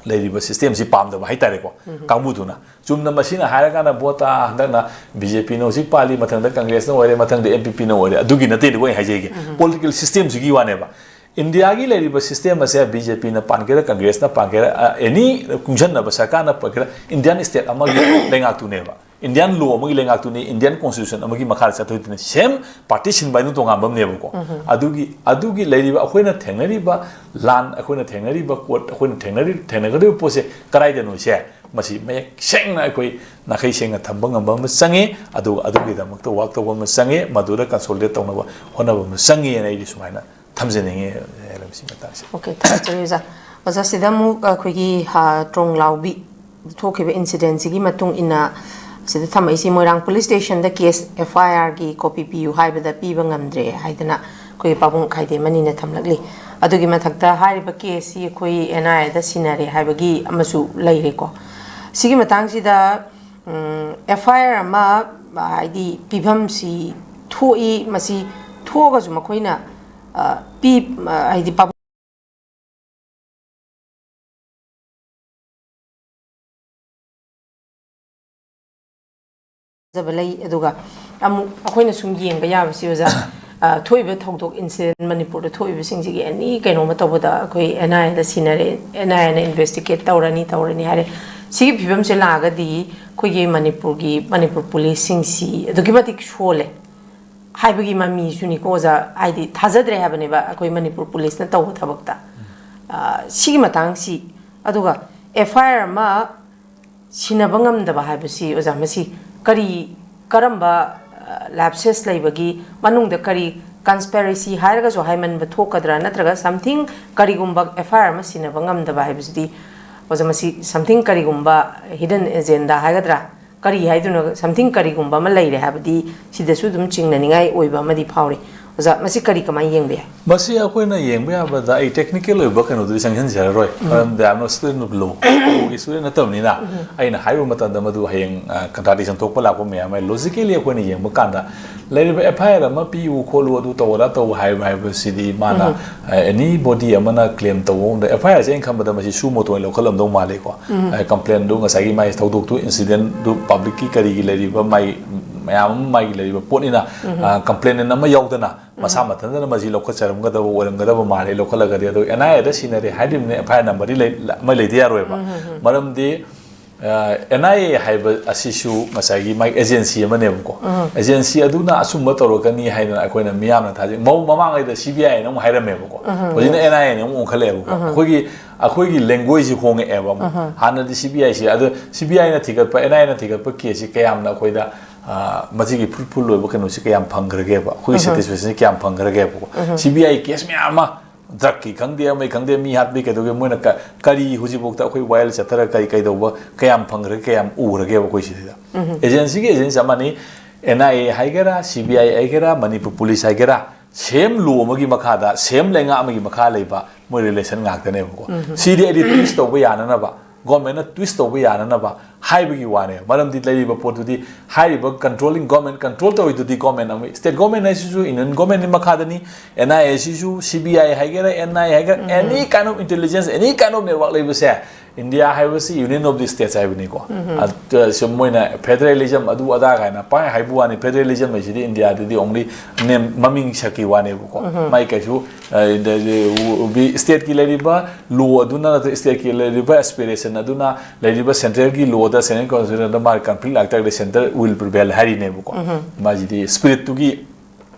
ꯂꯩꯔꯤꯕ ꯁꯤꯁꯇꯦꯝꯁꯤ ꯄꯥꯝꯗꯕ ꯍꯥꯏꯇꯥꯔꯦꯀꯣ, ꯀꯥꯡꯕꯨꯗꯨꯅ꯫ ꯆꯨꯝꯅ ꯃꯁꯤꯅ ꯍꯥꯏꯔꯀꯥꯟꯗ ꯚꯣꯠꯇ ꯍꯟꯗꯛꯅ ꯕꯤ ꯖꯦ ꯄꯤꯅ ꯍꯧꯖꯤꯛ ꯄꯥꯜꯂꯤ, ꯃꯊꯪꯗ ꯀꯪꯒ꯭ꯔꯦꯁꯅ ꯑꯣꯏꯔꯦ, ꯃꯊꯪꯗ ꯑꯦꯟ ꯄꯤ ꯄꯤꯅ ꯑꯣꯏꯔꯦ, ꯑꯗꯨꯒꯤ ꯅꯠꯇꯦꯗꯀꯣ ꯑꯩ ꯍꯥꯏꯖꯩꯒꯦ꯫ ꯄꯣꯂꯤꯇꯤꯀꯦꯜ ꯁꯤꯁꯇꯦꯝꯁꯤꯒꯤ ꯋꯥꯅꯦꯕ꯫ ꯏꯟꯗꯤꯌꯥꯒꯤ ꯂꯩꯔꯤꯕ ꯁꯤꯁꯇꯦꯝ ꯑꯁꯦ ꯕꯤ ꯖꯦ ꯄꯤꯅ ꯄꯥꯟꯒꯦꯔꯥ, ꯀꯪꯒ꯭ꯔꯦꯁꯅ ꯄꯥꯟꯒꯦꯔꯥ, ꯑ, ꯑꯦꯅꯤ ꯀꯨꯡꯁꯟꯅꯕ ꯁꯔꯀꯥꯔꯅ ꯄꯥꯟꯒꯦꯔꯥ, ꯏꯟꯗꯤꯌꯥꯟ ꯁ꯭ꯇꯦꯠ ꯑꯃꯒꯤ ꯂꯩꯉꯥꯛꯇꯨꯅꯦꯕ꯫ Indian law ꯑꯃꯒꯤ ꯂꯩꯉꯥꯛꯇꯨꯅꯤ, Indian constitution ꯑꯃꯒꯤ ꯃꯈꯥꯗ ꯆꯠꯊꯣꯏꯗꯨꯅꯤ, same party ꯁꯤꯟꯕ ꯍꯥꯏꯗꯨꯅ ꯇꯣꯉꯥꯟꯕ ꯑꯃꯅꯦꯕꯀꯣ꯫ ꯑꯗꯨꯒꯤ ꯑꯗꯨꯒꯤ ꯂꯩꯔꯤꯕ ꯑꯩꯈꯣꯏꯅ ꯊꯦꯡꯅꯔꯤꯕ ꯂꯥꯟ, ꯑꯩꯈꯣꯏꯅ ꯊꯦꯡꯅꯔꯤꯕ ꯀꯣꯔꯠ, ꯑꯩꯈꯣꯏꯅ ꯊꯦꯡꯅꯔꯤ ꯊꯦꯡꯅꯒꯗꯧꯔꯤꯕ ꯄꯣꯠꯁꯦ ꯀꯗꯥꯏꯗꯅꯣꯁꯦ, ꯃꯁꯤ ꯃꯌꯦꯛ ꯁꯦꯡꯅ ꯑꯩꯈꯣꯏ ꯅꯥꯈꯩ ꯁꯦꯡꯅ ꯊꯝꯕ ꯉꯝꯕ ꯑꯃ ꯆꯪꯉꯤ꯫ ꯑꯗꯨꯒ ꯑꯗꯨꯒꯤꯗꯃꯛꯇ ꯋꯥꯛ ꯇꯧꯕ ꯑꯃ ꯆꯪꯉꯤ꯫ ꯃꯗꯨꯗ ꯀꯟꯁꯣꯂꯤꯗꯦꯠ ꯇꯧꯅꯕ ꯍꯣꯠꯅꯕ ꯑꯃ ꯆꯪꯉꯤꯅ ꯑꯩꯗꯤ ꯁꯨꯃꯥꯏꯅ ꯊꯝꯖꯅꯤꯡꯉꯤ꯫ ꯑꯦꯜ ꯑꯦꯝ ꯁꯤ ꯃꯇꯥꯡꯁꯦ꯫ ꯑꯣꯀꯦ, ꯊꯥꯒꯠꯆꯔꯤ ꯑꯣꯖꯥ꯫ ꯑꯣꯖꯥ, ꯁꯤꯗ ꯑꯃꯨꯛ ꯑꯩꯈꯣꯏꯒꯤ, ꯍꯥ, ꯇ꯭ꯔꯣꯡ ꯂꯥꯎꯕꯤ ꯊꯣꯛꯈꯤꯕ ꯏꯟꯁꯤꯗꯦꯟꯁꯤꯒꯤ ꯃꯇꯨꯡ ꯏꯟꯅ ꯁꯤꯗ ꯊꯝꯃꯛꯏꯁꯤ, ꯃꯣꯏꯔꯥꯡ ꯄꯨꯂꯤꯁ ꯁ꯭ꯇꯦꯁꯟꯗ ꯀꯦꯁ, ꯑꯦꯐ ꯑꯥꯏ ꯑꯥꯔꯒꯤ ꯀꯣꯄꯤ ꯄꯤꯌꯨ ꯍꯥꯏꯕꯗ ꯄꯤꯕ ꯉꯝꯗ꯭ꯔꯦ ꯍꯥꯏꯗꯅ ꯑꯩꯈꯣꯏꯒꯤ ꯄꯥꯕꯨꯡ ꯈꯥꯏꯗꯦꯝ ꯑꯅꯤꯅ ꯊꯝꯂꯛꯂꯤ꯫ ꯑꯗꯨꯒꯤ ꯃꯊꯛꯇ ꯍꯥꯏꯔꯤꯕ ꯀꯦꯁꯁꯤ ꯑꯩꯈꯣꯏ ꯑꯦꯟ ꯑꯥꯏ ꯑꯦꯗ ꯁꯤꯟꯅꯔꯦ ꯍꯥꯏꯕꯒꯤ ꯑꯃꯁꯨ ꯂꯩꯔꯦꯀꯣ꯫ ꯁꯤꯒꯤ ꯃꯇꯥꯡꯁꯤꯗ, ꯎꯝ, ꯑꯦꯐ ꯑꯥꯏ ꯑꯥꯔ ꯑꯃ, ꯍꯥꯏꯗꯤ, ꯄꯤꯐꯝꯁꯤ ꯊꯣꯛꯏ, ꯃꯁꯤ ꯊꯣꯛꯑꯒꯁꯨ ꯃꯈꯣꯏꯅ, ꯑ, ꯄꯤ-, ꯑ, ꯍꯥꯏꯗꯤ, ꯄꯥꯕꯨꯡ ꯐꯖꯕ ꯂꯩ꯫ ꯑꯗꯨꯒ ꯑꯃꯨꯛ ꯑꯩꯈꯣꯏꯅ ꯁꯨꯝ ꯌꯦꯡꯕ ꯌꯥꯕꯁꯤ, ꯑꯣꯖꯥ, ꯑ, ꯊꯣꯛꯏꯕ ꯊꯧꯗꯣꯛ, ꯏꯟꯁꯤꯗꯦꯟ, ꯃꯅꯤꯄꯨꯔꯗ ꯊꯣꯛꯏꯕꯁꯤꯡꯁꯤꯒꯤ ꯑꯦꯅꯤ ꯀꯩꯅꯣꯝꯃ ꯇꯧꯕꯗ ꯑꯩꯈꯣꯏ ꯑꯦꯟ ꯑꯥꯏ ꯑꯦꯗ ꯁꯤꯟꯅꯔꯦ, ꯑꯦꯟ ꯑꯥꯏ ꯑꯦꯅ ꯏꯟꯚꯦꯁꯇꯤꯒꯦꯠ ꯇꯧꯔꯅꯤ, ꯇꯧꯔꯅꯤ ꯍꯥꯏꯔꯦ꯫ ꯁꯤꯒꯤ ꯐꯤꯕꯝꯁꯦ ꯂꯥꯛꯑꯒꯗꯤ ꯑꯩꯈꯣꯏꯒꯤ ꯃꯅꯤꯄꯨꯔꯒꯤ, ꯃꯅꯤꯄꯨꯔ ꯄꯨꯂꯤꯁꯁꯤꯡꯁꯤ ꯑꯗꯨꯛꯀꯤ ꯃꯇꯤꯛ ꯁꯣꯜꯂꯦ ꯍꯥꯏꯕꯒꯤ ꯃꯃꯤꯁꯨꯅꯤꯀꯣ, ꯑꯣꯖꯥ, ꯍꯥꯏꯗꯤ ꯊꯥꯖꯗ꯭ꯔꯦ ꯍꯥꯏꯕꯅꯦꯕ ꯑꯩꯈꯣꯏ ꯃꯅꯤꯄꯨꯔ ꯄꯨꯂꯤꯁꯅ ꯇꯧꯕ ꯊꯕꯛꯇ꯫ ꯑ, ꯁꯤꯒꯤ ꯃꯇꯥꯡꯁꯤ, ꯑꯗꯨꯒ ꯑꯦꯐ ꯑꯥꯏ ꯑꯥꯔ ꯑꯃ ꯁꯤꯟꯅꯕ ꯉꯝꯗꯕ ꯍꯥꯏꯕꯁꯤ, ꯑꯣꯖꯥ, ꯃꯁꯤ ꯀꯔꯤ, ꯀꯔꯝꯕ, ꯑ, ꯂꯦꯞꯁꯦꯁ ꯂꯩꯕꯒꯤ ꯃꯅꯨꯡꯗ ꯀꯔꯤ ꯀꯟꯁꯄꯦꯔꯦꯁꯤ ꯍꯥꯏꯔꯒꯁꯨ ꯍꯥꯏꯃꯟꯕ ꯊꯣꯛꯀꯗ꯭ꯔꯥ, ꯅꯠꯇ꯭ꯔꯒ ꯁꯝꯊꯤꯡ ꯀꯔꯤꯒꯨꯝꯕ ꯑꯦꯐ ꯑꯥꯏ ꯑꯥꯔ ꯑꯃ ꯁꯤꯟꯅꯕ ꯉꯝꯗꯕ ꯍꯥꯏꯕꯁꯤꯗꯤ, ꯑꯣꯖꯥ, ꯃꯁꯤ ꯁꯝꯊꯤꯡ ꯀꯔꯤꯒꯨꯝꯕ ꯍꯤꯗꯟ ꯑꯦꯖꯦꯟꯗꯥ ꯍꯥꯏꯒꯗ꯭ꯔꯥ, ꯀꯔꯤ ꯍꯥꯏꯗꯣꯏꯅꯣ, ꯁꯝꯊꯤꯡ ꯀꯔꯤꯒꯨꯝꯕ ꯑꯃ ꯂꯩꯔꯦ ꯍꯥꯏꯕꯗꯤ ꯁꯤꯗꯁꯨ ꯑꯗꯨꯝ ꯆꯤꯡꯅꯅꯤꯡꯉꯥꯏ ꯑꯣꯏꯕ ꯑꯃꯗꯤ ꯐꯥꯎꯔꯤ꯫ ꯑꯣꯖꯥ, ꯃꯁꯤ ꯀꯔꯤ, ꯀꯃꯥꯏꯅ ꯌꯦꯡꯕ ꯌꯥꯏ? ꯃꯁꯤ ꯑꯩꯈꯣꯏꯅ ꯌꯦꯡꯕ ꯌꯥꯕꯗ ꯑꯩ ꯇꯦꯛꯅꯤꯀꯦꯜ ꯑꯣꯏꯕ ꯀꯩꯅꯣꯗꯨꯗꯤ ꯆꯪꯁꯤꯟꯖꯔꯔꯣꯏ, ꯃꯔꯝꯗꯤ I am not student of law, ꯂꯣꯒꯤ ꯁ꯭ꯇꯨꯗꯦꯟ ꯅꯠꯇꯕꯅꯤꯅ꯫ ꯑꯩꯅ ꯍꯥꯏꯔꯨꯕ ꯃꯇꯝꯗ ꯃꯗꯨ ꯍꯌꯦꯡ, ꯑ, ꯀꯟꯇ꯭ꯔꯥꯗꯤꯛꯁꯟ ꯊꯣꯛꯄ ꯂꯥꯛꯄ ꯃꯌꯥꯝ ꯑꯃ, ꯂꯣꯖꯤꯀꯦꯂꯤ ꯑꯩꯈꯣꯏꯅ ꯌꯦꯡꯕ ꯀꯥꯟꯗ ꯂꯩꯔꯤꯕ ꯑꯦꯐ ꯑꯥꯏ ꯑꯥꯔ ꯑꯃ ꯄꯤꯌꯨ ꯈꯣꯠꯂꯨ, ꯑꯗꯨ ꯇꯧ ꯑꯗꯥ ꯇꯧ ꯍꯥꯏꯕ ꯍꯥꯏꯕꯁꯤꯗꯤ ꯃꯥꯅ, ꯑ, ꯑꯦꯅꯤ ꯕꯣꯗꯤ ꯑꯃꯅ ꯀ꯭ꯂꯦꯝ ꯇꯧꯕ ꯃꯇꯝꯗ, ꯑꯦꯐ ꯑꯥꯏ ꯑꯥꯔꯁꯦ ꯑꯩꯅ ꯈꯟꯕꯗ ꯃꯁꯤ ꯁꯨ ꯃꯣꯇꯣ ꯑꯣꯏꯅ ꯂꯧꯈꯠꯂꯝꯗꯧ ꯃꯥꯜꯂꯤꯀꯣ꯫ ꯑ, ꯀꯝꯄ꯭ꯂꯦꯟꯗꯨ, ꯉꯁꯥꯏꯒꯤ ꯃꯥꯒꯤ ꯊꯧꯗꯣꯛꯇꯨ, ꯏꯟꯁꯤꯗꯦꯟꯗꯨ ꯄꯕ꯭ꯂꯤꯛꯀꯤ ꯀꯔꯤꯒꯤ ꯂꯩꯔꯤꯕ ꯃꯥꯒꯤ ꯃꯌꯥꯝ ꯑꯃ ꯃꯥꯒꯤ ꯂꯩꯔꯤꯕ ꯄꯣꯠꯅꯤꯅ, ꯑ, ꯀꯝꯄ꯭ꯂꯦꯟ ꯑꯃ ꯌꯥꯎꯗꯅ ꯃꯁꯥ ꯃꯊꯟꯇꯅ ꯃꯁꯤ ꯂꯧꯈꯠꯆꯔꯝꯒꯗꯕ ꯑꯣꯏꯔꯝꯒꯗꯕ ꯃꯥꯜꯂꯤ꯫ ꯂꯧꯈꯠꯂꯒꯗꯤ, ꯑꯗꯣ ꯑꯦꯟ ꯑꯥꯏ ꯑꯦꯗ ꯁꯤꯟꯅꯔꯦ ꯍꯥꯏꯔꯤꯕꯅꯤ, ꯑꯦꯐ ꯑꯥꯏ ꯑꯥꯔ ꯅꯝꯕꯔꯗꯤ ꯂꯩ-, ꯑꯃ ꯂꯩꯇ ꯌꯥꯔꯣꯏꯕ꯫ ꯃꯔꯝꯗꯤ ꯑꯦꯟ ꯑꯥꯏ ꯑꯦ ꯍꯥꯏꯕ ꯑꯁꯤꯁꯨ ꯉꯁꯥꯏꯒꯤ ꯃꯥꯒꯤ ꯑꯦꯖꯦꯟꯁꯤ ꯑꯃꯅꯦꯕꯀꯣ꯫ ꯑꯦꯖꯦꯟꯁꯤ ꯑꯗꯨꯅ ꯑꯆꯨꯝꯕ ꯇꯧꯔꯛꯀꯅꯤ ꯍꯥꯏꯗꯅ ꯑꯩꯈꯣꯏꯅ ꯃꯤꯌꯥꯝꯅ ꯊꯥꯖꯩ꯫ ꯃꯃꯥꯡꯉꯩꯗ ꯁꯤ ꯕꯤ ꯑꯥꯏ ꯑꯅ ꯑꯃꯨꯛ ꯍꯥꯏꯔꯝꯃꯦꯕꯀꯣ꯫ ꯍꯧꯖꯤꯛꯅ ꯑꯦꯟ ꯑꯥꯏ ꯑꯦꯅ ꯑꯃꯨꯛ ꯑꯣꯟꯈꯠꯂꯛꯑꯦꯕꯀꯣ꯫ ꯑꯩꯈꯣꯏꯒꯤ ꯑꯩꯈꯣꯏꯒꯤ ꯂꯦꯡꯒ꯭ꯋꯦꯖꯁꯤ ꯍꯣꯡꯉꯛꯑꯦꯕ ꯑꯃꯨꯛ꯫ ꯍꯥꯟꯅꯗꯤ ꯁꯤ ꯕꯤ ꯑꯥꯏꯁꯤ, ꯑꯗꯣ ꯁꯤ ꯕꯤ ꯑꯥꯏꯅ ꯊꯤꯒꯠꯄ, ꯑꯦꯟ ꯑꯥꯏ ꯑꯦꯅ ꯊꯤꯒꯠꯄ ꯀꯦꯁꯁꯤ ꯀꯌꯥꯝꯅ ꯑꯩꯈꯣꯏꯗ ꯃꯁꯤꯒꯤ ꯐ꯭ꯔꯨꯠꯐꯨꯜ ꯑꯣꯏꯕ ꯀꯩꯅꯣꯁꯤ ꯀꯌꯥꯝ ꯐꯪꯈ꯭ꯔꯒꯦꯕ, ꯑꯩꯈꯣꯏꯒꯤ ꯁꯦꯇꯤꯁꯐꯦꯛꯁꯟꯁꯤ ꯀꯌꯥꯝ ꯐꯪꯈ꯭ꯔꯒꯦꯕꯀꯣ꯫ ꯁꯤ ꯕꯤ ꯑꯥꯏ ꯀꯦꯁ ꯃꯌꯥꯝ ꯑꯃ, ꯗ꯭ꯔꯛꯀꯤ ꯈꯪꯗꯦ, ꯑꯃꯒꯤ ꯈꯪꯗꯦ, ꯃꯤ ꯍꯥꯠꯄꯤ ꯀꯩꯗꯧꯒꯦ, ꯃꯣꯏꯅ ꯀꯔꯤ ꯍꯧꯖꯤꯛꯐꯥꯎꯗ ꯑꯩꯈꯣꯏ ꯋꯥꯌꯦꯜ ꯆꯠꯊꯔ ꯀꯔꯤ ꯀꯩꯗꯧꯕ ꯀꯌꯥꯝ ꯐꯪꯈ꯭ꯔꯒꯦ, ꯀꯌꯥꯝ ꯎꯔꯒꯦꯕ ꯑꯩꯈꯣꯏ ꯁꯤꯗ? ꯑꯦꯖꯦꯟꯁꯤꯒꯤ ꯑꯦꯖꯦꯟꯁꯤ ꯑꯃꯅꯤ꯫ ꯑꯦꯟ ꯑꯥꯏ ꯑꯦ ꯍꯥꯏꯒꯦꯔꯥ, ꯁꯤ ꯕꯤ ꯑꯥꯏ ꯍꯥꯏꯒꯦꯔꯥ, ꯃꯅꯤꯄꯨꯔ ꯄꯨꯂꯤꯁ ꯍꯥꯏꯒꯦꯔꯥ, ꯁꯦꯝ ꯂꯣ ꯑꯃꯒꯤ ꯃꯈꯥꯗ, ꯁꯦꯝ ꯂꯩꯉꯥꯛ ꯑꯃꯒꯤ ꯃꯈꯥ ꯂꯩꯕ ꯃꯣꯏ ꯔꯤꯂꯦꯁꯟ ꯉꯥꯛꯇꯅꯦꯕꯀꯣ꯫ ꯁꯤꯗꯤ ꯑꯩꯗꯤ ꯇ꯭ꯋꯤꯁ ꯇꯧꯕ ꯌꯥꯅꯅꯕ, ꯒꯣꯔꯃꯦꯟꯅ ꯇ꯭ꯋꯤꯁ ꯇꯧꯕ ꯌꯥꯅꯅꯕ ꯍꯥꯏꯕꯒꯤ ꯋꯥꯅꯦꯕ꯫ ꯃꯔꯝꯗꯤ ꯂꯩꯔꯤꯕ ꯄꯣꯠꯇꯨꯗꯤ, ꯍꯥꯏꯔꯤꯕ ꯀꯟꯇ꯭ꯔꯣꯂꯤꯡ ꯒꯣꯔꯃꯦꯟ, ꯀꯟꯇ꯭ꯔꯣꯜ ꯇꯧꯔꯤꯗꯨꯗꯤ ꯒꯣꯔꯃꯦꯟ ꯑꯃ, ꯁ꯭ꯇꯦꯠ ꯒꯣꯔꯃꯦꯟ ꯍꯥꯏꯁꯤꯁꯨ ꯌꯨꯅꯤꯌꯟ ꯒꯣꯔꯃꯦꯟꯒꯤ ꯃꯈꯥꯗꯅꯤ꯫ ꯑꯦꯟ ꯑꯥꯏ ꯑꯦ ꯁꯤꯁꯨ, ꯁꯤ ꯕꯤ ꯑꯥꯏ ꯍꯥꯏꯒꯦꯔꯥ, ꯑꯦꯟ ꯑꯥꯏ ꯑꯦ ꯍꯥꯏꯒꯦꯔꯥ, any kind of intelligence, any kind of network ꯂꯩꯕꯁꯦ, ꯏꯟꯗꯤꯌꯥ ꯍꯥꯏꯕꯁꯤ ꯌꯨꯅꯤꯌꯟ ꯑꯣꯐ ꯗꯤ ꯁ꯭ꯇꯦꯠꯁ ꯍꯥꯏꯕꯅꯤꯀꯣ꯫ ꯑꯗ ꯁꯨꯝ ꯃꯣꯏꯅ ꯐꯦꯗꯔꯦꯂꯤꯖꯝ ꯑꯗꯨ ꯑꯗꯥ ꯀꯥꯏꯅ ꯄꯥꯏ ꯍꯥꯏꯕ ꯋꯥꯅꯤ꯫ ꯐꯦꯗꯔꯦꯂꯤꯖꯝ ꯍꯥꯏꯁꯤꯗꯤ ꯏꯟꯗꯤꯌꯥꯗꯗꯤ ꯑꯣꯡꯂꯤ ꯅꯦꯝ, ꯃꯃꯤꯡ ꯁꯛꯀꯤ ꯋꯥꯅꯦꯕꯀꯣ꯫ ꯃꯥꯏ ꯀꯩꯁꯨ ꯁ꯭ꯇꯦꯠꯀꯤ ꯂꯩꯔꯤꯕ ꯂꯣ ꯑꯗꯨꯅ, ꯅꯠꯇ꯭ꯔꯒ ꯁ꯭ꯇꯦꯠꯀꯤ ꯂꯩꯔꯤꯕ ꯑꯦꯁꯄꯤꯔꯦꯁꯟ ꯑꯗꯨꯅ, ꯂꯩꯔꯤꯕ ꯁꯦꯟꯇ꯭ꯔꯦꯜꯒꯤ ꯂꯣꯗ, ꯁꯦꯟꯇ꯭ꯔꯦꯜ ꯀꯣꯟꯁꯇꯤꯇ꯭ꯌꯨꯁꯟꯗ ꯃꯥꯒꯤ ꯀꯟꯐ꯭ꯂꯤꯛ ꯂꯥꯛꯇꯥꯔꯒꯗꯤ ꯁꯦꯟꯇꯔ ꯋꯤꯜ ꯄ꯭ꯔꯤꯚꯦꯜ ꯍꯥꯏꯔꯤꯅꯦꯕꯀꯣ꯫ ꯃꯥꯁꯤꯗꯤ ꯁ꯭ꯄꯤꯔꯤꯠꯇꯨꯒꯤ,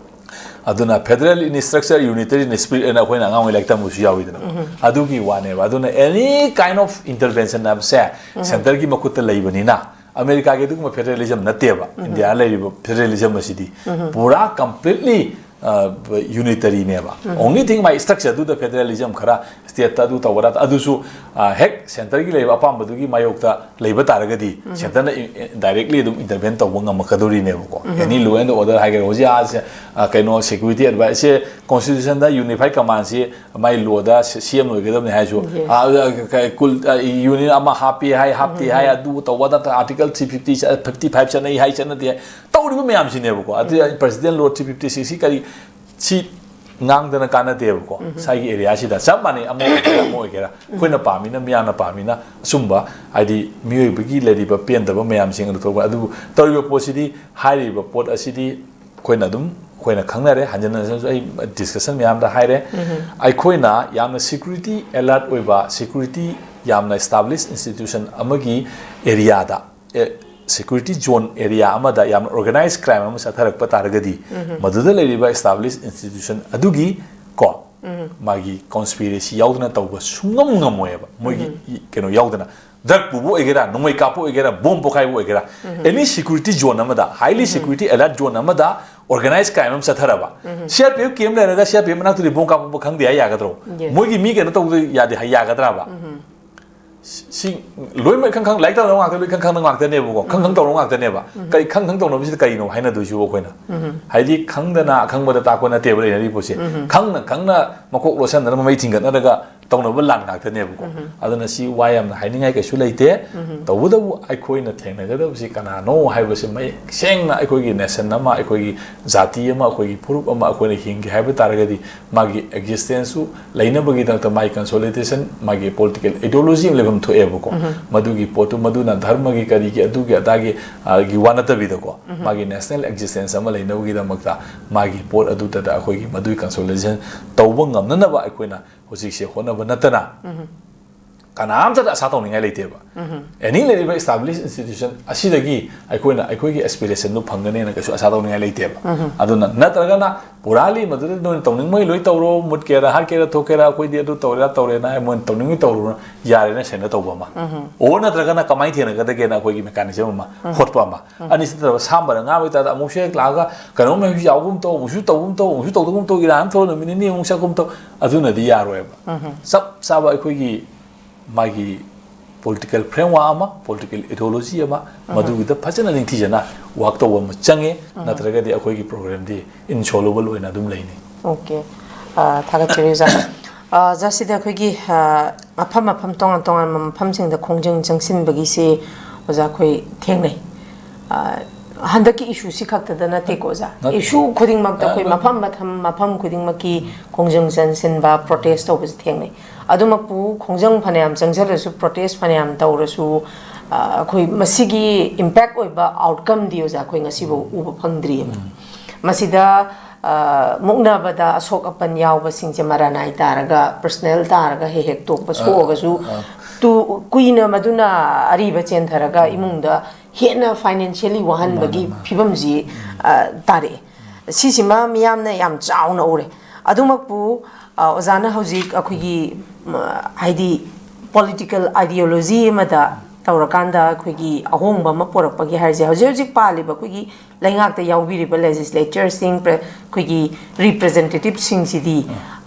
ꯑꯗꯨꯅ federal in structure, unitary in spirit ꯍꯥꯏꯅ ꯑꯩꯈꯣꯏꯅ ꯑꯉꯥꯡ ꯑꯣꯏꯔꯤꯉꯩ ꯂꯥꯏꯔꯤꯛ ꯇꯝꯕꯁꯨ ꯌꯥꯎꯋꯤꯗꯅ꯫ ꯑꯗꯨꯒꯤ ꯋꯥꯅꯦꯕ꯫ ꯑꯗꯨꯅ any kind of intervention ꯍꯥꯏꯕꯁꯦ ꯁꯦꯟꯇꯔꯒꯤ ꯃꯈꯨꯠꯇ ꯂꯩꯕꯅꯤꯅ, ꯑꯃꯦꯔꯤꯀꯥꯒꯤ ꯑꯗꯨꯒꯨꯝꯕ ꯐꯦꯗꯔꯦꯂꯤꯖꯝ ꯅꯠꯇꯦꯕ꯫ ꯏꯟꯗꯤꯌꯥ ꯂꯩꯔꯤꯕ ꯐꯦꯗꯔꯦꯂꯤꯖꯝ ꯑꯁꯤꯗꯤ ꯄꯨꯔꯥ ꯀꯝꯄ꯭ꯂꯤꯠꯂꯤ ꯌꯨꯅꯤꯇꯔꯤꯅꯦꯕ꯫ Only thing, ꯃꯥꯏ ꯁ꯭ꯇ꯭ꯔꯛꯆꯔꯗꯨꯗ ꯐꯦꯗꯔꯦꯂꯤꯖꯝ ꯈꯔ, ꯁ꯭ꯇꯦꯠꯇ ꯑꯗꯨ ꯇꯧꯕ ꯑꯗꯥ, ꯑꯗꯨꯁꯨ ꯑ, ꯍꯦꯛ ꯁꯦꯟꯇꯔꯒꯤ ꯂꯩꯔꯤꯕ ꯑꯄꯥꯝꯕꯗꯨꯒꯤ ꯃꯥꯌꯣꯛꯇ ꯂꯩꯕ ꯇꯥꯔꯒꯗꯤ, ꯁꯦꯟꯇꯔꯅ ꯏ-, ꯏ-, ꯗꯥꯏꯔꯦꯛꯂꯤ ꯑꯗꯨꯝ ꯏꯟꯇꯔꯚꯦꯟ ꯇꯧꯕ ꯉꯝꯃꯛꯀꯗꯣꯔꯤꯅꯦꯕꯀꯣ꯫ Any law and order ꯍꯥꯏꯒꯦꯔꯥ, ꯍꯧꯖꯤꯛ ꯑꯥ, ꯁꯦ-, ꯑ, ꯀꯩꯅꯣ, ꯁꯦꯀ꯭ꯌꯨꯔꯤꯇꯤ ꯑꯦꯗꯚꯥꯏꯁꯁꯦ, ꯀꯣꯟꯁꯇꯤꯇ꯭ꯌꯨꯁꯟꯗ ꯌꯨꯅꯤꯐꯥꯏꯠ ꯀꯃꯥꯟꯁꯤ ꯃꯥꯏ ꯂꯣꯗ ꯁꯤ-, ꯁꯤ ꯑꯦꯝ ꯑꯣꯏꯒꯗꯕꯅꯤ ꯍꯥꯏꯔꯁꯨ, ꯌꯦꯁ꯫ ꯑ, ꯑ, ꯀ-, ꯀꯨꯜ-, ꯑ, ꯌꯨꯅꯤꯠ ꯑꯃ ꯍꯥꯞꯄꯤ ꯍꯥꯏ, ꯍꯥꯞꯇꯦ ꯍꯥꯏ, ꯑꯗꯨ ꯇꯧꯕ, ꯑꯗ ꯑꯥꯔꯇꯤꯀꯜ ꯊ꯭ꯔꯤ ꯐꯤꯐꯇꯤ, ꯑ, ꯐꯤꯐꯇꯤ ꯐꯥꯏꯚ ꯆꯠꯅꯩ ꯍꯥꯏ, ꯆꯠꯅꯗꯦ ꯍꯥꯏ, ꯇꯧꯔꯤꯕ ꯃꯌꯥꯝꯁꯤꯅꯦꯕꯀꯣ꯫ ꯑꯗꯨ ꯄ꯭ꯔꯁꯤꯗꯦꯟ ꯂꯣ ꯊ꯭ꯔꯤ ꯐꯤꯐꯇꯤ ꯁꯤꯛꯁ ꯁꯤ ꯀꯔꯤ, ꯁꯤ ꯉꯥꯡꯗꯅ ꯀꯥꯟꯅꯗꯦꯕꯀꯣ꯫ ꯁ꯭ꯋꯥꯏꯒꯤ ꯑꯦꯔꯤꯌꯥꯁꯤꯗ ꯆꯞ ꯃꯥꯟꯅꯩ, ꯑꯃ ꯑꯣꯏꯒꯦꯔꯥ, ꯑꯃ ꯑꯣꯏꯒꯦꯔꯥ, ꯑꯩꯈꯣꯏꯅ ꯄꯥꯝꯃꯤꯅ, ꯃꯤꯌꯥꯝꯅ ꯄꯥꯝꯃꯤꯅ ꯑꯆꯨꯝꯕ, ꯍꯥꯏꯗꯤ ꯃꯤꯑꯣꯏꯕꯒꯤ ꯂꯩꯔꯤꯕ ꯄꯦꯟꯗꯕ ꯃꯌꯥꯝꯁꯤꯡ ꯑꯗꯨ ꯊꯣꯛꯄ꯫ ꯑꯗꯨꯕꯨ ꯇꯧꯔꯤꯕ ꯄꯣꯠꯁꯤꯗꯤ, ꯍꯥꯏꯔꯤꯕ ꯄꯣꯠ ꯑꯁꯤꯗꯤ ꯑꯩꯈꯣꯏꯅ ꯑꯗꯨꯝ ꯑꯩꯈꯣꯏꯅ ꯈꯪꯅꯔꯦ, ꯍꯟꯖꯤꯟ ꯍꯟꯖꯤꯟꯁꯨ ꯑꯩ ꯗꯤꯁꯀꯁꯟ ꯃꯌꯥꯝꯗ ꯍꯥꯏꯔꯦ꯫ ꯑꯩꯈꯣꯏꯅ ꯌꯥꯝꯅ ꯁꯤꯀ꯭ꯌꯨꯔꯤꯇꯤ ꯑꯦꯂꯔꯠ ꯑꯣꯏꯕ, ꯁꯤꯀ꯭ꯌꯨꯔꯤꯇꯤ ꯌꯥꯝꯅ ꯏꯁꯇꯥꯕ꯭ꯂꯤꯁ ꯏꯟꯁꯇꯤꯇ꯭ꯌꯨꯁꯟ ꯑꯃꯒꯤ ꯑꯦꯔꯤꯌꯥꯗ, ꯁꯤꯀ꯭ꯌꯨꯔꯤꯇꯤ ꯖꯣꯟ ꯑꯦꯔꯤꯌꯥ ꯑꯃꯗ ꯌꯥꯝꯅ ꯑꯣꯔꯒꯅꯥꯏꯖ ꯀ꯭ꯔꯥꯏꯝ ꯑꯃ ꯆꯠꯊꯔꯛꯄ ꯇꯥꯔꯒꯗꯤ, ꯃꯗꯨꯗ ꯂꯩꯔꯤꯕ ꯏꯁꯇꯥꯕ꯭ꯂꯤꯁ ꯏꯟꯁꯇꯤꯇ꯭ꯌꯨꯁꯟ ꯑꯗꯨꯒꯤ ꯀꯣ ꯃꯥꯒꯤ ꯀꯣꯟꯁꯄꯤꯔꯦꯁꯤ ꯌꯥꯎꯗꯅ ꯇꯧꯕ ꯁꯨꯡꯉꯝ ꯉꯝꯃꯣꯏꯕ, ꯃꯣꯏꯒꯤ ꯀꯩꯅꯣ ꯌꯥꯎꯗꯅ꯫ ꯗ꯭ꯔꯒ ꯄꯨꯕ ꯑꯣꯏꯒꯦꯔꯥ, ꯅꯣꯡꯃꯩ ꯀꯥꯞꯄ ꯑꯣꯏꯒꯦꯔꯥ, ꯕꯣꯝ ꯄꯣꯈꯥꯏꯕ ꯑꯣꯏꯒꯦꯔꯥ, ꯑꯦꯅꯤ ꯁꯤꯀ꯭ꯌꯨꯔꯤꯇꯤ ꯖꯣꯟ ꯑꯃꯗ, ꯍꯥꯏꯂꯤ ꯁꯤꯀ꯭ꯌꯨꯔꯤꯇꯤ ꯑꯦꯂꯔꯠ ꯖꯣꯟ ꯑꯃꯗ ꯑꯣꯔꯒꯅꯥꯏꯖ ꯀ꯭ꯔꯥꯏꯝ ꯑꯃ ꯆꯠꯊꯔꯕ, C R P F camp ꯂꯩꯔꯒ ꯁꯤ ꯑꯥꯔ ꯄꯤ ꯑꯦꯐ ꯃꯅꯥꯛꯇꯨꯗꯤ ꯕꯣꯝ ꯀꯥꯞꯄ ꯈꯪꯗꯦ ꯍꯥꯏ ꯌꯥꯒꯗ꯭ꯔꯣ? Yes. ꯃꯣꯏꯒꯤ ꯃꯤ ꯀꯩꯅꯣ ꯇꯧꯕꯗ ꯌꯥꯗꯦ ꯍꯥꯏ ꯌꯥꯒꯗ꯭ꯔꯕ? ꯁꯤ ꯂꯣꯏꯅꯃꯛ ꯏꯈꯪ ꯈꯪ, ꯂꯥꯏꯔꯤꯛ ꯇꯝꯗꯕ ꯉꯥꯛꯇ, ꯂꯣꯏ ꯏꯈꯪ ꯈꯪꯗꯕ ꯉꯥꯛꯇꯅꯦꯕꯀꯣ, ꯈꯪ ꯈꯪ ꯇꯧꯅꯕ ꯉꯥꯛꯇꯅꯦꯕ꯫ ꯀꯩ ꯈꯪ ꯈꯪ ꯇꯧꯅꯕꯁꯤꯗ ꯀꯩꯅꯣ ꯍꯥꯏꯅꯗꯣꯏꯁꯤꯕꯨ ꯑꯩꯈꯣꯏꯅ? ꯍꯥꯏꯗꯤ ꯈꯪꯗꯅ ꯑꯈꯪꯕꯗ ꯇꯥꯛꯄ ꯅꯠꯇꯦꯕ ꯂꯩꯅꯔꯤꯕ ꯄꯣꯠꯁꯦ꯫ ꯈꯪꯅ ꯈꯪꯅ ꯃꯀꯣꯛ ꯂꯣꯠꯁꯟꯗꯅ ꯃꯃꯩ ꯊꯤꯡꯒꯠꯅꯔꯒ ꯇꯧꯅꯕ ꯂꯥꯟ ꯉꯥꯛꯇꯅꯦꯕꯀꯣ꯫ ꯑꯗꯨꯅ ꯁꯤ ꯋꯥ ꯌꯥꯝꯅ ꯍꯥꯏꯅꯤꯡꯉꯥꯏ ꯀꯩꯁꯨ ꯂꯩꯇꯦ꯫ ꯇꯧꯕꯇꯕꯨ ꯑꯩꯈꯣꯏꯅ ꯊꯦꯡꯅꯒꯗꯕꯁꯤ ꯀꯅꯥꯅꯣ ꯍꯥꯏꯕꯁꯤ ꯃꯌꯦꯛ ꯁꯦꯡꯅ ꯑꯩꯈꯣꯏꯒꯤ ꯅꯦꯁꯟ ꯑꯃ, ꯑꯩꯈꯣꯏꯒꯤ ꯖꯥꯇꯤ ꯑꯃ, ꯑꯩꯈꯣꯏꯒꯤ ꯐꯨꯔꯨꯞ ꯑꯃ ꯑꯩꯈꯣꯏꯅ ꯍꯤꯡꯒꯦ ꯍꯥꯏꯕ ꯇꯥꯔꯒꯗꯤ ꯃꯥꯒꯤ ꯑꯦꯛꯖꯤꯁꯇꯦꯟꯁꯁꯨ ꯂꯩꯅꯕꯒꯤꯗꯃꯛꯇ ꯃꯥꯒꯤ ꯀꯟꯁꯣꯂꯤꯗꯦꯁꯟ, ꯃꯥꯒꯤ ꯄꯣꯂꯤꯇꯤꯀꯦꯜ ꯑꯥꯏꯗꯤꯌꯣꯂꯣꯖꯤ ꯑꯃ ꯂꯩꯐꯝ ꯊꯣꯛꯑꯦꯕꯀꯣ꯫ ꯃꯗꯨꯒꯤ ꯄꯣꯠꯇꯨ ꯃꯗꯨꯅ ꯙꯔꯃꯒꯤ ꯀꯔꯤꯒꯤ ꯑꯗꯨꯒꯤ ꯑꯗꯥꯒꯤ, ꯑ, ꯒꯤ ꯋꯥ ꯅꯠꯇꯕꯤꯗꯀꯣ, ꯃꯥꯒꯤ ꯅꯦꯁꯅꯦꯜ ꯑꯦꯛꯖꯤꯁꯇꯦꯟꯁ ꯑꯃ ꯂꯩꯅꯕꯒꯤꯗꯃꯛꯇ ꯃꯥꯒꯤ ꯄꯣꯠ ꯑꯗꯨꯗ ꯑꯩꯈꯣꯏꯒꯤ ꯃꯗꯨꯒꯤ ꯀꯟꯁꯣꯂꯤꯗꯦꯁꯟ ꯇꯧꯕ ꯉꯝꯅꯅꯕ ꯑꯩꯈꯣꯏꯅ ꯍꯧꯖꯤꯛꯁꯦ ꯍꯣꯠꯅꯕ ꯅꯠꯇꯅ ꯀꯅꯥꯝꯇꯗ ꯑꯁꯥ ꯇꯧꯅꯤꯡꯉꯥꯏ ꯂꯩꯇꯦꯕ꯫ ꯑꯦꯅꯤ ꯂꯩꯔꯤꯕ ꯏꯁꯇꯥꯕ꯭ꯂꯤꯁ ꯏꯟꯁꯇꯤꯇ꯭ꯌꯨꯁꯟ ꯑꯁꯤꯗꯒꯤ ꯑꯩꯈꯣꯏꯅ ꯑꯩꯈꯣꯏꯒꯤ ꯑꯦꯁꯄꯤꯔꯦꯁꯟꯗꯨ ꯐꯪꯒꯅꯦꯅ ꯀꯩꯁꯨ ꯑꯁꯥ ꯇꯧꯅꯤꯡꯉꯥꯏ ꯂꯩꯇꯦꯕ꯫ ꯑꯗꯨꯅ ꯅꯠꯇ꯭ꯔꯒꯅ ꯄꯨꯔꯥꯂꯤ ꯃꯗꯨꯗ ꯅꯣꯏꯅ ꯇꯧꯅꯤꯡꯕ ꯂꯣꯏ ꯇꯧꯔꯣ, ꯃꯨꯠꯀꯦꯔꯥ ꯍꯥꯠꯀꯦꯔꯥ ꯊꯣꯛꯀꯦꯔꯥ, ꯑꯩꯈꯣꯏꯗꯤ ꯑꯗꯨ ꯇꯧꯔꯦꯔꯥ ꯇꯧꯔꯦꯅ ꯍꯥꯏ, ꯃꯣꯏꯅ ꯇꯧꯅꯤꯡꯕ ꯇꯧꯔꯨꯔꯣ, ꯌꯥꯔꯦꯅ ꯁꯦꯡꯅ ꯇꯧꯕ ꯑꯃ꯫ ꯑꯣ ꯅꯠꯇ꯭ꯔꯒꯅ ꯀꯃꯥꯏꯅ ꯊꯦꯡꯅꯒꯗꯒꯦꯅ ꯑꯩꯈꯣꯏꯒꯤ ꯃꯦꯀꯥꯅꯤꯖꯝ ꯑꯃ ꯍꯣꯠꯄ ꯑꯃ꯫ ꯑꯅꯤꯁꯤ ꯅꯠꯇ꯭ꯔꯕ ꯁꯥ ꯃꯔ ꯉꯥ ꯑꯣꯏꯇꯥꯔꯗꯤ ꯑꯃꯨꯛꯁꯨ ꯍꯦꯛ ꯂꯥꯛꯑꯒ ꯀꯩꯅꯣꯝ ꯍꯦꯛ ꯌꯥꯎꯒꯨꯝ ꯇꯧ, ꯑꯃꯨꯛꯁꯨ ꯇꯧꯒꯨꯝ ꯇꯧ, ꯑꯃꯨꯛꯁꯨ ꯇꯧꯗꯒꯨꯝ ꯇꯧ, ꯏꯔꯥꯡ ꯑꯃ ꯊꯣꯛꯑꯒ ꯅꯨꯃꯤꯠ ꯅꯤꯅꯤ ꯑꯃꯨꯛ ꯆꯠꯀꯨꯝ ꯇꯧ, ꯑꯗꯨꯅꯗꯤ ꯌꯥꯔꯣꯏꯕ꯫ ꯆꯞ ꯆꯥꯕ ꯑꯩꯈꯣꯏꯒꯤ ꯃꯥꯒꯤ ꯄꯣꯂꯤꯇꯤꯀꯦꯜ ꯐ꯭ꯔꯦꯝꯋꯥꯔꯛ ꯑꯃ, ꯄꯣꯂꯤꯇꯤꯀꯦꯜ ꯏꯗꯤꯑꯣꯂꯣꯖꯤ ꯑꯃ, ꯃꯗꯨꯒꯤꯗ ꯐꯖꯅ ꯅꯤꯡꯊꯤꯖꯅ ꯋꯥꯛ ꯇꯧꯕ ꯑꯃ ꯆꯪꯉꯦ꯫ ꯅꯠꯇ꯭ꯔꯒꯗꯤ ꯑꯩꯈꯣꯏꯒꯤ ꯄ꯭ꯔꯣꯒ꯭ꯔꯥꯝꯗꯤ ꯏꯟꯁꯣꯜꯕꯜ ꯑꯣꯏꯅ ꯑꯗꯨꯝ ꯂꯩꯅꯤ꯫ ꯑꯣꯀꯦ꯫ ꯑ, ꯊꯥꯒꯠꯆꯔꯤ ꯑꯣꯖꯥ꯫ ꯑ, ꯑꯣꯖꯥ, ꯁꯤꯗ ꯑꯩꯈꯣꯏꯒꯤ, ꯑ, ꯃꯐꯝ ꯃꯐꯝ ꯇꯣꯉꯥꯟ ꯇꯣꯉꯥꯟꯕ ꯃꯐꯝꯁꯤꯡꯗ ꯈꯣꯡꯖꯪ ꯆꯪꯁꯤꯟꯕꯒꯤꯁꯤ ꯑꯣꯖꯥ ꯑꯩꯈꯣꯏ ꯊꯦꯡꯅꯩ꯫ ꯑ, ꯍꯟꯗꯛꯀꯤ ꯏꯁꯨꯁꯤ ꯈꯛꯇꯗ ꯅꯠꯇꯦꯀꯣ ꯑꯣꯖꯥ꯫ ꯅꯠꯇꯦ꯫ ꯏꯁꯨ ꯈꯨꯗꯤꯡꯃꯛꯇ ꯑꯩꯈꯣꯏ ꯑ, ꯃꯐꯝ ꯃꯐꯝ, ꯃꯐꯝ ꯈꯨꯗꯤꯡꯃꯛꯀꯤ ꯈꯣꯡꯖꯪ ꯆꯪꯁꯤꯟꯕ, ꯄ꯭ꯔꯣꯇꯦꯁ ꯇꯧꯕꯁꯤ ꯊꯦꯡꯅꯩ꯫ ꯑꯗꯨꯃꯛꯄꯨ ꯈꯣꯡꯖꯪ ꯐꯅꯌꯥꯝ ꯆꯪꯁꯤꯜꯂꯁꯨ, ꯄ꯭ꯔꯣꯇꯦꯁ ꯐꯅꯌꯥꯝ ꯇꯧꯔꯁꯨ, ꯑ, ꯑꯩꯈꯣꯏ ꯃꯁꯤꯒꯤ ꯏꯝꯄꯦꯛ ꯑꯣꯏꯕ ꯑꯥꯎꯠꯀꯝꯗꯤ ꯑꯣꯖꯥ ꯑꯩꯈꯣꯏ ꯉꯁꯤꯐꯥꯎ ꯎꯕ ꯐꯪꯗ꯭ꯔꯤꯑꯕ꯫ ꯃꯁꯤꯗ ꯑ, ꯃꯨꯛꯅꯕꯗ ꯑꯁꯣꯛ ꯑꯄꯟ ꯌꯥꯎꯕꯁꯤꯡꯁꯦ ꯃꯔꯥꯅꯥꯏ ꯇꯥꯔꯒ, ꯄꯔꯁꯅꯦꯜ ꯇꯥꯔꯒ ꯍꯦꯛ ꯍꯦꯛ ꯇꯣꯛꯄ, ꯁꯣꯛꯑꯒꯁꯨ ꯇꯨ-, ꯀꯨꯏꯅ ꯃꯗꯨꯅ ꯑꯔꯤꯕ ꯆꯦꯟꯊꯔꯒ ꯏꯃꯨꯡꯗ ꯍꯦꯟꯅ ꯐꯥꯏꯅꯥꯟꯁꯤꯌꯦꯜꯂꯤ ꯋꯥꯍꯟꯕꯒꯤ ꯐꯤꯕꯝꯁꯤ ꯑ, ꯇꯥꯔꯛꯑꯦ꯫ ꯁꯤꯁꯤꯃ ꯃꯤꯌꯥꯝꯅ ꯌꯥꯝ ꯆꯥꯎꯅ ꯎꯔꯦ꯫ ꯑꯗꯨꯃꯛꯄꯨ ꯑ, ꯑꯣꯖꯥꯅ ꯍꯧꯖꯤꯛ ꯑꯩꯈꯣꯏꯒꯤ ꯃ, ꯍꯥꯏꯗꯤ ꯄꯣꯂꯤꯇꯤꯀꯦꯜ ꯑꯥꯏꯗꯤꯌꯣꯂꯣꯖꯤ ꯑꯃꯗ ꯇꯧꯔꯀꯥꯟꯗ ꯑꯩꯈꯣꯏꯒꯤ ꯑꯍꯣꯡꯕ ꯑꯃ ꯄꯨꯔꯛꯄꯒꯤ ꯍꯥꯏꯔꯤꯁꯦ, ꯍꯧꯖꯤꯛ ꯍꯧꯖꯤꯛ ꯄꯥꯜꯂꯤꯕ ꯑꯩꯈꯣꯏꯒꯤ ꯂꯩꯉꯥꯛꯇ ꯌꯥꯎꯕꯤꯔꯤꯕ ꯂꯦꯖꯤꯁꯂꯦꯆꯔꯁꯤꯡ, ꯄ꯭ꯔ-, ꯑꯩꯈꯣꯏꯒꯤ ꯔꯤꯄ꯭ꯔꯖꯦꯟꯇꯦꯇꯤꯞꯁꯤꯡꯁꯤꯗꯤ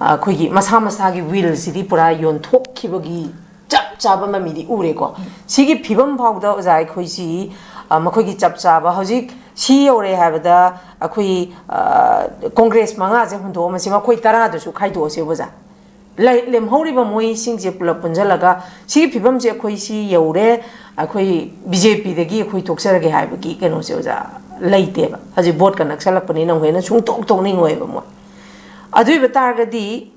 ꯑ, ꯑꯩꯈꯣꯏꯒꯤ ꯃꯁꯥ ꯃꯁꯥꯒꯤ ꯋꯤꯜꯁꯤꯗꯤ ꯄꯨꯔꯥ ꯌꯣꯟꯊꯣꯛꯈꯤꯕꯒꯤ ꯆꯞ ꯆꯥꯕ ꯃꯃꯤꯗꯤ ꯎꯔꯦꯀꯣ꯫ ꯁꯤꯒꯤ ꯐꯤꯕꯝ ꯐꯥꯎꯗ ꯑꯣꯖꯥ ꯑꯩꯈꯣꯏꯁꯤ ꯑ, ꯃꯈꯣꯏꯒꯤ ꯆꯞ ꯆꯥꯕ ꯍꯧꯖꯤꯛ ꯁꯤ ꯌꯧꯔꯦ ꯍꯥꯏꯕꯗ ꯑꯩꯈꯣꯏ ꯑ, ꯀꯣꯡꯒ꯭ꯔꯦꯁ ꯃꯉꯥꯁꯦ ꯍꯨꯟꯗꯣꯛꯑꯝꯃꯁꯤ, ꯃꯈꯣꯏ ꯇꯔꯥꯗꯨꯁꯨ ꯈꯥꯏꯗꯣꯛꯑꯁꯦ ꯑꯣꯖꯥ꯫ ꯂꯩ-, ꯂꯦꯝꯍꯧꯔꯤꯕ ꯃꯣꯏꯁꯤꯡꯁꯦ ꯄꯨꯂꯞ ꯄꯨꯟꯁꯤꯜꯂꯒ ꯁꯤꯒꯤ ꯐꯤꯕꯝꯁꯦ ꯑꯩꯈꯣꯏ ꯁꯤ ꯌꯧꯔꯦ, ꯑꯩꯈꯣꯏ ꯕꯤ ꯖꯦ ꯄꯤꯗꯒꯤ ꯑꯩꯈꯣꯏ ꯊꯣꯛꯆꯔꯒꯦ ꯍꯥꯏꯕꯒꯤ ꯀꯩꯅꯣꯁꯦ ꯑꯣꯖꯥ ꯂꯩꯇꯦꯕ꯫ ꯍꯧꯖꯤꯛ ꯚꯣꯠꯀ ꯅꯛꯁꯜꯂꯛꯄꯅꯤꯅ ꯑꯃꯨꯛ ꯍꯦꯟꯅ ꯁꯨꯡꯇꯣꯛ ꯇꯣꯛꯅꯤꯡꯉꯣꯏꯕ ꯃꯣꯏ꯫ ꯑꯗꯨ ꯑꯣꯏꯕ ꯇꯥꯔꯒꯗꯤ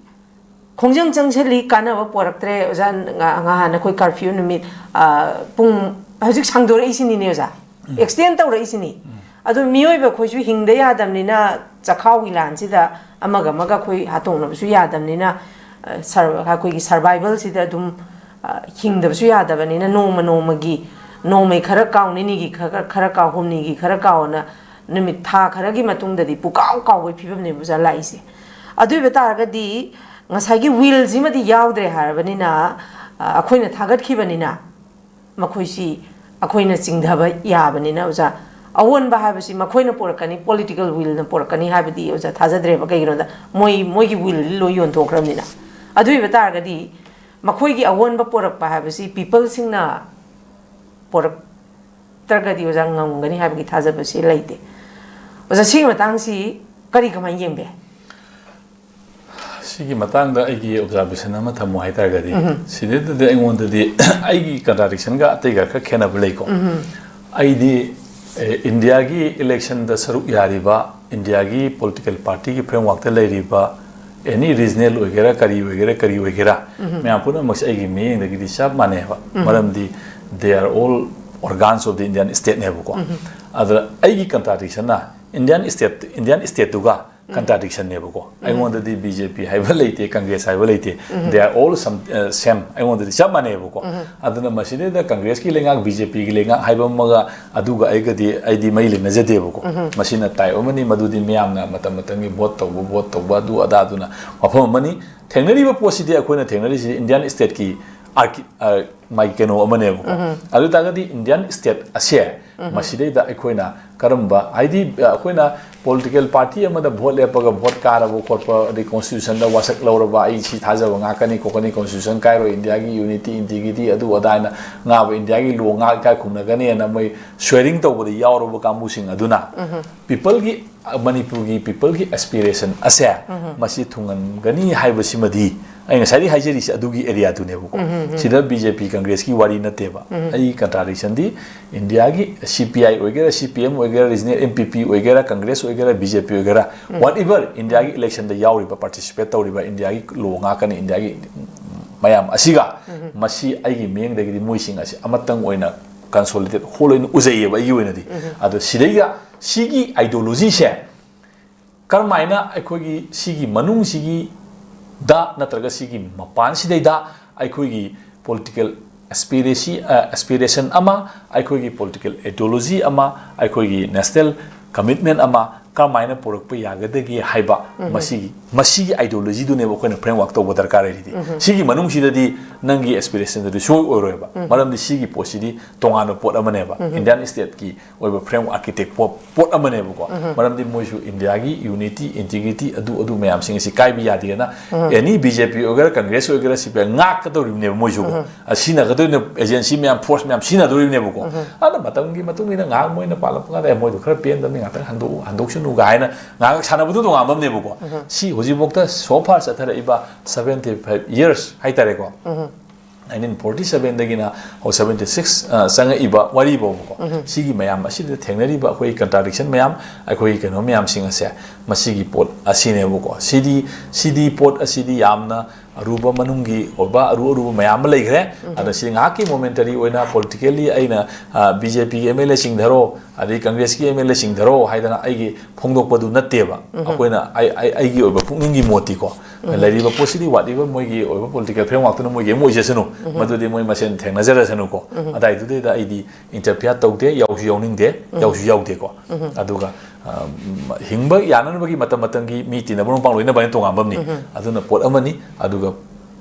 ꯈꯣꯡꯖꯪ ꯆꯪꯁꯤꯜꯂꯤ, ꯀꯥꯟꯅꯕ ꯄꯣꯔꯛꯇ꯭ꯔꯦ꯫ ꯑꯣꯖꯥ, ꯉ-, ꯉꯍꯥꯟ ꯑꯩꯈꯣꯏ ꯀꯥꯔꯐ꯭ꯌꯨ ꯅꯨꯃꯤꯠ, ꯑ, ꯄꯨꯡ ꯍꯧꯖꯤꯛ ꯁꯥꯡꯗꯣꯔꯛꯏꯁꯤꯅꯤꯅꯦ ꯑꯣꯖꯥ, ꯑꯦꯛꯁꯇꯦꯟ ꯇꯧꯔꯛꯏꯁꯤꯅꯤ꯫ ꯑꯗꯨ ꯃꯤꯑꯣꯏꯕ ꯑꯩꯈꯣꯏꯁꯨ ꯍꯤꯡꯗ ꯌꯥꯗꯕꯅꯤꯅ, ꯆꯈꯥꯎꯒꯤ ꯂꯥꯟꯁꯤꯗ ꯑꯃꯒ ꯑꯃꯒ ꯑꯩꯈꯣꯏ ꯍꯥꯠꯇꯣꯛꯅꯕꯁꯨ ꯌꯥꯗꯕꯅꯤꯅ, ꯑ, ꯁꯔ-, ꯑꯩꯈꯣꯏꯒꯤ ꯁꯔꯚꯥꯏꯚꯦꯜꯁꯤꯗ ꯑꯗꯨꯝ, ꯑ, ꯍꯤꯡꯗꯕꯁꯨ ꯌꯥꯗꯕꯅꯤꯅ, ꯅꯣꯡꯃ ꯅꯣꯡꯃꯒꯤ, ꯅꯣꯡꯃꯩ ꯈꯔ ꯀꯥꯎ, ꯅꯤꯅꯤꯒꯤ ꯈꯔ, ꯈꯔ ꯀꯥꯎ, ꯍꯨꯝꯅꯤꯒꯤ ꯈꯔ ꯀꯥꯎꯅ ꯅꯨꯃꯤꯠ ꯊꯥ ꯈꯔꯒꯤ ꯃꯇꯨꯡꯗꯗꯤ ꯄꯨꯀꯥꯎ ꯀꯥꯎꯕꯒꯤ ꯐꯤꯕꯝꯅꯦꯕ ꯑꯣꯖꯥ ꯂꯥꯛꯏꯁꯦ꯫ ꯑꯗꯨ ꯑꯣꯏꯕ ꯇꯥꯔꯒꯗꯤ ꯉꯁꯥꯏꯒꯤ ꯋꯤꯜꯁꯤꯃꯗꯤ ꯌꯥꯎꯗ꯭ꯔꯦ ꯍꯥꯏꯔꯕꯅꯤꯅ, ꯑ, ꯑꯩꯈꯣꯏꯅ ꯊꯥꯒꯠꯈꯤꯕꯅꯤꯅ, ꯃꯈꯣꯏꯁꯤ ꯑꯩꯈꯣꯏꯅ ꯆꯤꯡꯊꯕ ꯌꯥꯕꯅꯤꯅ ꯑꯣꯖꯥ, ꯑꯑꯣꯟꯕ ꯍꯥꯏꯕꯁꯤ ꯃꯈꯣꯏꯅ ꯄꯨꯔꯛꯀꯅꯤ, ꯄꯣꯂꯤꯇꯤꯀꯦꯜ ꯋꯤꯜꯅ ꯄꯨꯔꯛꯀꯅꯤ ꯍꯥꯏꯕꯗꯤ ꯑꯣꯖꯥ ꯊꯥꯖꯗ꯭ꯔꯦꯕ꯫ ꯀꯩꯒꯤꯅꯣꯗ ꯃꯣꯏ, ꯃꯣꯏꯒꯤ ꯋꯤꯜꯗꯤ ꯂꯣꯏ ꯌꯣꯟꯊꯣꯛꯈ꯭ꯔꯕꯅꯤꯅ꯫ ꯑꯗꯨ ꯑꯣꯏꯕ ꯇꯥꯔꯒꯗꯤ ꯃꯈꯣꯏꯒꯤ ꯑꯑꯣꯟꯕ ꯄꯨꯔꯛꯄ ꯍꯥꯏꯕꯁꯤ ꯄꯤꯄꯜꯁꯤꯡꯅ ꯄꯨꯔꯛꯇ꯭ꯔꯒꯗꯤ ꯑꯣꯖꯥ ꯉꯝꯒꯅꯤ ꯍꯥꯏꯕꯒꯤ ꯊꯥꯖꯕꯁꯤ ꯂꯩꯇꯦ꯫ ꯑꯣꯖꯥ, ꯁꯤꯒꯤ ꯃꯇꯥꯡꯁꯤ ꯀꯔꯤ, ꯀꯃꯥꯏꯅ ꯌꯦꯡꯕꯤ? ꯁꯤꯒꯤ ꯃꯇꯥꯡꯗ ꯑꯩꯒꯤ ꯑꯣꯕꯖꯥꯔꯕꯦꯁꯟ ꯑꯃ ꯊꯝꯃꯨ ꯍꯥꯏꯇꯥꯔꯒꯗꯤ, ꯁꯤꯗꯩꯗꯗꯤ ꯑꯩꯉꯣꯟꯗꯗꯤ ꯑꯩꯒꯤ ꯀꯟꯇ꯭ꯔꯥꯗꯤꯛꯁꯟꯒ ꯑꯇꯩꯒ ꯈꯔ ꯈꯦꯠꯅꯕ ꯂꯩꯀꯣ꯫ ꯑꯩꯗꯤ, ꯑꯦ, ꯏꯟꯗꯤꯌꯥꯒꯤ ꯏꯂꯦꯛꯁꯟꯗ ꯁꯔꯨꯛ ꯌꯥꯔꯤꯕ, ꯏꯟꯗꯤꯌꯥꯒꯤ ꯄꯣꯂꯤꯇꯤꯀꯦꯜ ꯄꯥꯔꯇꯤꯒꯤ ꯐ꯭ꯔꯦꯝꯋꯥꯔꯛꯇ ꯂꯩꯔꯤꯕ ꯑꯦꯅꯤ ꯔꯤꯖꯅꯦꯜ ꯑꯣꯏꯒꯦꯔꯥ, ꯀꯔꯤ ꯑꯣꯏꯒꯦꯔꯥ, ꯀꯔꯤ ꯑꯣꯏꯒꯦꯔꯥ, ꯃꯌꯥꯝ ꯄꯨꯝꯅꯃꯛꯁꯦ ꯑꯩꯒꯤ ꯃꯤꯠꯌꯦꯡꯗꯒꯤꯗꯤ ꯆꯞ ꯃꯥꯟꯅꯩꯕ꯫ ꯃꯔꯝꯗꯤ they are all organs of the Indian state ꯅꯦꯕꯀꯣ꯫ ꯑꯗ ꯑꯩꯒꯤ ꯀꯟꯇ꯭ꯔꯥꯗꯤꯛꯁꯟꯅ Indian state, Indian stateꯇꯨꯒ contradictionꯅꯦꯕꯀꯣ. ꯑꯩꯉꯣꯟꯗꯗꯤ B J P ꯍꯥꯏꯕ ꯂꯩꯇꯦ, Congress ꯍꯥꯏꯕ ꯂꯩꯇꯦ, they are all some, uh, same. ꯑꯩꯉꯣꯟꯗꯗꯤ ꯆꯞ ꯃꯥꯟꯅꯩꯕꯀꯣ. ꯑꯗꯨꯅ ꯃꯁꯤꯗꯩꯗ Congressꯀꯤ ꯂꯩꯉꯥꯛ, B J Pꯒꯤ ꯂꯩꯉꯥꯛ ꯍꯥꯏꯕ ꯑꯃꯒ ꯑꯗꯨꯒ ꯑꯩꯒꯗꯤ, ꯑꯩꯗꯤ ꯃꯔꯤ ꯂꯩꯅꯖꯗꯦꯕꯀꯣ. ꯃꯁꯤꯅ type ꯑꯃꯅꯤ, ꯃꯗꯨꯗꯤ ꯃꯤꯌꯥꯝꯅ ꯃꯇꯝ ꯃꯇꯝꯒꯤ vote ꯇꯧꯕ, vote ꯇꯧꯕ, ꯑꯗꯨ ꯑꯗꯥꯗꯨꯅ ꯋꯥꯐꯝ ꯑꯃꯅꯤ꯫ ꯊꯦꯡꯅꯔꯤꯕ ꯄꯣꯠꯁꯤꯗꯤ, ꯑꯩꯈꯣꯏꯅ ꯊꯦꯡꯅꯔꯤꯁꯤ Indian stateꯀꯤ archi-, ꯑ, ꯃꯥꯒꯤ ꯀꯩꯅꯣ ꯑꯃꯅꯦꯕꯀꯣ꯫ ꯑꯗꯨ ꯑꯣꯏ ꯇꯥꯔꯒꯗꯤ Indian state ꯑꯁꯦ ꯃꯁꯤꯗꯩꯗ ꯑꯩꯈꯣꯏꯅ ꯀꯔꯝꯕ, ꯍꯥꯏꯗꯤ, ꯑ, ꯑꯩꯈꯣꯏꯅ political party ꯑꯃꯗ vote ꯂꯦꯞꯄꯒ vote ꯀꯥꯔꯕ ꯈꯣꯠꯄ, ꯑꯗꯩ constitutionꯗ ꯋꯥꯁꯛ ꯂꯧꯔꯕ, "ꯑꯩ ꯁꯤ ꯊꯥꯖꯕ ꯉꯥꯛꯀꯅꯤ ꯈꯣꯠꯀꯅꯤ, constitution ꯀꯥꯏꯔꯣꯏ, Indiaꯒꯤ unity, integrity, ꯑꯗꯨ ꯑꯗꯥ" ꯍꯥꯏꯅ ꯉꯥꯕ, "Indiaꯒꯤ law ꯉꯥꯛ ꯏꯀꯥꯏ ꯈꯨꯝꯅꯒꯅꯤ" ꯍꯥꯏꯅ ꯃꯣꯏ swearing ꯇꯧꯕꯗ ꯌꯥꯎꯔꯕ ꯀꯥꯡꯕꯨꯁꯤꯡ ꯑꯗꯨꯅ peopleꯒꯤ, ꯑ, ꯃꯅꯤꯄꯨꯔꯒꯤ peopleꯒꯤ aspiration ꯑꯁꯦ ꯃꯁꯤ ꯊꯨꯡꯍꯟꯒꯅꯤ ꯍꯥꯏꯕꯁꯤꯃꯗꯤ ꯑꯩ ꯉꯁꯥꯏꯗꯒꯤ ꯍꯥꯏꯖꯔꯤꯁꯦ ꯑꯗꯨꯒꯤ areaꯗꯨꯅꯦꯕꯀꯣ꯫ ꯁꯤꯗ B J P Congressꯀꯤ ꯋꯥꯔꯤ ꯅꯠꯇꯦꯕ꯫ ꯑꯩ contradictionꯗꯤ Indiaꯒꯤ C P I ꯑꯣꯏꯒꯦꯔꯥ, C P M ꯑꯣꯏꯒꯦꯔꯥ, regional N P P ꯑꯣꯏꯒꯦꯔꯥ, Congress ꯑꯣꯏꯒꯦꯔꯥ, B J P ꯑꯣꯏꯒꯦꯔꯥ, whatever, Indiaꯒꯤ electionꯗ ꯌꯥꯎꯔꯤꯕ, participate ꯇꯧꯔꯤꯕ, Indiaꯒꯤ law ꯉꯥꯛꯀꯅꯤ, Indiaꯒꯤ ꯃꯌꯥꯝ ꯑꯁꯤꯒ, ꯃꯁꯤ ꯑꯩꯒꯤ ꯃꯤꯠꯌꯦꯡꯗꯒꯤꯗꯤ ꯃꯣꯏꯁꯤꯡ ꯑꯁꯤ ꯑꯃꯇꯪ ꯑꯣꯏꯅ consolidate whole ꯑꯣꯏꯅ ꯎꯖꯩꯌꯦꯕ ꯑꯩꯒꯤ ꯑꯣꯏꯅꯗꯤ꯫ ꯑꯗꯣ ꯁꯤꯗꯩꯗ ꯁꯤꯒꯤ ideologyꯁꯦ ꯀꯔꯝꯍꯥꯏꯅ ꯑꯩꯈꯣꯏꯒꯤ ꯁꯤꯒꯤ ꯃꯅꯨꯡꯁꯤꯒꯤꯗ ꯅꯠꯇ꯭ꯔꯒ ꯁꯤꯒꯤ ꯃꯄꯥꯟꯁꯤꯗꯩꯗ ꯑꯩꯈꯣꯏꯒꯤ political aspiracy-, ꯑ, aspiration ꯑꯃ, ꯑꯩꯈꯣꯏꯒꯤ political ideology ꯑꯃ, ꯑꯩꯈꯣꯏꯒꯤ national commitment ꯑꯃ ꯀꯔꯝꯍꯥꯏꯅ ꯄꯨꯔꯛꯄ ꯌꯥꯒꯗꯒꯦ ꯍꯥꯏꯕ ꯃꯁꯤꯒꯤ, ꯃꯁꯤꯒꯤ ideologyꯗꯨꯅꯦꯕ ꯑꯩꯈꯣꯏꯅ framework ꯇꯧꯕ ꯗꯔꯀꯥꯔ ꯂꯩꯔꯤꯗꯤ꯫ ꯁꯤꯒꯤ ꯃꯅꯨꯡꯁꯤꯗꯗꯤ ꯅꯪꯒꯤ aspirationꯗꯨꯗꯤ ꯁꯣꯏ ꯑꯣꯏꯔꯣꯏꯕ꯫ ꯃꯔꯝꯗꯤ ꯁꯤꯒꯤ ꯄꯣꯠꯁꯤꯗꯤ ꯇꯣꯉꯥꯟꯕ ꯄꯣꯠ ꯑꯃꯅꯦꯕ꯫ Indian stateꯀꯤ ꯑꯣꯏꯕ frame architect ꯄꯣꯠ, ꯄꯣꯠ ꯑꯃꯅꯦꯕꯀꯣ꯫ ꯃꯔꯝꯗꯤ ꯃꯣꯏꯁꯨ Indiaꯒꯤ unity, integrity, ꯑꯗꯨ, ꯑꯗꯨ ꯃꯌꯥꯝꯁꯤꯡ ꯑꯁꯤ ꯀꯥꯏꯕ ꯌꯥꯗꯦꯅ any B J P ꯑꯣꯏꯒꯦꯔꯥ, Congress ꯑꯣꯏꯒꯦꯔꯥ, C P I ꯉꯥꯛꯀꯗꯧꯔꯤꯕꯅꯦꯕ ꯃꯣꯏꯁꯨ꯫ ꯑ, ꯁꯤꯖꯤꯟꯅꯒꯗꯣꯏꯅꯦ, agency ꯃꯌꯥꯝ, force ꯃꯌꯥꯝ ꯁꯤꯖꯤꯟꯅꯗꯣꯔꯤꯕꯅꯦꯕꯀꯣ꯫ ꯑꯗꯨꯅ ꯃꯇꯝꯒꯤ ꯃꯇꯨꯡ ꯏꯟꯅ ꯉꯥꯏꯍꯥꯛ ꯃꯣꯏꯅ ꯄꯥꯜꯂꯛꯄ ꯀꯥꯟꯗ, "ꯑꯦ, ꯃꯣꯏꯗꯣ ꯈꯔ ꯄꯦꯟꯗꯕꯅꯤ, ꯉꯥꯛꯇꯪ ꯍꯟꯗꯣꯛꯎ, ꯍꯟꯗꯣꯛꯁꯅꯨ" ꯀꯥꯏꯅ ꯉꯥꯏꯍꯥꯛ ꯁꯥꯟꯅꯕꯗꯣ ꯇꯣꯉꯥꯟꯕ ꯑꯃꯅꯦꯕꯀꯣ꯫ ꯁꯤ ꯍꯧꯖꯤꯛꯐꯥꯎꯗ so far ꯆꯠꯊꯔꯛꯏꯕ seventy five years ꯍꯥꯏꯇꯥꯔꯦꯀꯣ꯫ Nineteen forty sevenꯗꯒꯤꯅ ꯍꯧ-, seventy six, ꯑ, ꯆꯪꯉꯛꯏꯕ ꯋꯥꯔꯤ ꯐꯥꯎꯕꯀꯣ꯫ ꯁꯤꯒꯤ ꯃꯌꯥꯝ ꯑꯁꯤꯗ ꯊꯦꯡꯅꯔꯤꯕ ꯑꯩꯈꯣꯏ contradiction ꯃꯌꯥꯝ, ꯑꯩꯈꯣꯏꯒꯤ ꯀꯩꯅꯣ ꯃꯌꯥꯝꯁꯤꯡ ꯑꯁꯦ, ꯃꯁꯤꯒꯤ ꯄꯣꯠ ꯑꯁꯤꯅꯦꯕꯀꯣ꯫ ꯁꯤꯗꯤ, ꯁꯤꯗꯤ ꯄꯣꯠ ꯑꯁꯤꯗꯤ ꯌꯥꯝꯅ ꯑꯔꯨꯕ ꯃꯅꯨꯡꯒꯤ ꯑꯣꯏꯕ ꯑꯔꯨ ꯑꯔꯨꯕ ꯃꯌꯥꯝ ꯑꯃ ꯂꯩꯈ꯭ꯔꯦ꯫ ꯑꯗꯣ ꯁꯤ ꯉꯥꯏꯍꯥꯛꯀꯤ momentary ꯑꯣꯏꯅ politically ꯑꯩꯅ ꯕꯤ ꯖꯦ ꯄꯤꯒꯤ ꯑꯦꯝ ꯑꯦꯜ ꯑꯦꯁꯤꯡꯗꯔꯣ, ꯑꯗꯩ ꯀꯪꯒ꯭ꯔꯦꯁꯀꯤ ꯑꯦꯝ ꯑꯦꯜ ꯑꯦꯁꯤꯡꯗꯔꯣ ꯍꯥꯏꯗꯅ ꯑꯩꯒꯤ ꯐꯣꯡꯗꯣꯛꯄꯗꯨ ꯅꯠꯇꯦꯕ꯫ ꯑꯩꯈꯣꯏꯅ ꯑꯩ- ꯑꯩ- ꯑꯩꯒꯤ ꯑꯣꯏꯕ ꯄꯨꯛꯅꯤꯡꯒꯤ ꯃꯣꯠꯇꯤꯀꯣ, ꯂꯩꯔꯤꯕ ꯄꯣꯠꯁꯤꯗꯤ ꯋꯥꯠꯂꯤꯕ ꯃꯣꯏꯒꯤ ꯑꯣꯏꯕ political frameworkꯇꯨꯅ ꯃꯣꯏꯒꯤ ꯑꯃ ꯑꯣꯏꯖꯁꯅꯨ, ꯃꯗꯨꯗꯤ ꯃꯣꯏ ꯃꯁꯦꯟ ꯊꯦꯡꯅꯖꯔꯁꯅꯨꯀꯣ꯫ ꯑꯗꯥꯏꯗꯨꯗꯩꯗ ꯑꯩꯗꯤ interfere ꯇꯧꯗꯦ, ꯌꯥꯎꯁꯨ ꯌꯥꯎꯅꯤꯡꯗꯦ, ꯌꯥꯎꯁꯨ ꯌꯥꯎꯗꯦꯀꯣ꯫ ꯑꯗꯨꯒ ꯑ, ꯍꯤꯡꯕ ꯌꯥꯅꯅꯕꯒꯤ ꯃꯇꯝ ꯃꯇꯝꯒꯤ ꯃꯤ ꯇꯤꯟꯅꯕ ꯃꯔꯨꯞ ꯃꯄꯥꯡ ꯂꯣꯏꯅꯕ ꯍꯥꯏꯅ ꯇꯣꯉꯥꯟꯕ ꯑꯃꯅꯤ꯫ ꯑꯗꯨꯅ ꯄꯣꯠ ꯑꯃꯅꯤ꯫ ꯑꯗꯨꯒ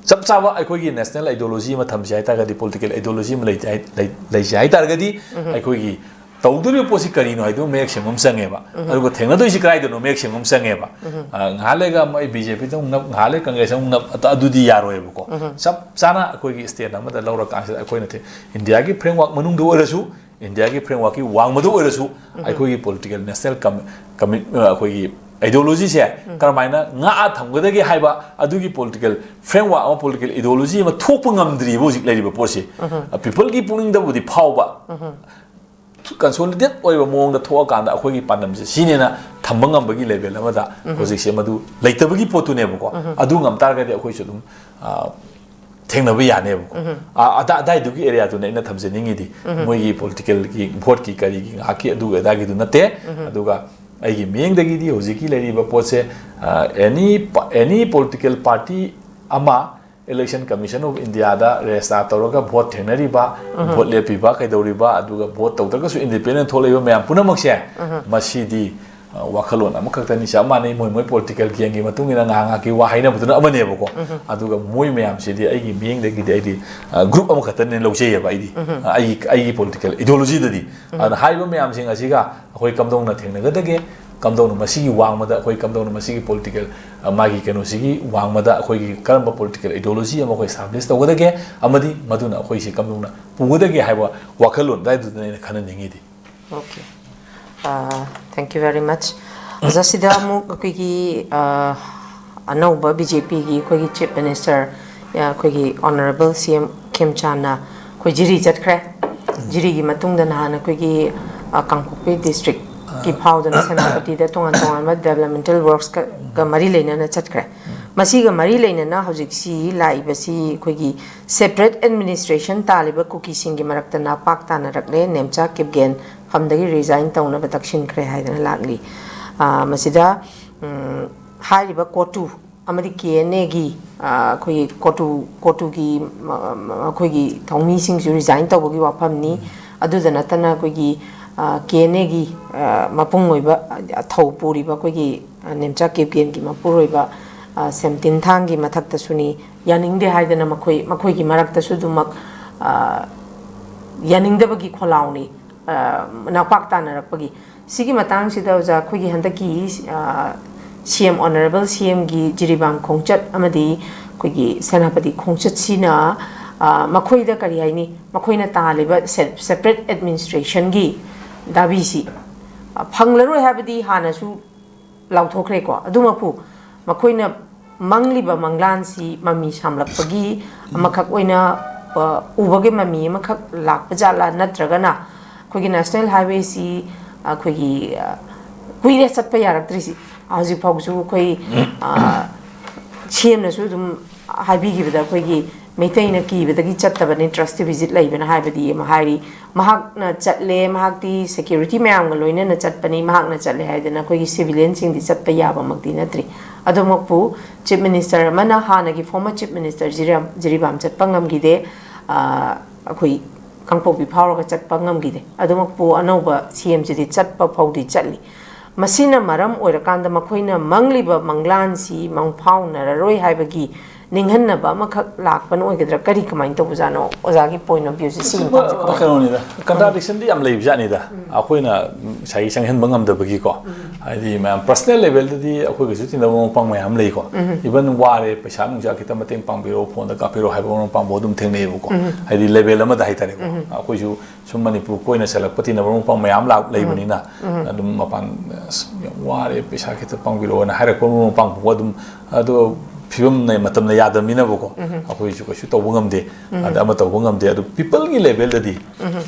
ꯆꯞ ꯆꯥꯕ ꯑꯩꯈꯣꯏꯒꯤ national ideology ꯑꯃ ꯊꯝꯁꯤ ꯍꯥꯏꯇꯥꯔꯒꯗꯤ, political ideology ꯑꯃ ꯂꯩꯇꯦ ꯍꯥꯏ- ꯂꯩ- ꯂꯩꯁꯤ ꯍꯥꯏꯇꯥꯔꯒꯗꯤ, ꯑꯩꯈꯣꯏꯒꯤ ꯇꯧꯗꯣꯔꯤꯕ ꯄꯣꯠꯁꯤ ꯀꯔꯤꯅꯣ ꯍꯥꯏꯗꯨ ꯃꯌꯦꯛ ꯁꯦꯡꯕ ꯑꯃ ꯆꯪꯉꯦꯕ꯫ ꯑꯗꯨꯒ ꯊꯦꯡꯅꯗꯣꯏꯁꯤ ꯀꯗꯥꯏꯗꯅꯣ ꯃꯌꯦꯛ ꯁꯦꯡꯕ ꯑꯃ ꯆꯪꯉꯦꯕ꯫ ꯑ, ꯉꯥꯏꯍꯥꯛ ꯂꯩꯒ ꯑꯃ ꯑꯩ ꯕꯤ ꯖꯦ ꯄꯤꯗ ꯑꯃꯨꯛ ꯅꯞ, ꯉꯥꯏꯍꯥꯛ ꯂꯩꯒ ꯀꯪꯒ꯭ꯔꯦꯁꯇ ꯑꯃꯨꯛ ꯅꯞ, ꯑꯗꯨ- ꯑꯗꯨꯗꯤ ꯌꯥꯔꯣꯏꯕꯀꯣ꯫ ꯆꯞ ꯆꯥꯅ ꯑꯩꯈꯣꯏꯒꯤ stand ꯑꯃꯗ ꯂꯧꯔꯀꯥꯟꯁꯤꯗ ꯑꯩꯈꯣꯏꯅ ꯊꯦ- ꯏꯟꯗꯤꯌꯥꯒꯤ framework ꯃꯅꯨꯡꯗ ꯑꯣꯏꯔꯁꯨ, ꯏꯟꯗꯤꯌꯥꯒꯤ frameworkꯀꯤ ꯋꯥꯡꯃꯗ ꯑꯣꯏꯔꯁꯨ, ꯑꯩꯈꯣꯏꯒꯤ political national commi- commi- ꯑ, ꯑꯩꯈꯣꯏꯒꯤ ideologyꯁꯦ ꯀꯔꯝꯍꯥꯏꯅ ꯉꯥꯛꯑ ꯊꯝꯒꯗꯒꯦ ꯍꯥꯏꯕ ꯑꯗꯨꯒꯤ political framework ꯑꯃ, political ideology ꯑꯃ ꯊꯣꯛꯄ ꯉꯝꯗ꯭ꯔꯤꯕ ꯍꯧꯖꯤꯛ ꯂꯩꯔꯤꯕ ꯄꯣꯠꯁꯤ꯫ ꯑ, peopleꯒꯤ ꯄꯨꯛꯅꯤꯡꯗꯕꯨꯗꯤ ꯐꯥꯎꯕ, consolidate ꯑꯣꯏꯕ ꯃꯑꯣꯡꯗ ꯊꯣꯛꯑꯀꯥꯟꯗ ꯑꯩꯈꯣꯏꯒꯤ ꯄꯥꯟꯗꯝꯁꯦ ꯁꯤꯅꯦꯅ ꯊꯝꯕ ꯉꯝꯕꯒꯤ level ꯑꯃꯗ ꯍꯧꯖꯤꯛꯁꯦ ꯃꯗꯨ ꯂꯩꯇꯕꯒꯤ ꯄꯣꯠꯇꯨꯅꯦꯕꯀꯣ꯫ ꯑꯗꯨ ꯉꯝ ꯇꯥꯔꯒꯗꯤ ꯑꯩꯈꯣꯏꯁꯨ ꯑꯗꯨꯝ, ꯑ, ꯊꯦꯡꯅꯕ ꯌꯥꯅꯦꯕꯀꯣ꯫ ꯑ, ꯑꯗꯥ- ꯑꯗꯥꯏꯗꯨꯒꯤ areaꯗꯨꯅꯦ ꯑꯩꯅ ꯊꯝꯖꯅꯤꯡꯉꯤꯗꯤ꯫ ꯃꯣꯏꯒꯤ politicalꯒꯤ voteꯀꯤ ꯀꯔꯤꯒꯤ ꯉꯥꯏꯍꯥꯛꯀꯤ ꯑꯗꯨꯒꯤ ꯑꯗꯥꯒꯤꯗꯨ ꯅꯠꯇꯦ꯫ ꯑꯗꯨꯒ ꯑꯩꯒꯤ ꯃꯤꯠꯌꯦꯡꯗꯒꯤꯗꯤ ꯍꯧꯖꯤꯛꯀꯤ ꯂꯩꯔꯤꯕ ꯄꯣꯠꯁꯦ, ꯑ, any pa- any political party ꯑꯃ Election Commission of Indiaꯗ register ꯇꯧꯔꯒ vote ꯊꯦꯡꯅꯔꯤꯕ, vote ꯂꯦꯞꯄꯤꯕ, ꯀꯩꯗꯧꯔꯤꯕ, ꯑꯗꯨꯒ vote ꯇꯧꯗ꯭ꯔꯒꯁꯨ independent ꯊꯣꯛꯂꯛꯏꯕ ꯃꯌꯥꯝ ꯄꯨꯝꯅꯃꯛꯁꯦ, ꯃꯁꯤꯗꯤ, ꯑ, ꯋꯥꯈꯜꯂꯣꯟ ꯑꯃꯈꯛꯇꯅꯤ, ꯆꯞ ꯃꯥꯟꯅꯩ꯫ ꯃꯣꯏ ꯃꯣꯏ political gameꯒꯤ ꯃꯇꯨꯡ ꯏꯟꯅ ꯉꯥꯏꯍꯥꯛ ꯉꯥꯏꯍꯥꯛꯀꯤ ꯋꯥ ꯍꯥꯏꯅꯕꯗꯨꯅ ꯑꯃꯅꯦꯕꯀꯣ꯫ ꯑꯗꯨꯒ ꯃꯣꯏ ꯃꯌꯥꯝꯁꯤꯗꯤ ꯑꯩꯒꯤ ꯃꯤꯠꯌꯦꯡꯗꯒꯤꯗꯤ ꯑꯩꯗꯤ, ꯑ, group ꯑꯃꯈꯛꯇꯅꯦꯅ ꯂꯧꯖꯩꯌꯦꯕ ꯑꯩꯗꯤ꯫ ꯑ, ꯑꯩꯒꯤ- ꯑꯩꯒꯤ political ideologyꯗꯗꯤ꯫ ꯑꯗꯨꯅ ꯍꯥꯏꯔꯤꯕ ꯃꯌꯥꯝꯁꯤꯡ ꯑꯁꯤꯒ ꯑꯩꯈꯣꯏ ꯀꯝꯗꯧꯅ ꯊꯦꯡꯅꯒꯗꯒꯦ, ꯀꯝꯗꯧꯅ ꯃꯁꯤꯒꯤ ꯋꯥꯡꯃꯗ ꯑꯩꯈꯣꯏ ꯀꯝꯗꯧꯅ ꯃꯁꯤꯒꯤ political, ꯑ, ꯃꯥꯒꯤ ꯀꯩꯅꯣꯁꯤꯒꯤ ꯋꯥꯡꯃꯗ ꯑꯩꯈꯣꯏꯒꯤ ꯀꯔꯝꯕ political ideology ꯑꯃ ꯑꯩꯈꯣꯏ establish ꯇꯧꯒꯗꯒꯦ, ꯑꯃꯗꯤ ꯃꯗꯨꯅ ꯑꯩꯈꯣꯏꯁꯤ ꯀꯝꯗꯧꯅ ꯄꯨꯒꯗꯒꯦ ꯍꯥꯏꯕ ꯋꯥꯈꯜꯂꯣꯟ ꯑꯗꯨꯋꯥꯏꯗꯨꯗꯅ ꯑꯩꯅ ꯈꯟꯅꯅꯤꯡꯉꯤꯗꯤ꯫ Okay. Uh, thank you very much. ꯑꯣꯖꯥ, ꯁꯤꯗ ꯑꯃꯨꯛ ꯑꯩꯈꯣꯏꯒꯤ, ꯑ, ꯑꯅꯧꯕ ꯕꯤ ꯖꯦ ꯄꯤꯒꯤ ꯑꯩꯈꯣꯏꯒꯤ Chief Minister, ꯑ, ꯑꯩꯈꯣꯏꯒꯤ Honourable ꯁꯤ ꯑꯦꯝ ꯈꯦꯝꯆꯥꯟꯅ ꯑꯩꯈꯣꯏ ꯖꯤꯔꯤ ꯆꯠꯈ꯭ꯔꯦ꯫ ꯖꯤꯔꯤꯒꯤ ꯃꯇꯨꯡꯗ ꯅꯍꯥꯟ ꯑꯩꯈꯣꯏꯒꯤ, ꯑ, ꯀꯥꯡꯄꯣꯛꯄꯤ districtꯀꯤ ꯐꯥꯎꯗꯅ ꯁꯦꯅꯥꯄꯇꯤꯗ ꯇꯣꯉꯥꯟ ꯇꯣꯉꯥꯟꯕ developmental worksꯀ- ꯒ ꯃꯔꯤ ꯂꯩꯅꯅ ꯆꯠꯈ꯭ꯔꯦ꯫ ꯃꯁꯤꯒ ꯃꯔꯤ ꯂꯩꯅꯅ ꯍꯧꯖꯤꯛꯁꯤ ꯂꯥꯛꯏꯕꯁꯤ ꯑꯩꯈꯣꯏꯒꯤ separate administration ꯇꯥꯜꯂꯤꯕ ꯀꯨꯀꯤꯁꯤꯡꯒꯤ ꯃꯔꯛꯇ ꯅꯥꯄꯥꯛ ꯇꯥꯅꯔꯛꯂꯦ꯫ ꯅꯦꯝꯆꯥ ꯀꯤꯞꯒꯦꯟ ꯐꯝꯗꯒꯤ resign ꯇꯧꯅꯕ ꯇꯛꯁꯤꯟꯈ꯭ꯔꯦ ꯍꯥꯏꯗꯅ ꯂꯥꯛꯂꯤ꯫ ꯑ, ꯃꯁꯤꯗ, ꯎꯝ, ꯍꯥꯏꯔꯤꯕ ꯀꯣꯇꯨ ꯑꯃꯗꯤ ꯀꯦ ꯑꯦꯟ ꯑꯦꯒꯤ, ꯑ, ꯑꯩꯈꯣꯏꯒꯤ ꯀꯣꯇꯨ, ꯀꯣꯇꯨꯒꯤ, ꯃ-, ꯃ-, ꯑꯩꯈꯣꯏꯒꯤ ꯊꯧꯃꯤꯁꯤꯡꯁꯨ resign ꯇꯧꯕꯒꯤ ꯋꯥꯐꯝꯅꯤ꯫ ꯑꯗꯨꯗ ꯅꯠꯇꯅ ꯑꯩꯈꯣꯏꯒꯤ, ꯑ, ꯀꯦ ꯑꯦꯟ ꯑꯦꯒꯤ, ꯑ, ꯃꯄꯨꯡ ꯑꯣꯏꯕ, ꯑ, ꯊꯧ ꯄꯨꯔꯤꯕ ꯑꯩꯈꯣꯏꯒꯤ, ꯑ, ꯅꯦꯝꯆꯥ ꯀꯤꯞꯒꯦꯟꯒꯤ ꯃꯄꯨꯔꯣꯏꯕ, ꯑ, ꯁꯦꯝꯇꯤꯟ ꯊꯥꯡꯒꯤ ꯃꯊꯛꯇꯁꯨꯅꯤ꯫ ꯌꯥꯅꯤꯡꯗꯦ ꯍꯥꯏꯗꯅ ꯃꯈꯣꯏ, ꯃꯈꯣꯏꯒꯤ ꯃꯔꯛꯇꯁꯨ ꯑꯗꯨꯃꯛ, ꯑ, ꯌꯥꯅꯤꯡꯗꯕꯒꯤ ꯈꯣꯜꯂꯥꯎꯅꯤ, ꯑ, ꯅꯥꯄꯥꯛ ꯇꯥꯅꯔꯛꯄꯒꯤ꯫ ꯁꯤꯒꯤ ꯃꯇꯥꯡꯁꯤꯗ ꯑꯣꯖꯥ, ꯑꯩꯈꯣꯏꯒꯤ ꯍꯟꯗꯛꯀꯤ, ꯑ, ꯁꯤ ꯑꯦꯝ, Honourable ꯁꯤ ꯑꯦꯝꯒꯤ ꯖꯤꯔꯤꯕꯥꯝ ꯈꯣꯡꯆꯠ ꯑꯃꯗꯤ ꯑꯩꯈꯣꯏꯒꯤ ꯁꯦꯅꯥꯄꯇꯤ ꯈꯣꯡꯆꯠꯁꯤꯅ, ꯑ, ꯃꯈꯣꯏꯗ ꯀꯔꯤ ꯍꯥꯏꯅꯤ, ꯃꯈꯣꯏꯅ ꯇꯥꯜꯂꯤꯕ se-, separate administrationꯒꯤ ꯗꯥꯕꯤꯁꯤ, ꯑ, ꯐꯪꯂꯔꯣꯏ ꯍꯥꯏꯕꯗꯤ ꯍꯥꯟꯅꯁꯨ ꯂꯥꯎꯊꯣꯛꯈ꯭ꯔꯦꯀꯣ꯫ ꯑꯗꯨꯃꯛꯄꯨ ꯃꯈꯣꯏꯅ ꯃꯪꯂꯤꯕ ꯃꯪꯂꯥꯟꯁꯤ ꯃꯃꯤ ꯁꯥꯝꯂꯛꯄꯒꯤ ꯑꯃꯈꯛ ꯑꯣꯏꯅ, ꯑ, ꯎꯕꯒꯤ ꯃꯃꯤ ꯑꯃꯈꯛ ꯂꯥꯛꯄ ꯖꯥꯠꯂꯥ, ꯅꯠꯇ꯭ꯔꯒꯅ ꯑꯩꯈꯣꯏꯒꯤ National Highwayꯁꯤ ꯑꯩꯈꯣꯏꯒꯤ, ꯑ, ꯀꯨꯏꯔꯦ ꯆꯠꯄ ꯌꯥꯔꯛꯇ꯭ꯔꯤꯁꯤ꯫ ꯍꯧꯖꯤꯛ ꯐꯥꯎꯁꯨ ꯑꯩꯈꯣꯏ, ꯑ, ꯁꯤ ꯑꯦꯝꯅꯁꯨ ꯑꯗꯨꯝ ꯍꯥꯏꯕꯤꯈꯤꯕꯗ ꯑꯩꯈꯣꯏꯒꯤ ꯃꯩꯇꯩꯅ ꯀꯤꯕꯗꯒꯤ ꯆꯠꯇꯕꯅꯤ, trusty visit ꯂꯩꯕꯅ ꯍꯥꯏꯕꯗꯤ ꯑꯃ ꯍꯥꯏꯔꯤ꯫ ꯃꯍꯥꯛꯅ ꯆꯠꯂꯦ, ꯃꯍꯥꯛꯇꯤ security ꯃꯌꯥꯝꯒ ꯂꯣꯏꯅꯅ ꯆꯠꯄꯅꯤ, ꯃꯍꯥꯛꯅ ꯆꯠꯂꯦ ꯍꯥꯏꯗꯅ ꯑꯩꯈꯣꯏꯒꯤ civilianꯁꯤꯡꯗꯤ ꯆꯠꯄ ꯌꯥꯕꯃꯛꯇꯤ ꯅꯠꯇ꯭ꯔꯤ꯫ ꯑꯗꯨꯃꯛꯄꯨ Chief Minister ꯑꯃꯅ ꯍꯥꯟꯅꯒꯤ former Chief Minister ꯖꯤꯔꯥꯝ-, ꯖꯤꯔꯤꯕꯥꯝ ꯆꯠꯄ ꯉꯝꯈꯤꯗꯦ, ꯑ, ꯑꯩꯈꯣꯏ ꯀꯥꯡꯄꯣꯛꯄꯤ ꯐꯥꯎꯔꯒ ꯆꯠꯄ ꯉꯝꯈꯤꯗꯦ꯫ ꯑꯗꯨꯃꯛꯄꯨ ꯑꯅꯧꯕ ꯁꯤ ꯑꯦꯝꯁꯤꯗꯤ ꯆꯠꯄ ꯐꯥꯎꯗꯤ ꯆꯠꯂꯤ꯫ ꯃꯁꯤꯅ ꯃꯔꯝ ꯑꯣꯏꯔꯀꯥꯟꯗ ꯃꯈꯣꯏꯅ ꯃꯪꯂꯤꯕ ꯃꯪꯂꯥꯟꯁꯤ ꯃꯪꯐꯥꯎꯅꯔꯔꯣꯏ ꯍꯥꯏꯕꯒꯤ ꯅꯤꯡꯍꯟꯅꯕ ꯑꯃꯈꯛ ꯂꯥꯛꯄꯅ ꯑꯣꯏꯒꯗ꯭ꯔꯥ? ꯀꯔꯤ, ꯀꯃꯥꯏꯅ ꯇꯧꯕꯖꯥꯠꯅꯣ? ꯑꯣꯖꯥꯒꯤ point of viewꯁꯦ ꯁꯤꯒꯤ ꯃꯇꯥꯡꯁꯦ ꯀꯃꯥꯏꯅ? ꯀꯩꯅꯣꯅꯤꯗ, contradictionꯗꯤ ꯌꯥꯝ ꯂꯩꯕꯖꯥꯠꯅꯤꯗ꯫ ꯑꯩꯈꯣꯏꯅ ꯉꯁꯥꯏꯒꯤ ꯆꯪꯍꯟꯕ ꯉꯝꯗꯕꯒꯤꯀꯣ, ꯍꯥꯏꯗꯤ ꯃꯌꯥꯝ personal levelꯗꯗꯤ ꯑꯩꯈꯣꯏꯒꯁꯨ ꯇꯤꯟꯅꯕ ꯃꯔꯨꯞ ꯃꯄꯥꯡ ꯃꯌꯥꯝ ꯂꯩꯀꯣ꯫ Even ꯋꯥꯔꯦ, ꯄꯩꯁꯥ ꯅꯨꯡꯁꯥ ꯈꯤꯇ ꯃꯇꯦꯡ ꯄꯥꯡꯕꯤꯔꯛꯑꯣ, phoneꯗ ꯀꯥꯞꯄꯤꯔꯛꯑꯣ ꯍꯥꯏꯕ ꯃꯔꯨꯞ ꯃꯄꯥꯡ ꯐꯥꯎ ꯑꯗꯨꯝ ꯊꯦꯡꯅꯩꯌꯦꯕꯀꯣ꯫ ꯍꯥꯏꯗꯤ level ꯑꯃꯗ ꯍꯥꯏꯇꯥꯔꯦꯀꯣ꯫ ꯑꯩꯈꯣꯏꯁꯨ ꯁꯨꯝ ꯃꯅꯤꯄꯨꯔ ꯀꯣꯏꯅ ꯆꯠꯂꯛꯄ ꯇꯤꯟꯅꯕ ꯃꯔꯨꯞ ꯃꯄꯥꯡ ꯃꯌꯥꯝ ꯂꯥꯛ-, ꯂꯩꯕꯅꯤꯅ ꯑꯗꯨꯝ ꯃꯄꯥꯟ, "ꯑꯁ, ꯌꯥꯝ ꯋꯥꯔꯦ, ꯄꯩꯁꯥ ꯈꯤꯇ ꯄꯥꯡꯕꯤꯔꯛꯑꯣꯅ" ꯍꯥꯏꯔꯛꯄ ꯃꯔꯨꯞ ꯃꯄꯥꯡ ꯐꯥꯎꯕ ꯑꯗꯨꯝ, ꯑꯗꯣ ꯐꯤꯕꯝꯅ, ꯃꯇꯝꯅ ꯌꯥꯗꯕꯅꯤꯅꯕꯀꯣ, ꯑꯩꯈꯣꯏꯁꯨ ꯀꯩꯁꯨ ꯇꯧꯕ ꯉꯝꯗꯦ, ꯑꯗ ꯑꯃ ꯇꯧꯕ ꯉꯝꯗꯦ꯫ ꯑꯗꯨ ꯄꯤꯄꯜꯒꯤ ꯂꯦꯚꯦꯜꯗꯗꯤ,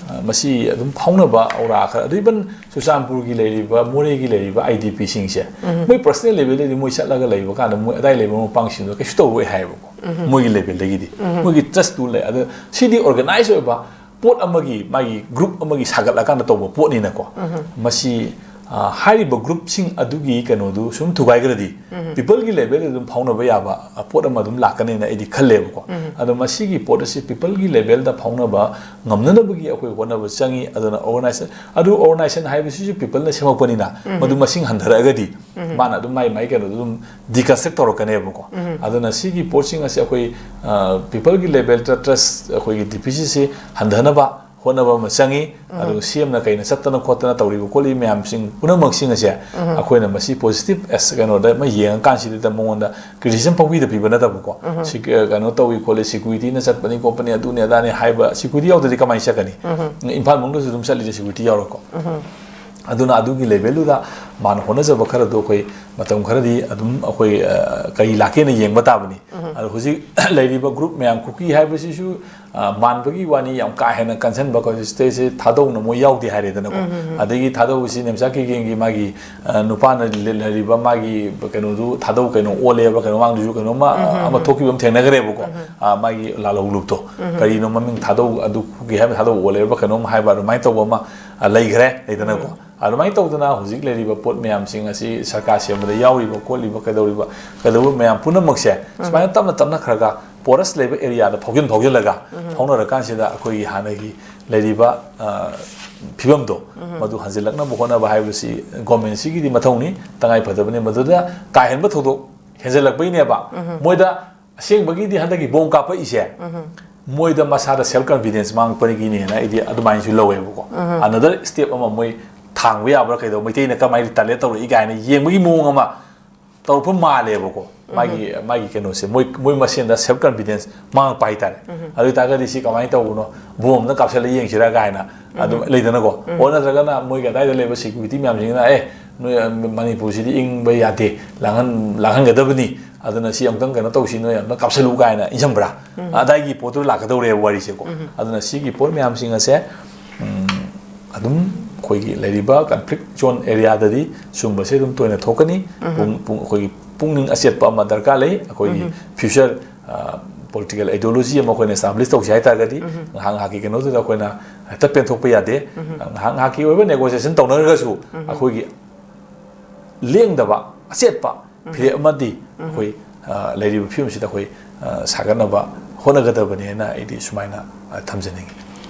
ꯑ, ꯃꯁꯤ ꯑꯗꯨꯝ ꯐꯥꯎꯅꯕ ꯑꯧꯔꯥ ꯈꯔ, ꯑꯗꯨ ꯏꯚꯟ ꯆꯨꯔꯆꯥꯟꯄꯨꯔꯒꯤ ꯂꯩꯔꯤꯕ, ꯃꯣꯔꯦꯒꯤ ꯂꯩꯔꯤꯕ ꯑꯥꯏ ꯗꯤ ꯄꯤꯁꯤꯡꯁꯦ, ꯃꯣꯏ ꯄꯔꯁꯅꯦꯜ ꯂꯦꯚꯦꯜꯗꯗꯤ ꯃꯣꯏ ꯆꯠꯂꯒ ꯂꯩꯕ ꯀꯥꯟꯗ ꯃꯣꯏ ꯑꯗꯥꯏ ꯂꯩꯕ ꯃꯔꯨꯞ ꯃꯄꯥꯡꯁꯤꯡꯗꯣ ꯀꯩꯁꯨ ꯇꯧꯔꯣꯏ ꯍꯥꯏꯌꯦꯕꯀꯣ꯫ ꯃꯣꯏꯒꯤ ꯂꯦꯚꯦꯜꯗꯒꯤꯗꯤ ꯃꯣꯏꯒꯤ ꯇ꯭ꯔꯁꯇꯨ ꯂꯩ꯫ ꯑꯗ ꯁꯤꯗꯤ ꯑꯣꯔꯒꯅꯥꯏꯖ ꯑꯣꯏꯕ ꯄꯣꯠ ꯑꯃꯒꯤ, ꯃꯥꯒꯤ ꯒ꯭ꯔꯨꯞ ꯑꯃꯒꯤ ꯁꯥꯒꯠꯂꯀꯥꯟꯗ ꯇꯧꯕ ꯄꯣꯠꯅꯤꯅꯀꯣ꯫ ꯃꯁꯤ, ꯑ, ꯍꯥꯏꯔꯤꯕ ꯒ꯭ꯔꯨꯞꯁꯤꯡ ꯑꯗꯨꯒꯤ ꯀꯩꯅꯣꯗꯨ ꯁꯨꯝ ꯊꯨꯒꯥꯏꯈ꯭ꯔꯗꯤ, ꯄꯤꯄꯜꯒꯤ ꯂꯦꯚꯦꯜꯗ ꯑꯗꯨꯝ ꯐꯥꯎꯅꯕ ꯌꯥꯕ, ꯑ, ꯄꯣꯠ ꯑꯃ ꯑꯗꯨꯝ ꯂꯥꯛꯀꯅꯦꯅ ꯑꯩꯗꯤ ꯈꯜꯂꯦꯕꯀꯣ꯫ ꯑꯗꯣ ꯃꯁꯤꯒꯤ ꯄꯣꯠ ꯑꯁꯤ ꯄꯤꯄꯜꯒꯤ ꯂꯦꯚꯦꯜꯗ ꯐꯥꯎꯅꯕ ꯉꯝꯅꯅꯕꯒꯤ ꯑꯩꯈꯣꯏ ꯍꯣꯠꯅꯕ ꯆꯪꯉꯤ꯫ ꯑꯗꯨꯅ ꯑꯣꯔꯒꯅꯥꯏꯖꯦꯁꯟ, ꯑꯗꯨ ꯑꯣꯔꯒꯅꯥꯏꯖꯦꯁꯟ ꯍꯥꯏꯕꯁꯤꯁꯨ ꯄꯤꯄꯜꯅ ꯁꯦꯝꯃꯛꯄꯅꯤꯅ, ꯃꯗꯨ ꯃꯁꯤꯡ ꯍꯟꯊꯔꯛꯑꯒꯗꯤ ꯃꯥꯅ ꯑꯗꯨꯝ ꯃꯥꯏ, ꯃꯥꯏ ꯀꯩꯅꯣꯗꯣ ꯑꯗꯨꯝ ꯗꯤꯀꯟꯁꯇ꯭ꯔꯛ ꯇꯧꯔꯛꯀꯅꯦꯕꯀꯣ꯫ ꯑꯗꯨꯅ ꯁꯤꯒꯤ ꯄꯣꯠꯁꯤꯡ ꯑꯁꯤ ꯑꯩꯈꯣꯏ, ꯑ, ꯄꯤꯄꯜꯒꯤ ꯂꯦꯚꯦꯜꯗ ꯇ꯭ꯔꯁ, ꯑꯩꯈꯣꯏꯒꯤ ꯗꯤꯐꯤꯁꯤꯠꯁꯤ ꯍꯟꯊꯅꯕ ꯍꯣꯠꯅꯕ ꯑꯃ ꯆꯪꯉꯤ꯫ ꯑꯗꯨꯒ ꯁꯤ ꯑꯦꯝꯅ ꯀꯩꯅ ꯆꯠꯇꯅ ꯈꯣꯠꯇꯅ ꯇꯧꯔꯤꯕ ꯈꯣꯠꯂꯤꯕ ꯃꯌꯥꯝꯁꯤꯡ ꯄꯨꯝꯅꯃꯛꯁꯤꯡ ꯑꯁꯦ ꯑꯩꯈꯣꯏꯅ ꯃꯁꯤ ꯄꯣꯖꯤꯇꯤꯚ ꯑꯦꯁ ꯀꯩꯅꯣꯗ ꯑꯃ ꯌꯦꯡꯉꯀꯥꯟꯁꯤꯗ ꯃꯉꯣꯟꯗ ꯀ꯭ꯔꯤꯇꯤꯁꯤꯖꯝ ꯄꯪꯄꯤꯗ ꯄꯤꯕ ꯅꯠꯇꯕꯀꯣ꯫ ꯁꯤ, ꯑ, ꯀꯩꯅꯣ ꯇꯧꯏ ꯈꯣꯠꯂꯤ, ꯁꯦꯀ꯭ꯌꯨꯔꯤꯇꯤꯅ ꯆꯠꯄꯅꯤ ꯈꯣꯠꯄꯅꯤ, ꯑꯗꯨꯅꯤ ꯑꯗꯥꯅꯤ ꯍꯥꯏꯕ, ꯁꯦꯀ꯭ꯌꯨꯔꯤꯇꯤ ꯌꯥꯎꯗ꯭ꯔꯗꯤ ꯀꯃꯥꯏꯅ ꯆꯠꯀꯅꯤ? ꯏꯝꯐꯥꯜ ꯃꯅꯨꯡꯗꯁꯨ ꯑꯗꯨꯝ ꯆꯠꯂꯤꯗ ꯁꯦꯀ꯭ꯌꯨꯔꯤꯇꯤ ꯌꯥꯎꯔꯀꯣ꯫ ꯑꯗꯨꯅ ꯑꯗꯨꯒꯤ ꯂꯦꯚꯦꯜꯗꯨꯗ ꯃꯥꯅ ꯍꯣꯠꯅꯖꯕ ꯈꯔꯗꯣ ꯑꯩꯈꯣꯏ ꯃꯇꯝ ꯈꯔꯗꯤ ꯑꯗꯨꯝ ꯑꯩꯈꯣꯏ, ꯑ, ꯀꯔꯤ ꯂꯥꯛꯀꯦꯅ ꯌꯦꯡꯕ ꯇꯥꯕꯅꯤ꯫ ꯑꯗꯣ ꯍꯧꯖꯤꯛ ꯂꯩꯔꯤꯕ ꯒ꯭ꯔꯨꯞ ꯃꯌꯥꯝ, ꯀꯨꯀꯤ ꯍꯥꯏꯕꯁꯤꯁꯨ, ꯑ, ꯃꯥꯟꯕꯒꯤ ꯋꯥꯅꯤ, ꯌꯥꯝ ꯀꯥ ꯍꯦꯟꯅ ꯀꯟꯁꯤꯟꯕ ꯑꯩꯈꯣꯏ ꯁꯤꯗꯩꯁꯦ ꯊꯥꯗꯧꯅ ꯃꯣꯏ ꯌꯥꯎꯗꯦ ꯍꯥꯏꯔꯦꯗꯅꯀꯣ꯫ ꯑꯗꯒꯤ ꯊꯥꯗꯧꯁꯤ ꯅꯦꯝꯆꯥ ꯀꯤꯒꯦꯟꯒꯤ ꯃꯥꯒꯤ, ꯑ, ꯅꯨꯄꯥꯅ ꯂꯩ-, ꯂꯩꯔꯤꯕ ꯃꯥꯒꯤ ꯀꯩꯅꯣꯗꯨ ꯊꯥꯗꯧ ꯀꯩꯅꯣ ꯑꯣꯜꯂꯦꯕ, ꯀꯩꯅꯣ ꯃꯥꯡꯗꯁꯨ ꯀꯩꯅꯣꯝꯃ, ꯑ, ꯑꯃ ꯊꯣꯛꯈꯤꯕ ꯑꯃ ꯊꯦꯡꯅꯈ꯭ꯔꯦꯕꯀꯣ꯫ ꯑ, ꯃꯥꯒꯤ ꯂꯥꯜꯍꯧꯂꯨꯞꯇꯣ ꯀꯔꯤꯅꯣ ꯃꯃꯤꯡ, ꯊꯥꯗꯧ ꯑꯗꯨꯒꯤ ꯍꯥꯏꯕ ꯊꯥꯗꯧ ꯑꯣꯜꯂꯦꯕ ꯀꯩꯅꯣꯝ ꯍꯥꯏꯕ ꯑꯗꯨꯃꯥꯏꯅ ꯇꯧꯕ ꯑꯃ, ꯑ, ꯂꯩꯈ꯭ꯔꯦ, ꯂꯩꯗꯅꯀꯣ꯫ ꯑꯗꯨꯃꯥꯏꯅ ꯇꯧꯗꯅ ꯍꯧꯖꯤꯛ ꯂꯩꯔꯤꯕ ꯄꯣꯠ ꯃꯌꯥꯝꯁꯤꯡ ꯑꯁꯤ ꯁꯔꯀꯥꯔ ꯁꯦꯝꯕꯗ ꯌꯥꯎꯔꯤꯕ ꯈꯣꯠꯂꯤꯕ ꯀꯩꯗꯧꯔꯤꯕ, ꯀꯩꯗꯧꯕ ꯃꯌꯥꯝ ꯄꯨꯝꯅꯃꯛꯁꯦ ꯁꯨꯃꯥꯏꯅ ꯇꯞꯅ ꯇꯞꯅ ꯈꯔꯒ ꯄꯣꯔꯁ ꯂꯩꯕ ꯑꯦꯔꯤꯌꯥꯗ ꯐꯥꯎꯖꯤꯟ ꯐꯥꯎꯖꯤꯜꯂꯒ ꯐꯥꯎꯅꯔꯀꯥꯟꯁꯤꯗ ꯑꯩꯈꯣꯏꯒꯤ ꯍꯥꯟꯅꯒꯤ ꯂꯩꯔꯤꯕ, ꯑ, ꯐꯤꯕꯝꯗꯣ ꯃꯗꯨ ꯍꯟꯖꯤꯜꯂꯛꯅꯕ ꯍꯣꯠꯅꯕ ꯍꯥꯏꯕꯁꯤ ꯒꯣꯔꯃꯦꯟꯁꯤꯒꯤꯗꯤ ꯃꯊꯧꯅꯤ, ꯇꯉꯥꯏ ꯐꯗꯕꯅꯤ꯫ ꯃꯗꯨꯗ ꯀꯥ ꯍꯦꯟꯕ ꯊꯧꯗꯣꯛ ꯍꯦꯟꯖꯜꯂꯛꯄꯩꯅꯦꯕ꯫ ꯃꯣꯏꯗ ꯑꯁꯦꯡꯕꯒꯤꯗꯤ ꯍꯟꯗꯛꯀꯤ ꯕꯣꯝ ꯀꯥꯞꯄꯛꯏꯁꯦ ꯃꯣꯏꯗ ꯃꯁꯥꯗ ꯁꯦꯜꯐ ꯀꯟꯐꯤꯗꯦꯟꯁ ꯃꯥꯡꯉꯛꯄꯗꯒꯤꯅꯦꯅ ꯑꯩꯗꯤ ꯑꯗꯨꯃꯥꯏꯅꯁꯨ ꯂꯧꯋꯦꯕꯀꯣ꯫ ꯑꯅꯗꯔ ꯁ꯭ꯇꯦꯞ ꯑꯃ ꯃꯣꯏ ꯊꯥꯡꯕ ꯌꯥꯕ꯭ꯔꯥ ꯀꯩꯗꯧ, ꯃꯩꯇꯩꯅ ꯀꯃꯥꯏꯅ ꯔꯤꯇꯥꯂꯤꯌꯦꯠ ꯇꯧꯔꯛꯏ ꯀꯥꯏꯅ ꯌꯦꯡꯕꯒꯤ ꯃꯑꯣꯡ ꯑꯃ ꯇꯧꯔꯛꯄ ꯃꯥꯜꯂꯦꯕꯀꯣ꯫ ꯃꯥꯒꯤ, ꯃꯥꯒꯤ ꯀꯩꯅꯣꯁꯦ ꯃꯣꯏ, ꯃꯣꯏ ꯃꯁꯦꯟꯗ ꯁꯦꯜꯐ ꯀꯟꯐꯤꯗꯦꯟꯁ ꯃꯥꯡꯉꯛꯄ ꯍꯥꯏꯇꯥꯔꯦ꯫ ꯑꯗꯨ ꯑꯣꯏꯇꯥꯔꯒꯗꯤ ꯁꯤ ꯀꯃꯥꯏꯅ ꯇꯧꯕꯅꯣ? ꯕꯣꯝ ꯑꯃꯅ ꯀꯥꯞꯁꯤꯜꯂ ꯌꯦꯡꯁꯤꯔꯥ ꯀꯥꯏꯅ ꯑꯗꯨꯝ ꯂꯩꯗꯅꯀꯣ꯫ ꯑꯣ ꯅꯠꯇ꯭ꯔꯒꯅ ꯃꯣꯏꯒꯤ ꯑꯗꯥꯏꯗ ꯂꯩꯕ ꯁꯦꯀ꯭ꯌꯨꯔꯤꯇꯤ ꯃꯌꯥꯝꯁꯤꯡꯅ, "ꯑꯦ, ꯅꯣꯏ, ꯑ, ꯃꯅꯤꯄꯨꯔꯁꯤꯗꯤ ꯏꯪꯕ ꯌꯥꯗꯦ, ꯂꯥꯡꯍꯟ-, ꯂꯥꯡꯍꯟꯒꯗꯕꯅꯤ", ꯑꯗꯨꯅ ꯁꯤ ꯑꯃꯨꯛꯇꯪ ꯀꯩꯅꯣ ꯇꯧꯁꯤ, ꯅꯣꯏ ꯑꯝꯇ ꯀꯥꯞꯁꯜꯂꯨ ꯀꯥꯏꯅ ꯏꯟꯁꯤꯟꯕ꯭ꯔꯥ? ꯑꯗꯥꯏꯒꯤ ꯄꯣꯠꯇꯨ ꯂꯥꯛꯀꯗꯧꯔꯦꯕ ꯋꯥꯔꯤꯁꯦꯀꯣ꯫ ꯑꯗꯨꯅ ꯁꯤꯒꯤ ꯄꯣꯠ ꯃꯌꯥꯝꯁꯤꯡ ꯑꯁꯦ, ꯎꯝ, ꯑꯗꯨꯝ ꯑꯩꯈꯣꯏꯒꯤ ꯂꯩꯔꯤꯕ ꯀꯟꯐ꯭ꯂꯤꯛ ꯖꯣꯟ ꯑꯦꯔꯤꯌꯥꯗꯗꯤ ꯁꯨꯝꯕꯁꯦ ꯑꯗꯨꯝ ꯇꯣꯏꯅ ꯊꯣꯛꯀꯅꯤ꯫ ꯄꯨꯡ-, ꯄꯨꯡ-, ꯑꯩꯈꯣꯏꯒꯤ ꯄꯨꯛꯅꯤꯡ ꯑꯆꯦꯠꯄ ꯑꯃ ꯗꯔꯀꯥꯔ ꯂꯩ꯫ ꯑꯩꯈꯣꯏꯒꯤ ꯐ꯭ꯌꯨꯆꯔ, ꯑ, ꯄꯣꯂꯤꯇꯤꯀꯦꯜ ꯑꯥꯏꯗꯤꯌꯣꯂꯣꯖꯤ ꯑꯃ ꯑꯩꯈꯣꯏꯅ ꯑꯦꯁꯇꯥꯕ꯭ꯂꯤꯁ ꯇꯧꯁꯤ ꯍꯥꯏ ꯇꯥꯔꯒꯗꯤ, ꯉꯥꯏꯍꯥꯛ ꯉꯥꯏꯍꯥꯛꯀꯤ ꯀꯩꯅꯣꯗꯨꯗ ꯑꯩꯈꯣꯏꯅ ꯍꯦꯛꯇ ꯄꯦꯟꯊꯣꯛꯄ ꯌꯥꯗꯦ꯫ ꯉꯥꯏꯍꯥꯛ ꯉꯥꯏꯍꯥꯛꯀꯤ ꯑꯣꯏꯕ ꯅꯦꯒꯣꯁꯤꯌꯦꯁꯟ ꯇꯧꯅꯔꯒꯁꯨ, ꯑꯩꯈꯣꯏꯒꯤ ꯂꯦꯡꯗꯕ ꯑꯆꯦꯠꯄ ꯐꯤꯔꯦꯞ ꯑꯃꯗꯤ ꯑꯩꯈꯣꯏ, ꯑ, ꯂꯩꯔꯤꯕ ꯐꯤꯕꯝꯁꯤꯗ ꯑꯩꯈꯣꯏ, ꯑ, ꯁꯥꯒꯠꯅꯕ ꯍꯣꯠꯅꯒꯗꯕꯅꯦꯅ ꯑꯩꯗꯤ ꯁꯨꯃꯥꯏꯅ, ꯑ, ꯊꯝꯖꯅꯤꯡꯉꯤ꯫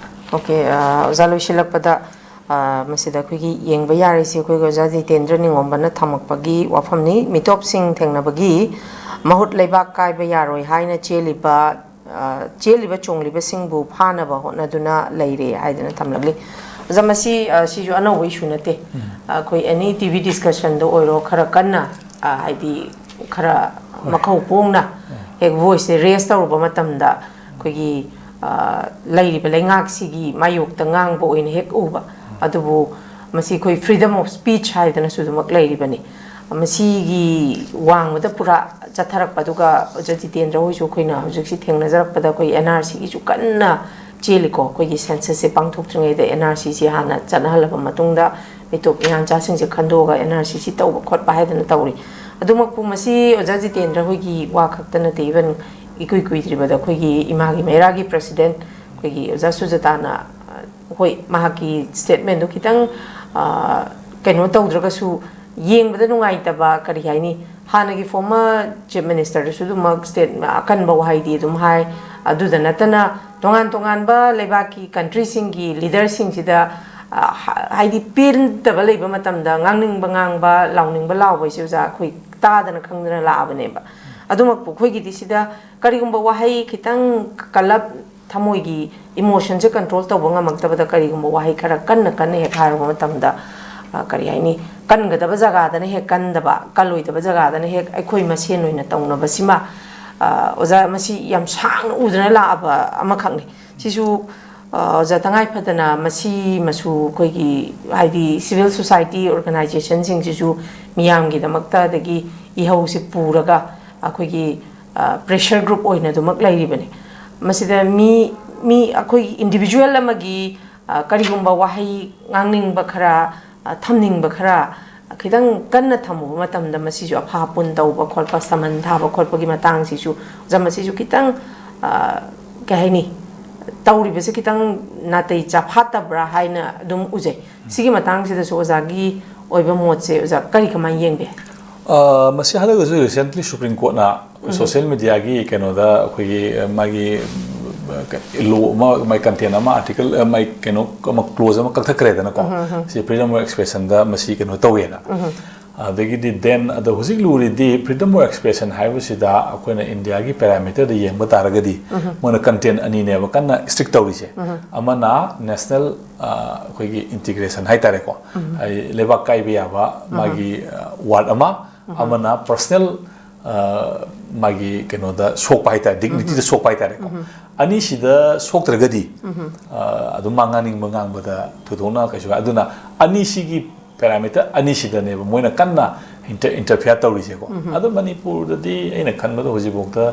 ꯑꯣꯀꯦ, ꯑ, ꯑꯣꯖꯥ ꯂꯣꯏꯁꯤꯜꯂꯛꯄꯗ, ꯑ, ꯃꯁꯤꯗ ꯑꯩꯈꯣꯏꯒꯤ ꯌꯦꯡꯕ ꯌꯥꯔꯤꯁꯤ ꯑꯩꯈꯣꯏꯒꯤ ꯑꯣꯖꯥ ꯖꯤꯇꯦꯟꯗ꯭ꯔ ꯅꯤꯉꯣꯝꯕꯅ ꯊꯝꯃꯛꯄꯒꯤ ꯋꯥꯐꯝꯅꯤ꯫ ꯃꯤꯇꯣꯞꯁꯤꯡ ꯊꯦꯡꯅꯕꯒꯤ ꯃꯍꯨꯠ ꯂꯩꯕꯥꯛ ꯀꯥꯏꯕ ꯌꯥꯔꯣꯏ ꯍꯥꯏꯅ ꯆꯦꯜꯂꯤꯕ, ꯑ, ꯆꯦꯜꯂꯤꯕ ꯆꯣꯡꯂꯤꯕꯁꯤꯡꯕꯨ ꯐꯥꯅꯕ ꯍꯣꯠꯅꯗꯨꯅ ꯂꯩꯔꯦ ꯍꯥꯏꯗꯅ ꯊꯝꯂꯛꯂꯤ꯫ ꯑꯣꯖꯥ, ꯃꯁꯤ, ꯑ, ꯁꯤꯁꯨ ꯑꯅꯧꯕ ꯏꯁꯨ ꯅꯠꯇꯦ꯫ ꯑꯩꯈꯣꯏ ꯑꯦꯅꯤ ꯇꯤ ꯚꯤ ꯗꯤꯁꯀꯁꯟꯗ ꯑꯣꯏꯔꯣ, ꯈꯔ ꯀꯟꯅ, ꯑ, ꯍꯥꯏꯗꯤ ꯈꯔ ꯃꯈꯧ ꯄꯣꯡꯅ ꯍꯦꯛ ꯚꯣꯏꯁꯁꯦ ꯔꯦꯁ ꯇꯧꯔꯨꯕ ꯃꯇꯝꯗ ꯑꯩꯈꯣꯏꯒꯤ, ꯑ, ꯂꯩꯔꯤꯕ ꯂꯩꯉꯥꯛꯁꯤꯒꯤ ꯃꯥꯌꯣꯛꯇ ꯉꯥꯡꯕ ꯑꯣꯏꯅ ꯍꯦꯛ ꯎꯕ꯫ ꯑꯗꯨꯕꯨ ꯃꯁꯤ ꯑꯩꯈꯣꯏ freedom of speech ꯍꯥꯏꯗꯅꯁꯨ ꯑꯗꯨꯃꯛ ꯂꯩꯔꯤꯕꯅꯤ꯫ ꯃꯁꯤꯒꯤ ꯋꯥꯡꯃꯗ ꯄꯨꯔꯥ ꯆꯠꯊꯔꯛꯄ, ꯑꯗꯨꯒ ꯑꯣꯖꯥ ꯖꯤꯇꯦꯟꯗ꯭ꯔ ꯍꯣꯏꯁꯨ ꯑꯩꯈꯣꯏꯅ ꯍꯧꯖꯤꯛꯁꯤ ꯊꯦꯡꯅꯖꯔꯛꯄꯗ ꯑꯩꯈꯣꯏ ꯑꯦꯟ ꯑꯥꯔ ꯁꯤꯒꯤꯁꯨ ꯀꯟꯅ ꯆꯦꯜꯂꯤꯀꯣ꯫ ꯑꯩꯈꯣꯏꯒꯤ ꯁꯦꯟꯁꯁꯁꯦ ꯄꯥꯡꯊꯣꯛꯇ꯭ꯔꯤꯉꯩꯗ ꯑꯦꯟ ꯑꯥꯔ ꯁꯤꯁꯤ ꯍꯥꯟꯅ ꯆꯠꯅꯍꯜꯂꯕ ꯃꯇꯨꯡꯗ ꯃꯤꯇꯣꯞ ꯃꯤꯌꯥꯟꯆꯥꯁꯤꯡꯁꯦ ꯈꯟꯗꯣꯛꯑꯒ ꯑꯦꯟ ꯑꯥꯔ ꯁꯤꯁꯤ ꯇꯧꯕ ꯈꯣꯠꯄ ꯍꯥꯏꯗꯅ ꯇꯧꯔꯤ꯫ ꯑꯗꯨꯃꯛꯄꯨ ꯃꯁꯤ ꯑꯣꯖꯥ ꯖꯤꯇꯦꯟꯗ꯭ꯔ ꯍꯣꯏꯒꯤ ꯋꯥ ꯈꯛꯇ ꯅꯠꯇꯦ, ꯏꯚꯟ ꯏꯀꯨꯏ ꯀꯨꯏꯗ꯭ꯔꯤꯕꯗ ꯑꯩꯈꯣꯏꯒꯤ ꯏꯃꯥꯒꯤ ꯃꯩꯔꯥꯒꯤ ꯄ꯭ꯔꯁꯤꯗꯦꯟ ꯑꯩꯈꯣꯏꯒꯤ ꯑꯣꯖꯥ ꯁꯨꯖꯇꯥꯅ, ꯑ, ꯍꯣꯏ, ꯃꯍꯥꯛꯀꯤ ꯁ꯭ꯇꯦꯠꯃꯦꯟꯗꯨ ꯈꯤꯇꯪ, ꯑ, ꯀꯩꯅꯣ ꯇꯧꯗ꯭ꯔꯒꯁꯨ, ꯌꯦꯡꯕꯗ ꯅꯨꯡꯉꯥꯏꯇꯕ, ꯀꯔꯤ ꯍꯥꯏꯅꯤ, ꯍꯥꯟꯅꯒꯤ ꯐꯣꯔꯃꯔ ꯆꯤꯐ ꯃꯤꯅꯤꯁꯇꯔꯗꯨꯁꯨ ꯑꯗꯨꯃꯛ ꯁ꯭ꯇꯦꯠ ꯑꯀꯟꯕ ꯋꯥꯍꯩꯗꯤ ꯑꯗꯨꯝ ꯍꯥꯏ꯫ ꯑꯗꯨꯗ ꯅꯠꯇꯅ ꯇꯣꯉꯥꯟ ꯇꯣꯉꯥꯟꯕ ꯂꯩꯕꯥꯛꯀꯤ ꯀꯟꯇ꯭ꯔꯤꯁꯤꯡꯒꯤ ꯂꯤꯗꯔꯁꯤꯡꯁꯤꯗ, ꯑ, ꯍ-, ꯍꯥꯏꯗꯤ ꯄꯦꯟꯗꯕ ꯂꯩꯕ ꯃꯇꯝꯗ ꯉꯥꯡꯅꯤꯡꯕ ꯉꯥꯡꯕ, ꯂꯥꯎꯅꯤꯡꯕ ꯂꯥꯎꯕ ꯍꯥꯏꯁꯦ ꯑꯣꯖꯥ ꯑꯩꯈꯣꯏ ꯇꯥꯗꯅ ꯈꯪꯗꯅ ꯂꯥꯛꯑꯕꯅꯦꯕ꯫ ꯑꯗꯨꯃꯛꯄꯨ ꯑꯩꯈꯣꯏꯒꯤꯗꯤ ꯁꯤꯗ ꯀꯔꯤꯒꯨꯝꯕ ꯋꯥꯍꯩ ꯈꯤꯇꯪ ꯀꯜꯂꯞ, ꯊꯃꯣꯏꯒꯤ ꯏꯃꯣꯁꯟꯁꯦ ꯀꯟꯇ꯭ꯔꯣꯜ ꯇꯧꯕ ꯉꯝꯃꯛꯇꯕꯗ ꯀꯔꯤꯒꯨꯝꯕ ꯋꯥꯍꯩ ꯈꯔ ꯀꯟꯅ ꯀꯟꯅ ꯍꯦꯛ ꯍꯥꯏꯔꯨꯕ ꯃꯇꯝꯗ, ꯑ, ꯀꯔꯤ ꯍꯥꯏꯅꯤ, ꯀꯟꯒꯗꯕ ꯖꯒꯥꯗꯅ ꯍꯦꯛ ꯀꯟꯗꯕ, ꯀꯜꯂꯣꯏꯗꯕ ꯖꯒꯥꯗꯅ ꯍꯦꯛ ꯑꯩꯈꯣꯏ ꯃꯁꯦꯟ ꯑꯣꯏꯅ ꯇꯧꯅꯕꯁꯤꯃ, ꯑ, ꯑꯣꯖꯥ, ꯃꯁꯤ ꯌꯥꯝ ꯁꯥꯡꯅ ꯎꯗꯨꯅ ꯂꯥꯛꯑꯕ ꯑꯃꯈꯛꯅꯤ꯫ ꯁꯤꯁꯨ, ꯑ, ꯑꯣꯖꯥ, ꯇꯉꯥꯏ ꯐꯗꯅ ꯃꯁꯤꯃꯁꯨ ꯑꯩꯈꯣꯏꯒꯤ, ꯍꯥꯏꯗꯤ, ꯁꯤꯚꯤꯜ ꯁꯣꯁꯥꯏꯇꯤ ꯑꯣꯔꯒꯅꯥꯏꯖꯦꯁꯟꯁꯤꯡꯁꯤꯁꯨ ꯃꯤꯌꯥꯝꯒꯤꯗꯃꯛꯇ, ꯑꯗꯒꯤ ꯏꯍꯧꯁꯤ ꯄꯨꯔꯒ ꯑꯩꯈꯣꯏꯒꯤ ꯄ꯭ꯔꯦꯁꯔ ꯒ꯭ꯔꯨꯞ ꯑꯣꯏꯅ ꯑꯗꯨꯃꯛ ꯂꯩꯔꯤꯕꯅꯤ꯫ ꯃꯁꯤꯗ ꯃꯤ ꯃꯤ ꯑꯩꯈꯣꯏꯒꯤ ꯏꯟꯗꯤꯕꯤꯖꯨꯋꯦꯜ ꯑꯃꯒꯤ ꯑ, ꯀꯔꯤꯒꯨꯝꯕ ꯋꯥꯍꯩ ꯉꯥꯡꯅꯤꯡꯕ ꯈꯔ, ꯑ, ꯊꯝꯅꯤꯡꯕ ꯈꯔ ꯈꯤꯇꯪ ꯀꯟꯅ ꯊꯝꯃꯨꯕ ꯃꯇꯝꯗ ꯃꯁꯤꯁꯨ ꯑꯐꯥ ꯑꯄꯨꯟ ꯇꯧꯕ ꯈꯣꯠꯄ, ꯁꯃꯟ ꯊꯥꯕ ꯈꯣꯠꯄꯒꯤ ꯃꯇꯥꯡꯁꯤꯁꯨ ꯑꯣꯖꯥ ꯃꯁꯤꯁꯨ ꯈꯤꯇꯪ, ꯑ, ꯀꯩ ꯍꯥꯏꯅꯤ, ꯇꯧꯔꯤꯕꯁꯦ ꯈꯤꯇꯪ ꯅꯥꯇꯩ ꯆꯥꯐꯥꯠꯇꯕ꯭ꯔꯥ ꯍꯥꯏꯅ ꯑꯗꯨꯝ ꯎꯖꯩ꯫ ꯁꯤꯒꯤ ꯃꯇꯥꯡꯁꯤꯗꯁꯨ ꯑꯣꯖꯥꯒꯤ ꯑꯣꯏꯕ ꯃꯣꯠꯁꯦ ꯑꯣꯖꯥ ꯀꯔꯤ ꯀꯃꯥꯏꯅ ꯌꯦꯡꯕꯤ? ꯑ, ꯃꯁꯤ ꯍꯟꯗꯛꯇꯁꯨ recently Supreme Courtꯅ ꯑꯩꯈꯣꯏ social mediaꯒꯤ ꯀꯩꯅꯣꯗ ꯑꯩꯈꯣꯏꯒꯤ, ꯑ, ꯃꯥꯒꯤ, ꯑ, ꯀ-, law ꯑꯃ, ꯃꯥꯒꯤ content ꯑꯃ, article, ꯑ, ꯃꯥꯒꯤ ꯀꯩꯅꯣ ꯑꯃ, clause ꯑꯃ ꯀꯛꯊꯠꯈ꯭ꯔꯦꯗꯅꯀꯣ꯫ ꯁꯤ freedom of expressionꯗ ꯃꯁꯤ ꯀꯩꯅꯣ ꯇꯧꯋꯦꯅ꯫ ꯑꯗꯒꯤꯗꯤ then ꯑꯗꯣ ꯍꯧꯖꯤꯛ ꯂꯨꯔꯤꯗꯤ freedom of expression ꯍꯥꯏꯕꯁꯤꯗ ꯑꯩꯈꯣꯏꯅ ꯏꯟꯗꯤꯌꯥꯒꯤ parameterꯗ ꯌꯦꯡꯕ ꯇꯥꯔꯒꯗꯤ ꯃꯣꯏꯅ content ꯑꯅꯤꯅꯦꯕ ꯀꯟꯅ strict ꯇꯧꯔꯤꯁꯦ꯫ ꯑꯃꯅ national, ꯑ, ꯑꯩꯈꯣꯏꯒꯤ integration ꯍꯥꯏꯇꯥꯔꯦꯀꯣ꯫ ꯍꯥꯏꯗꯤ ꯂꯩꯕꯥꯛ ꯀꯥꯏꯕ ꯌꯥꯕ ꯃꯥꯒꯤ, ꯑ, word ꯑꯃ, ꯑꯃꯅ personal, ꯑ, ꯃꯥꯒꯤ ꯀꯩꯅꯣꯗ ꯁꯣꯛꯄ ꯍꯥꯏꯇꯥꯔꯦ, dignityꯗ ꯁꯣꯛꯄ ꯍꯥꯏꯇꯥꯔꯦꯀꯣ꯫ ꯑꯅꯤꯁꯤꯗ ꯁꯣꯛꯇ꯭ꯔꯒꯗꯤ, ꯑ, ꯑꯗꯨꯝ ꯃꯥ ꯉꯥꯡꯅꯤꯡꯕ ꯉꯥꯡꯕꯗ ꯊꯣꯏꯗꯣꯛꯅ ꯀꯩꯁꯨ, ꯑꯗꯨꯅ ꯑꯅꯤꯁꯤꯒꯤ parameter ꯑꯅꯤꯁꯤꯗꯅꯦꯕ ꯃꯣꯏꯅ ꯀꯟꯅ inter-, interfere ꯇꯧꯔꯤꯁꯦꯀꯣ꯫ ꯑꯗꯣ ꯃꯅꯤꯄꯨꯔꯗꯗꯤ ꯑꯩꯅ ꯈꯟꯕꯗ ꯍꯧꯖꯤꯛꯐꯥꯎꯗ,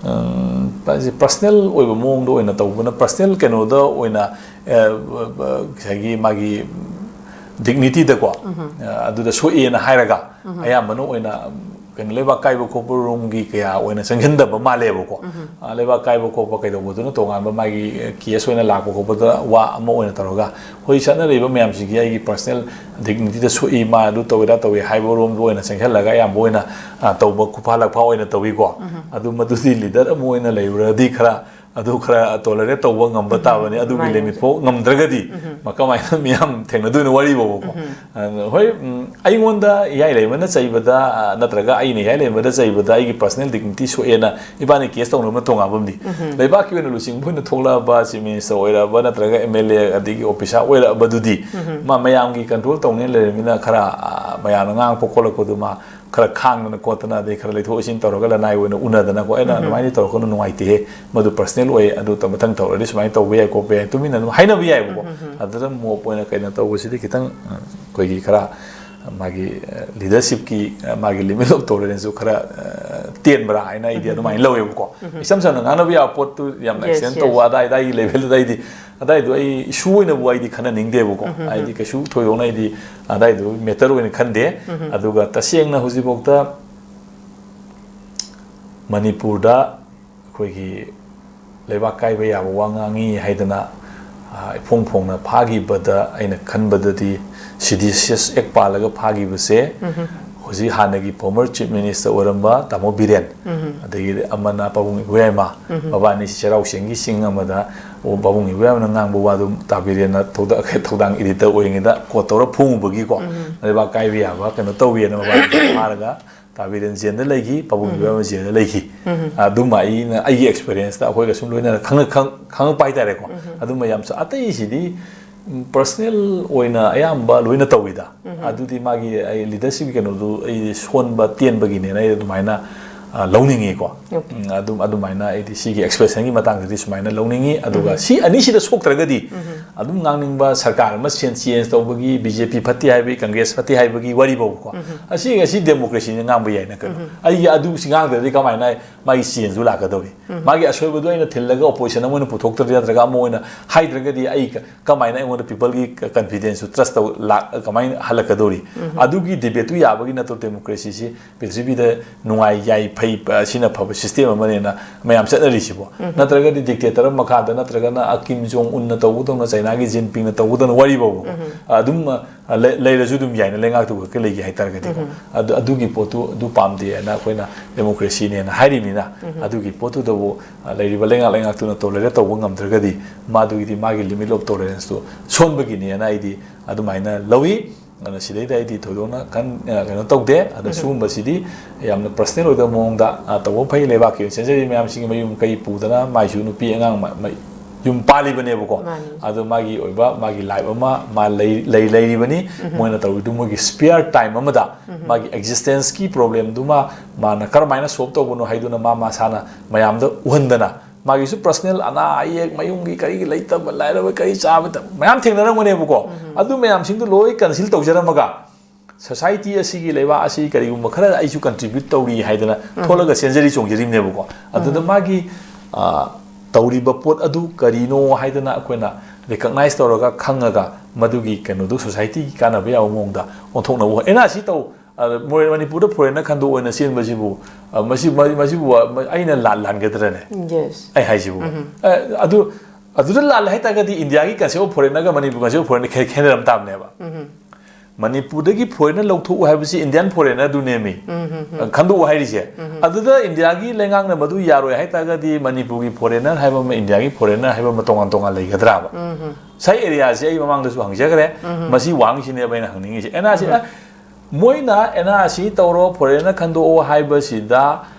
ꯎꯝ, personal ꯑꯣꯏꯕ ꯃꯑꯣꯡꯗ ꯑꯣꯏꯅ ꯇꯧꯕꯅ, personal ꯀꯩꯅꯣꯗ ꯑꯣꯏꯅ, ꯑ, ꯉꯁꯥꯏꯒꯤ ꯃꯥꯒꯤ dignityꯗꯀꯣ, ꯑ, ꯑꯗꯨꯗ ꯁꯣꯛꯑꯦꯅ ꯍꯥꯏꯔꯒ ꯑꯌꯥꯝꯕꯅ ꯑꯣꯏꯅ ꯀꯩꯅꯣ, ꯂꯩꯕꯥꯛ ꯀꯥꯏꯕ ꯈꯣꯠꯄ ꯔꯣꯝꯒꯤ ꯀꯌꯥ ꯑꯣꯏꯅ ꯆꯪꯁꯤꯟꯗꯕ ꯃꯥꯜꯂꯦꯕꯀꯣ꯫ ꯑ, ꯂꯩꯕꯥꯛ ꯀꯥꯏꯕ ꯈꯣꯠꯄ ꯀꯩꯗꯧꯕꯗꯨꯅ ꯇꯣꯉꯥꯟꯕ ꯃꯥꯒꯤ, ꯑ, case ꯑꯣꯏꯅ ꯂꯥꯛꯄ ꯈꯣꯠꯄꯗ ꯋꯥ ꯑꯃ ꯑꯣꯏꯅ ꯇꯧꯔꯒ, ꯍꯧꯖꯤꯛ ꯆꯠꯅꯔꯤꯕ ꯃꯌꯥꯝꯁꯤꯒꯤ ꯑꯩꯒꯤ personal dignityꯗ ꯁꯣꯛꯏ, ꯃꯥ ꯑꯗꯨ ꯇꯧꯋꯦ, ꯑꯗꯥ ꯇꯧꯋꯦ ꯍꯥꯏꯕ ꯔꯣꯝꯗ ꯑꯣꯏꯅ ꯆꯪꯁꯤꯜꯂꯒ ꯑꯌꯥꯝꯕ ꯑꯣꯏꯅ, ꯑ, ꯇꯧꯕ ꯈꯨꯐꯥ ꯂꯛꯐꯥ ꯑꯣꯏꯅ ꯇꯧꯏꯀꯣ꯫ ꯑꯗꯨ ꯃꯗꯨꯗꯤ leader ꯑꯃ ꯑꯣꯏꯅ ꯂꯩꯔꯨꯔꯗꯤ ꯈꯔ ꯑꯗꯨ ꯈꯔ tolerate ꯇꯧꯕ ꯉꯝꯕ ꯇꯥꯕꯅꯤ꯫ ꯑꯗꯨꯒꯤ limit ꯐꯥꯎ ꯉꯝꯗ꯭ꯔꯒꯗꯤ ꯃꯥ ꯀꯃꯥꯏꯅ ꯃꯤꯌꯥꯝ ꯊꯦꯡꯅꯗꯣꯏꯅꯣ ꯋꯥꯔꯤꯕꯣꯕꯀꯣ? ꯑꯗꯨꯅ ꯍꯣꯏ, ꯎꯝ, ꯑꯩꯉꯣꯟꯗ ꯏꯌꯥꯏ ꯂꯩꯃꯅ ꯆꯩꯕꯗ, ꯑ, ꯅꯠꯇ꯭ꯔꯒ ꯑꯩꯅ ꯏꯌꯥꯏ ꯂꯩꯃꯗ ꯆꯩꯕꯗ ꯑꯩꯒꯤ personal dignity ꯁꯣꯛꯑꯦꯅ ꯏꯕꯥꯅꯤ case ꯇꯧꯅꯕ ꯇꯣꯉꯥꯟꯕ ꯑꯃꯅꯤ꯫ ꯂꯩꯕꯥꯛꯀꯤ ꯑꯣꯏꯅ ꯂꯨꯆꯤꯡꯕ ꯑꯣꯏꯅ ꯊꯣꯛꯂꯛꯑꯕ, chief minister ꯑꯣꯏꯔꯛꯑꯕ ꯅꯠꯇ꯭ꯔꯒ MLA ꯑꯗꯒꯤ officer ꯑꯣꯏꯔꯛꯑꯕꯗꯨꯗꯤ ꯃꯥ ꯃꯌꯥꯝꯒꯤ control ꯇꯧꯅꯦꯅ ꯂꯩꯔꯕꯅꯤꯅ ꯈꯔ, ꯑ, ꯃꯌꯥꯝꯅ ꯉꯥꯡꯉꯛꯄ ꯈꯣꯠꯂꯛꯄꯗꯨ ꯃꯥ ꯈꯔ ꯈꯥꯡꯗꯅ ꯈꯣꯠꯇꯅ, ꯑꯗꯩ ꯈꯔ ꯂꯩꯊꯣꯛ ꯂꯩꯁꯤꯟ ꯇꯧꯔꯒ ꯂꯅꯥꯏ ꯑꯣꯏꯅ ꯎꯅꯗꯅꯀꯣ, "ꯑꯩꯅ ꯑꯗꯨꯃꯥꯏꯅ ꯇꯧꯔꯛꯀꯅꯨ, ꯅꯨꯡꯉꯥꯏꯇꯦꯍꯦ, ꯃꯗꯨ personal ꯑꯣꯏ, ꯑꯗꯨ ꯇ-, ꯃꯊꯪ ꯇꯧꯔꯗꯤ ꯁꯨꯃꯥꯏꯅ ꯇꯧꯕ ꯌꯥꯏ ꯈꯣꯠꯄ ꯌꯥꯏ", ꯇꯨꯃꯤꯟꯅ ꯑꯗꯨꯝ ꯍꯥꯏꯅꯕ ꯌꯥꯏꯕꯀꯣ꯫ ꯑꯗꯨꯗ mob ꯑꯣꯏꯅ ꯀꯩꯅꯣ ꯇꯧꯕꯁꯤꯗꯤ ꯈꯤꯇꯪ, ꯎꯝ, ꯑꯩꯈꯣꯏꯒꯤ ꯈꯔ ꯃꯥꯒꯤ ꯂꯤꯗꯔꯁꯤꯞꯀꯤ ꯃꯥꯒꯤ ꯂꯤꯃꯤꯠ ꯑꯣꯐ ꯇꯣꯂꯔꯦꯟꯁꯁꯨ ꯈꯔ ꯇꯦꯟꯕ꯭ꯔꯥ ꯍꯥꯏꯅ ꯑꯩꯗꯤ ꯑꯗꯨꯃꯥꯏꯅ ꯂꯧꯋꯦꯕꯀꯣ꯫ ꯏꯁꯝ ꯁꯝꯅ ꯉꯥꯡꯅꯕ ꯌꯥꯕ ꯄꯣꯠꯇꯨ ꯌꯥꯝ ꯑꯦꯛꯁꯇꯦꯟ ꯇꯧꯕ ꯑꯗꯥꯏ ꯑꯗꯥꯏꯒꯤ ꯂꯦꯚꯦꯜꯗꯨꯗ ꯑꯩꯗꯤ ꯑꯗꯥꯏꯗꯣ ꯑꯩ ꯏꯁꯨ ꯑꯣꯏꯅꯕꯨ ꯑꯩꯗꯤ ꯈꯟꯅꯅꯤꯡꯗꯦꯕꯀꯣ꯫ ꯍꯥꯏꯗꯤ ꯀꯩꯁꯨ ꯊꯣꯏꯗꯣꯛꯅ ꯑꯩꯗꯤ ꯑꯗꯥꯏꯗꯣ ꯃꯦꯇꯔ ꯑꯣꯏꯅ ꯈꯟꯗꯦ꯫ ꯑꯗꯨꯒ ꯇꯁꯦꯡꯅ ꯍꯧꯖꯤꯛꯐꯥꯎꯗ ꯃꯅꯤꯄꯨꯔꯗ ꯑꯩꯈꯣꯏꯒꯤ ꯂꯩꯕꯥꯛ ꯀꯥꯏꯕ ꯌꯥꯕ ꯋꯥ ꯉꯥꯡꯉꯤ ꯍꯥꯏꯗꯅ ꯏꯐꯣꯡ ꯐꯣꯡꯅ ꯐꯥꯈꯤꯕꯗ ꯑꯩꯅ ꯈꯟꯕꯗꯗꯤ ꯁꯤꯗꯤꯁꯤꯌꯁ ꯑꯦꯛ ꯄꯥꯜꯂꯒ ꯐꯥꯈꯤꯕꯁꯦ ꯍꯧꯖꯤꯛ ꯍꯥꯟꯅꯒꯤ ꯐꯣꯔꯃꯔ ꯆꯤꯐ ꯃꯤꯅꯤꯁꯇꯔ ꯑꯣꯏꯔꯝꯕ ꯇꯥꯃꯣ ꯕꯤꯔꯦꯟ, ꯑꯗꯒꯤꯗꯤ ꯑꯃꯅ ꯄꯥꯕꯨꯡ ꯏꯕꯣꯌꯥꯏꯃ, ꯃꯕꯥꯅꯤꯁꯤ ꯆꯩꯔꯥꯎ ꯆꯤꯡꯒꯤ ꯆꯤꯡ ꯑꯃꯗ ꯄꯥꯕꯨꯡ ꯏꯕꯣꯌꯥꯏꯃꯅ ꯉꯥꯡꯕ ꯋꯥꯗꯨ ꯇꯥ ꯕꯤꯔꯦꯟꯅ ꯊꯧꯗꯥꯡ ꯏꯗꯤꯇꯔ ꯑꯣꯏꯔꯤꯉꯩꯗ ꯀꯣꯠ ꯇꯧꯔ ꯐꯣꯡꯉꯨꯕꯒꯤꯀꯣ, ꯂꯩꯕꯥꯛ ꯀꯥꯏꯕ ꯌꯥꯕ ꯀꯩꯅꯣ ꯇꯧꯋꯦꯅ ꯃꯕꯥꯅꯤ ꯐꯥꯔꯒ ꯇꯥ ꯕꯤꯔꯦꯟ ꯖꯦꯜꯗ ꯂꯩꯈꯤ, ꯄꯥꯕꯨꯡ ꯏꯕꯣꯌꯥꯏꯃ ꯖꯦꯜꯗ ꯂꯩꯈꯤ꯫ ꯑꯗꯨꯝꯕ ꯑꯩꯅ ꯑꯩꯒꯤ ꯑꯦꯛꯁꯄꯤꯔꯤꯌꯦꯟꯁꯇ ꯑꯩꯈꯣꯏꯒ ꯁꯨꯝ ꯂꯣꯏꯅꯅ ꯈꯪꯉꯛꯄ ꯍꯥꯏꯇꯥꯔꯦꯀꯣ꯫ ꯑꯗꯨꯝꯕ ꯌꯥꯝ ꯑꯇꯩꯁꯤꯗꯤ ꯄꯔꯁꯅꯦꯜ ꯑꯣꯏꯅ ꯑꯌꯥꯝꯕ ꯂꯣꯏꯅ ꯇꯧꯋꯤꯗ꯫ ꯑꯗꯨꯗꯤ ꯃꯥꯒꯤ ꯑꯩ ꯂꯤꯗꯔꯁꯤꯞꯀꯤ ꯀꯩꯅꯣꯗꯨ ꯑꯩ ꯁꯣꯟꯕ ꯇꯦꯟꯕꯒꯤꯅꯦꯅ ꯑꯩ ꯑꯗꯨꯃꯥꯏꯅ ꯂꯧꯅꯤꯡꯉꯤꯀꯣ꯫ ꯑꯗꯨꯝ ꯑꯗꯨꯃꯥꯏꯅ ꯑꯩꯗꯤ ꯁꯤꯒꯤ ꯑꯦꯛꯁꯄ꯭ꯔꯦꯁꯟꯒꯤ ꯃꯇꯥꯡꯗꯗꯤ ꯁꯨꯃꯥꯏꯅ ꯂꯧꯅꯤꯡꯉꯤ꯫ ꯑꯗꯨꯒ ꯁꯤ ꯑꯅꯤꯁꯤꯗ ꯁꯣꯛꯇ꯭ꯔꯒꯗꯤ ꯑꯗꯨꯝ ꯉꯥꯡꯅꯤꯡꯕ, ꯁꯔꯀꯥꯔ ꯑꯃ ꯆꯦꯟꯖ ꯇꯧꯕꯒꯤ, ꯕꯤ ꯖꯦ ꯄꯤ ꯐꯠꯇꯦ ꯍꯥꯏꯕꯒꯤ, ꯀꯪꯒ꯭ꯔꯦꯁ ꯐꯠꯇꯦ ꯍꯥꯏꯕꯒꯤ ꯋꯥꯔꯤ ꯐꯥꯎꯕꯀꯣ꯫ ꯑꯁꯤ ꯉꯁꯤ ꯗꯦꯃꯣꯀ꯭ꯔꯦꯁꯤꯅ ꯉꯥꯡꯕ ꯌꯥꯏꯅ ꯀꯩꯅꯣ? ꯑꯩꯒꯤ ꯑꯗꯨ ꯁꯤ ꯉꯥꯡꯗ꯭ꯔꯗꯤ ꯀꯃꯥꯏꯅ ꯃꯥꯒꯤ ꯆꯦꯟꯖꯁꯨ ꯂꯥꯛꯀꯗꯧꯔꯤ? ꯃꯥꯒꯤ ꯑꯁꯣꯏꯕꯗꯨ ꯑꯩꯅ ꯊꯤꯜꯂꯒ ꯑꯣꯄꯣꯖꯤꯁꯟ ꯑꯃ ꯑꯣꯏꯅ ꯄꯨꯊꯣꯛꯇ꯭ꯔꯗꯤ, ꯅꯠꯇ꯭ꯔꯒ ꯑꯃ ꯑꯣꯏꯅ ꯍꯥꯏꯗ꯭ꯔꯒꯗꯤ ꯑꯩ ꯀꯃꯥꯏꯅ ꯑꯩꯉꯣꯟꯗ ꯄꯤꯄꯜꯒꯤ ꯀꯟꯐꯤꯗꯦꯟꯁꯁꯨ ꯇ꯭ꯔꯁ ꯇꯧ ꯂꯥꯛ ꯀꯃꯥꯏꯅ ꯍꯜꯂꯛꯀꯗꯧꯔꯤ? ꯑꯗꯨꯒꯤ ꯗꯤꯕꯦꯠꯇꯨ ꯌꯥꯕꯒꯤ ꯅꯠꯇ꯭ꯔꯣ ꯗꯦꯃꯣꯀ꯭ꯔꯦꯁꯤꯁꯤ ꯄ꯭ꯔꯤꯊꯤꯕꯤꯗ ꯅꯨꯡꯉꯥꯏ ꯌꯥꯏ ꯐꯩ, ꯑ, ꯁꯤꯅ ꯐꯕ ꯁꯤꯁꯇꯦꯝ ꯑꯃꯅꯦꯅ ꯃꯌꯥꯝ ꯆꯠꯅꯔꯤꯁꯤꯕꯣ? ꯅꯠꯇ꯭ꯔꯒꯗꯤ ꯗꯤꯛꯇꯦꯇꯔ ꯃꯈꯥꯗ, ꯅꯠꯇ꯭ꯔꯒꯅ ꯑ ꯀꯤꯝ ꯖꯣꯡ ꯎꯟꯅ ꯇꯧꯕꯗꯧꯅ, ꯆꯩꯅꯥꯒꯤ ꯖꯤꯟꯄꯤꯡꯅ ꯇꯧꯕꯗꯧꯅ ꯋꯥꯔꯤ ꯐꯥꯎꯕꯀꯣ, ꯑꯗꯨꯝ, ꯑ, ꯂꯩ-, ꯂꯩꯔꯁꯨ ꯑꯗꯨꯝ ꯌꯥꯏꯅ ꯂꯩꯉꯥꯛꯇꯨ ꯈꯛꯇ ꯂꯩꯒꯦ ꯍꯥꯏꯇꯥꯔꯒꯗꯤꯀꯣ꯫ ꯑꯗꯨ, ꯑꯗꯨꯒꯤ ꯄꯣꯠꯇꯨ ꯑꯗꯨ ꯄꯥꯝꯗꯦ ꯍꯥꯏꯅ ꯑꯩꯈꯣꯏꯅ ꯗꯦꯃꯣꯀ꯭ꯔꯦꯁꯤꯅꯦꯅ ꯍꯥꯏꯔꯤꯕꯅꯤꯅ, ꯑꯗꯨꯒꯤ ꯄꯣꯠꯇꯨꯗꯕꯨ, ꯑ, ꯂꯩꯔꯤꯕ ꯂꯩꯉꯥꯛ ꯂꯩꯉꯥꯛꯇꯨꯅ ꯇꯣꯂꯔꯦꯠ ꯇꯧꯕ ꯉꯝꯗ꯭ꯔꯒꯗꯤ ꯃꯥꯗꯨꯒꯤꯗꯤ ꯃꯥꯒꯤ ꯂꯤꯃꯤꯠ ꯑꯣꯐ ꯇꯣꯂꯔꯦꯟꯁꯇꯨ ꯁꯣꯟꯕꯒꯤꯅꯦꯅ ꯑꯩꯗꯤ ꯑꯗꯨꯃꯥꯏꯅ ꯂꯧꯏ꯫ ꯑꯗꯨꯅ ꯁꯤꯗꯩꯗ ꯑꯩꯗꯤ ꯊꯣꯏꯗꯣꯛꯅ ꯀꯟ-, ꯑ, ꯀꯩꯅꯣ ꯇꯧꯗꯦ꯫ ꯑꯗ ꯁꯤꯒꯨꯝꯕꯁꯤꯗꯤ ꯌꯥꯝꯅ ꯄꯔꯁꯅꯦꯜ ꯑꯣꯏꯗꯕ ꯃꯑꯣꯡꯗ, ꯑ, ꯇꯧꯕ ꯐꯩ꯫ ꯂꯩꯕꯥꯛꯀꯤ ꯑꯣꯏꯅ ꯆꯦꯟꯖꯔꯤꯕ ꯃꯌꯥꯝꯁꯤꯒꯤ ꯃꯌꯨꯝ ꯀꯩ ꯄꯨꯗꯅ ꯃꯥꯏꯁꯨ ꯅꯨꯄꯤ ꯑꯉꯥꯡ ꯃ-, ꯃ-, ꯌꯨꯝ ꯄꯥꯜꯂꯤꯕꯅꯦꯕꯀꯣ꯫ ꯑꯗꯣ ꯃꯥꯒꯤ ꯑꯣꯏꯕ ꯃꯥꯒꯤ ꯂꯥꯏꯐ ꯑꯃ ꯃꯥ ꯂꯩ-, ꯂꯩ-, ꯂꯩꯔꯤꯕꯅꯤ꯫ ꯃꯣꯏꯅ ꯇꯧꯔꯤꯗꯨ ꯃꯣꯏꯒꯤ ꯁ꯭ꯄꯤꯌꯔ ꯇꯥꯏꯝ ꯑꯃꯗ ꯃꯥꯒꯤ ꯑꯦꯛꯖꯤꯁꯇꯦꯟꯁꯀꯤ ꯄ꯭ꯔꯣꯕ꯭ꯂꯦꯝꯗꯨꯃ ꯃꯥꯅ ꯀꯔꯝꯍꯥꯏꯅ ꯁꯣꯜꯕ ꯇꯧꯕꯅꯣ ꯍꯥꯏꯗꯨꯅ ꯃꯥ ꯃꯁꯥꯅ ꯃꯌꯥꯝꯗ ꯎꯍꯟꯗꯅ, ꯃꯥꯒꯤꯁꯨ ꯄꯔꯁꯅꯦꯜ ꯑꯅꯥ ꯑꯌꯦꯛ, ꯃꯌꯨꯝꯒꯤ ꯀꯔꯤꯒꯤ ꯂꯩꯇꯕ, ꯂꯥꯏꯔꯕ ꯀꯔꯤ ꯆꯥꯕꯗ ꯃꯌꯥꯝ ꯊꯦꯡꯅꯔꯝꯒꯅꯦꯕꯀꯣ꯫ ꯑꯗꯨ ꯃꯌꯥꯝꯁꯤꯡꯗꯨ ꯂꯣꯏ ꯀꯟꯁꯤꯜ ꯇꯧꯖꯔꯝꯃꯒ ꯁꯣꯁꯥꯏꯇꯤ ꯑꯁꯤꯒꯤ, ꯂꯩꯕꯥꯛ ꯑꯁꯤꯒꯤ ꯀꯔꯤꯒꯨꯝꯕ ꯈꯔ ꯑꯩꯁꯨ ꯀꯟꯇ꯭ꯔꯤꯕ꯭ꯌꯨꯠ ꯇꯧꯔꯤ ꯍꯥꯏꯗꯅ ꯊꯣꯛꯂꯒ ꯆꯦꯟꯖꯔꯤ ꯆꯣꯡꯖꯔꯤꯕꯅꯦꯕꯀꯣ꯫ ꯑꯗꯨꯗ ꯃꯥꯒꯤ ꯑ, ꯇꯧꯔꯤꯕ ꯄꯣꯠ ꯑꯗꯨ ꯀꯔꯤꯅꯣ ꯍꯥꯏꯗꯅ ꯑꯩꯈꯣꯏꯅ ꯔꯤꯀꯛꯅꯥꯏꯖ ꯇꯧꯔꯒ ꯈꯪꯉꯒ ꯃꯗꯨꯒꯤ ꯀꯩꯅꯣꯗꯨ ꯁꯣꯁꯥꯏꯇꯤꯒꯤ ꯀꯥꯟꯅꯕ ꯌꯥꯕ ꯃꯑꯣꯡꯗ ꯑꯣꯟꯊꯣꯛꯅꯕ ꯍꯣꯠꯅ-, ꯑꯦꯟ ꯑꯥꯔ ꯁꯤ ꯇꯧ, ꯑ, ꯃꯣꯏ ꯃꯅꯤꯄꯨꯔꯗ ꯐꯣꯔꯦꯟꯅꯔ ꯈꯟꯗꯣꯛ ꯑꯣꯏꯅ ꯆꯦꯟꯕꯁꯤꯕꯨ, ꯑ, ꯃꯁꯤ-, ꯃ-, ꯃꯁꯤꯕꯨ, ꯑ, ꯃ-, ꯑꯩꯅ ꯂꯥꯟ ꯂꯥꯟꯒꯗ꯭ꯔꯅꯦ? Yes. ꯑꯩ ꯍꯥꯏꯁꯤꯕꯨ꯫ ꯑ, ꯑꯗꯨ, ꯑꯗꯨꯗ ꯂꯥꯜꯂꯦ ꯍꯥꯏꯇꯥꯔꯒꯗꯤ ꯏꯟꯗꯤꯌꯥꯒꯤ ꯀꯟꯁꯦꯞ ꯑꯣꯐ ꯐꯣꯔꯦꯟꯅꯔꯒ ꯃꯅꯤꯄꯨꯔ ꯀꯟꯁꯦꯞ ꯑꯣꯐ ꯐꯣꯔꯦꯟꯅꯔ ꯈꯦ-, ꯈꯦꯠꯅꯔꯝ ꯇꯥꯕꯅꯦꯕ꯫ ꯃꯅꯤꯄꯨꯔꯗꯒꯤ ꯐꯣꯔꯦꯟꯅꯔ ꯂꯧꯊꯣꯛꯎ ꯍꯥꯏꯕꯁꯤ ꯏꯟꯗꯤꯌꯥꯟ ꯐꯣꯔꯦꯟꯅꯔꯗꯨꯅꯦꯃꯤ꯫ ꯈꯟꯗꯣꯛꯎ ꯍꯥꯏꯔꯤꯁꯦ꯫ ꯑꯗꯨꯗ ꯏꯟꯗꯤꯌꯥꯒꯤ ꯂꯩꯉꯥꯛꯅ ꯃꯗꯨ ꯌꯥꯔꯣꯏ ꯍꯥꯏꯇꯥꯔꯒꯗꯤ ꯃꯅꯤꯄꯨꯔꯒꯤ ꯐꯣꯔꯦꯟꯅꯔ ꯍꯥꯏꯕ ꯑꯃ, ꯏꯟꯗꯤꯌꯥꯒꯤ ꯐꯣꯔꯦꯟꯅꯔ ꯍꯥꯏꯕ ꯑꯃ ꯇꯣꯉꯥꯟ ꯇꯣꯉꯥꯟ ꯂꯩꯒꯗ꯭ꯔꯥꯕ? ꯁꯥꯏ ꯑꯦꯔꯤꯌꯥꯁꯦ ꯑꯩ ꯃꯃꯥꯡꯗꯁꯨ ꯍꯪꯖꯈ꯭ꯔꯦ꯫ ꯃꯁꯤ ꯋꯥꯍꯪꯁꯤꯅꯦꯕ ꯑꯩꯅ ꯍꯪꯅꯤꯡꯉꯤꯁꯦ꯫ ꯑꯦꯟ ꯑꯥꯔ ꯁꯤ, ꯑ, ꯃꯣꯏꯅ ꯑꯦꯟ ꯑꯥꯔ ꯁꯤ ꯇꯧꯔꯣ, ꯐꯣꯔꯦꯟꯅꯔ ꯈꯟꯗꯣꯛꯑꯣ ꯍꯥꯏꯕꯁꯤꯗ